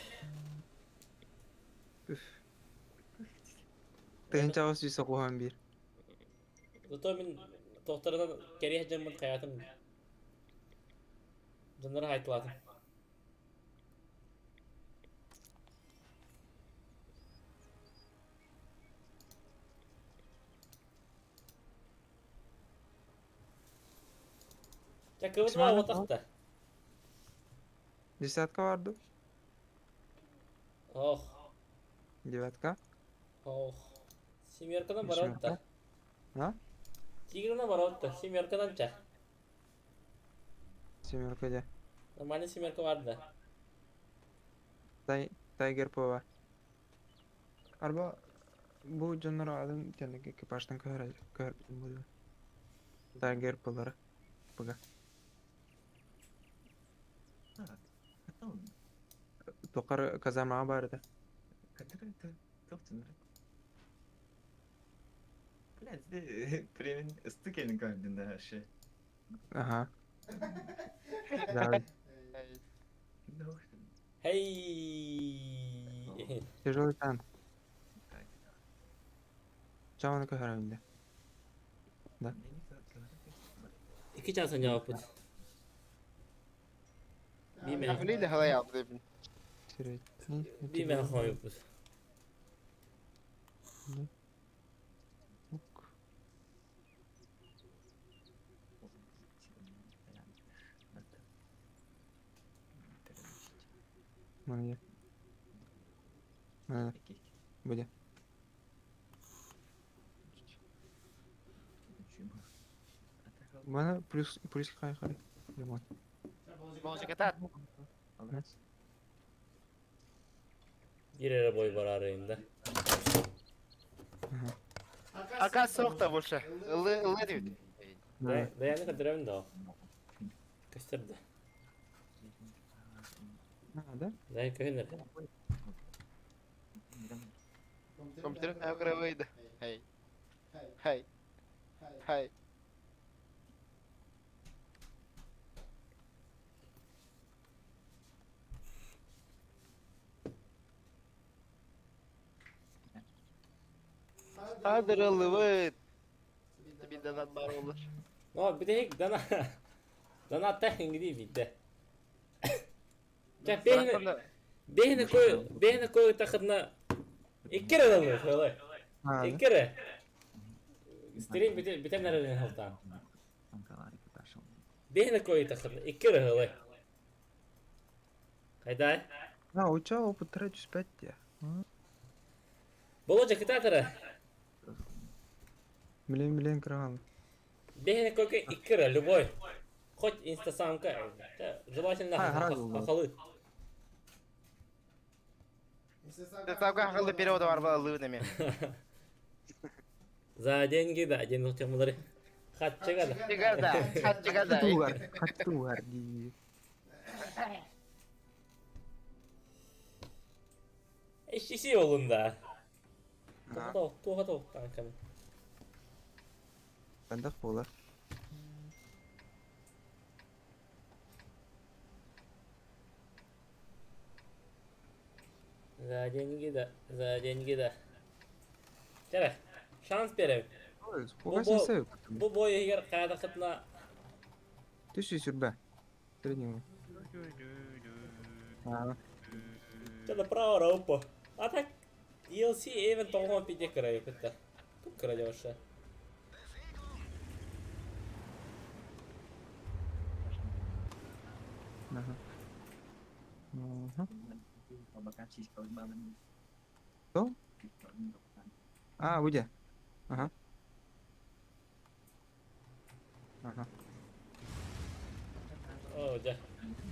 Үф. 1891. Зато мин тохторунан кэриэс дьоммун хайаатым. Дьоннору хайтылаатым. Дьэ кыбытма Максимально уотахта. Десятка vardı. Ох, Девятка. ох. Семерканан барабытта. Восьмерка. А? Тигрынан барабытта. Семерканан ча. Семерка де. Нормальный семерка бар да. Тай, Тайгер ПВ. Арба бу дьоннор атын кэнники экипажтан көһөр көһөрбүтүм буолуо. Тайгер пылары. Пыга. Тоқар казармаға бар еді. Блядь, Premin ıslık elin kalbinde her şey. Аха. Да, Хей. тяжелый танк. Чаманы көһөрөмүндэ. Да. Икки чаасан жааппыт. Биме. Хүлейлі халай алды деп. Средний. Биме хойуппут. Ук. Маны. Маны. Буде. Маны плюс плюс хай хай. Лимон. Болжыкатат. Биир эрэ бой бараарыйында. Ака соқта больше. Ылы ылы дейт. Да. Даяны көтөрөмүн да. Көстөрдө. А, да? Даян көһүнөр. Компьютер агравайды. Хей. Хей. Хей. Адырылыбыт. Биден бар olur. Но битэһик дана дана тэхингди бидде. Ча бэһини бэһини кой бэһини кой тахытна иккере далы хылай. А, да? Иккере. Стрим бите бите нэрэлэн халтаан. Бэһини кой тахытна иккере хылай. Хайдай. А, у тебя опыт 35 те. Боло жакытатара. Блин, блин, кран. Бэһини койка иккере любой. Хоть инстасамка. Желательно А, грабил, хахалы. Сапка халы перевода бар бала лы неме. За деньги да, ден темалары. Хатчыга да. Чыгарда, хат чыгарда. Хаттугар, хаттугар ди. Эшчиси олунда. А, Туха тоқтан кам. Бандах болар. За деньги да, за деньги да. Чара, шанс берем. Буга сенсей. Бу бой егер кайда кытна Түс сүрбә. Средний. А, чада право раупо. А так DLC even тоғон пиде кырай көтті. Тук кырай жаушы. ага. Ага. Что? А, где? Ага. Ага. О, жа.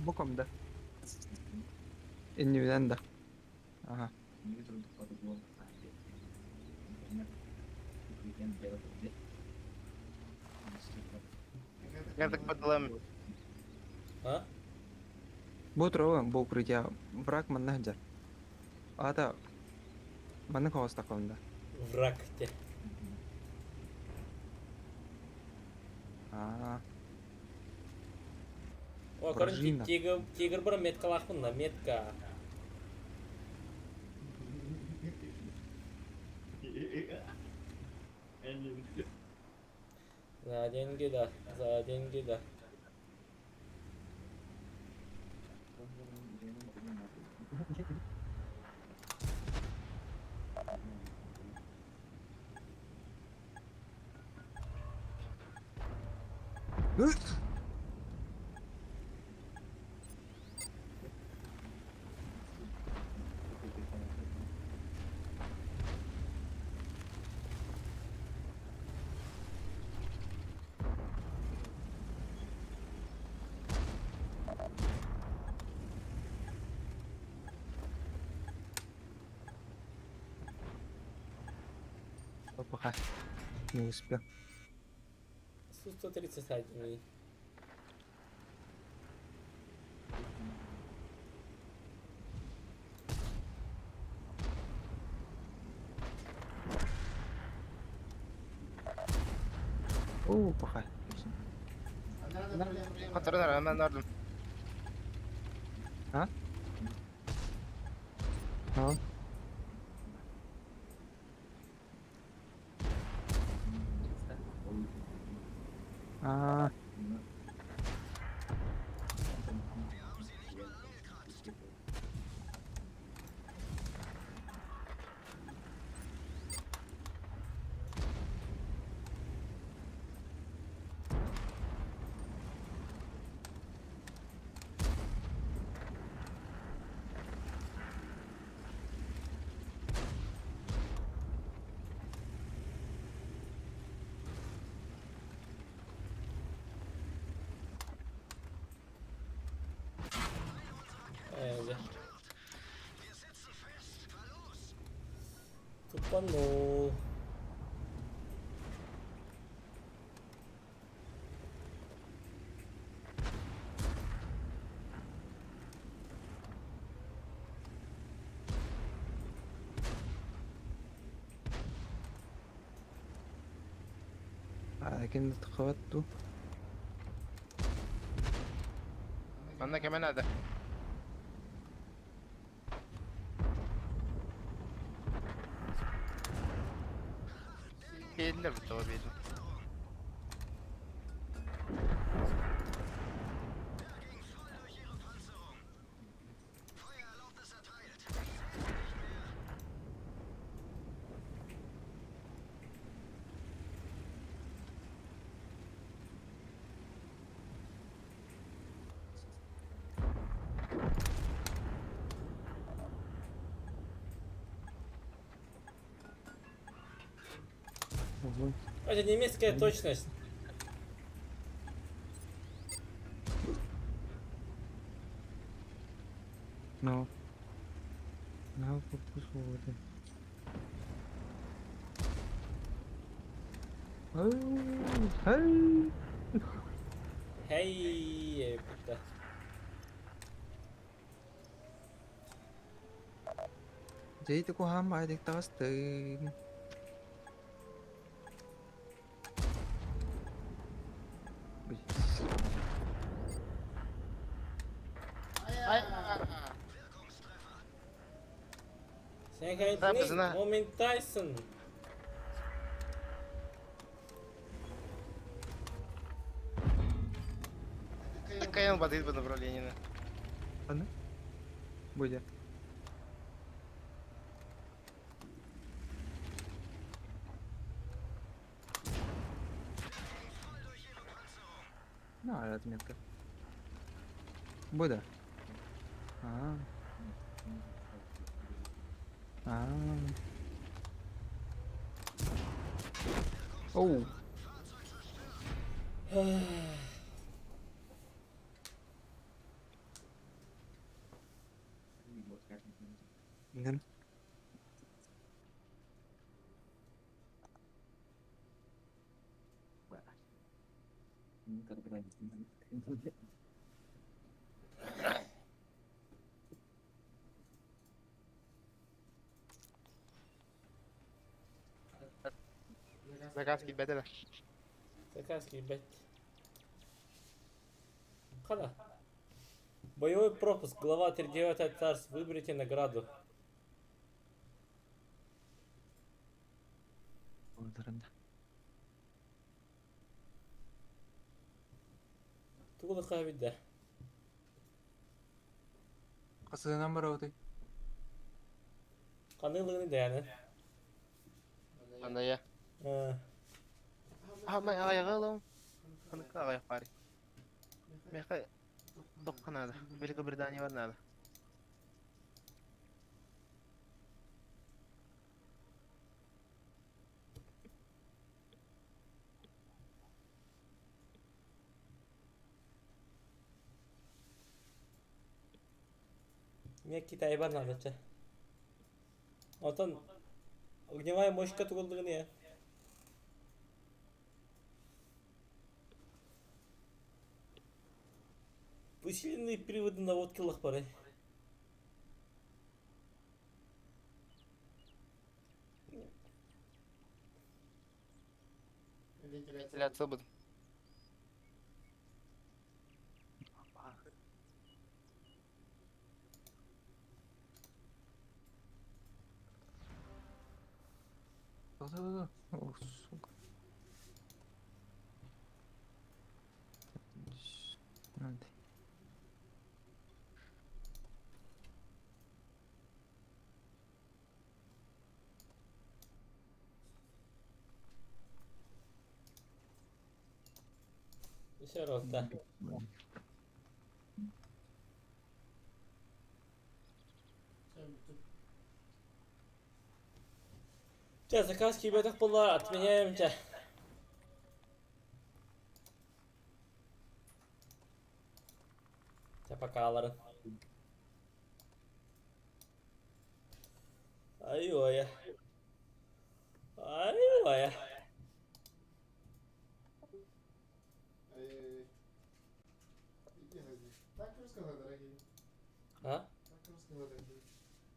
Боком да. Иннибинэн да. Ага. Картык бадылам. А? Бу туралы бу укрытие враг манна сылдьар. Аата Маннык оҕустахпын да. Враг те. Аа. О, короче, Вражина. тигр, тигр бар меткалаахпын да, метка. За деньги да, за деньги да. Опа, не успел. Су-131. О, паха. Хатырын hemen nereden? А? А? А, Э, Тупанул. لكن تخبطته. Anna kemen nerede? Belli bu tabi belli. Ого. Это немецкая точность. Ну. На попусводы. Эй, Хей, битте. Дьэ куһаҕан баайдык таҕыстым. Sen Sen kendini kızına- momentaysın. Такая воды по направлению. Аны? Буде. На, отметка. Буде. А. А. Оу. Нем. Заказ киирбэтэ да. Заказ киирбэт. Хана. Боевой пропуск. Глава 39 царств. Выберите награду. Тугу да хаһа Хасыһынан барабытый? Ханыы дэйэни. Аная. Аһамай аҕайаҕа ылабын. Ханыкка аҕайах баарый. Миэхэ тохха наада. Великобританиябар наада. Мне Китайбар надо чэ. Онтон огневая мощка тугуллугун я. Усиленные приводы наводки лахпары. Вентиляция буду. Да-да-да. Ох, сука. Надо. Все равно, Чэ, заказ киирбэтэх буолла, отменяем чэ. Чэ, пока Ай-ой. Ай-ой. Так русского, дорогие. А? Так русского, дорогие.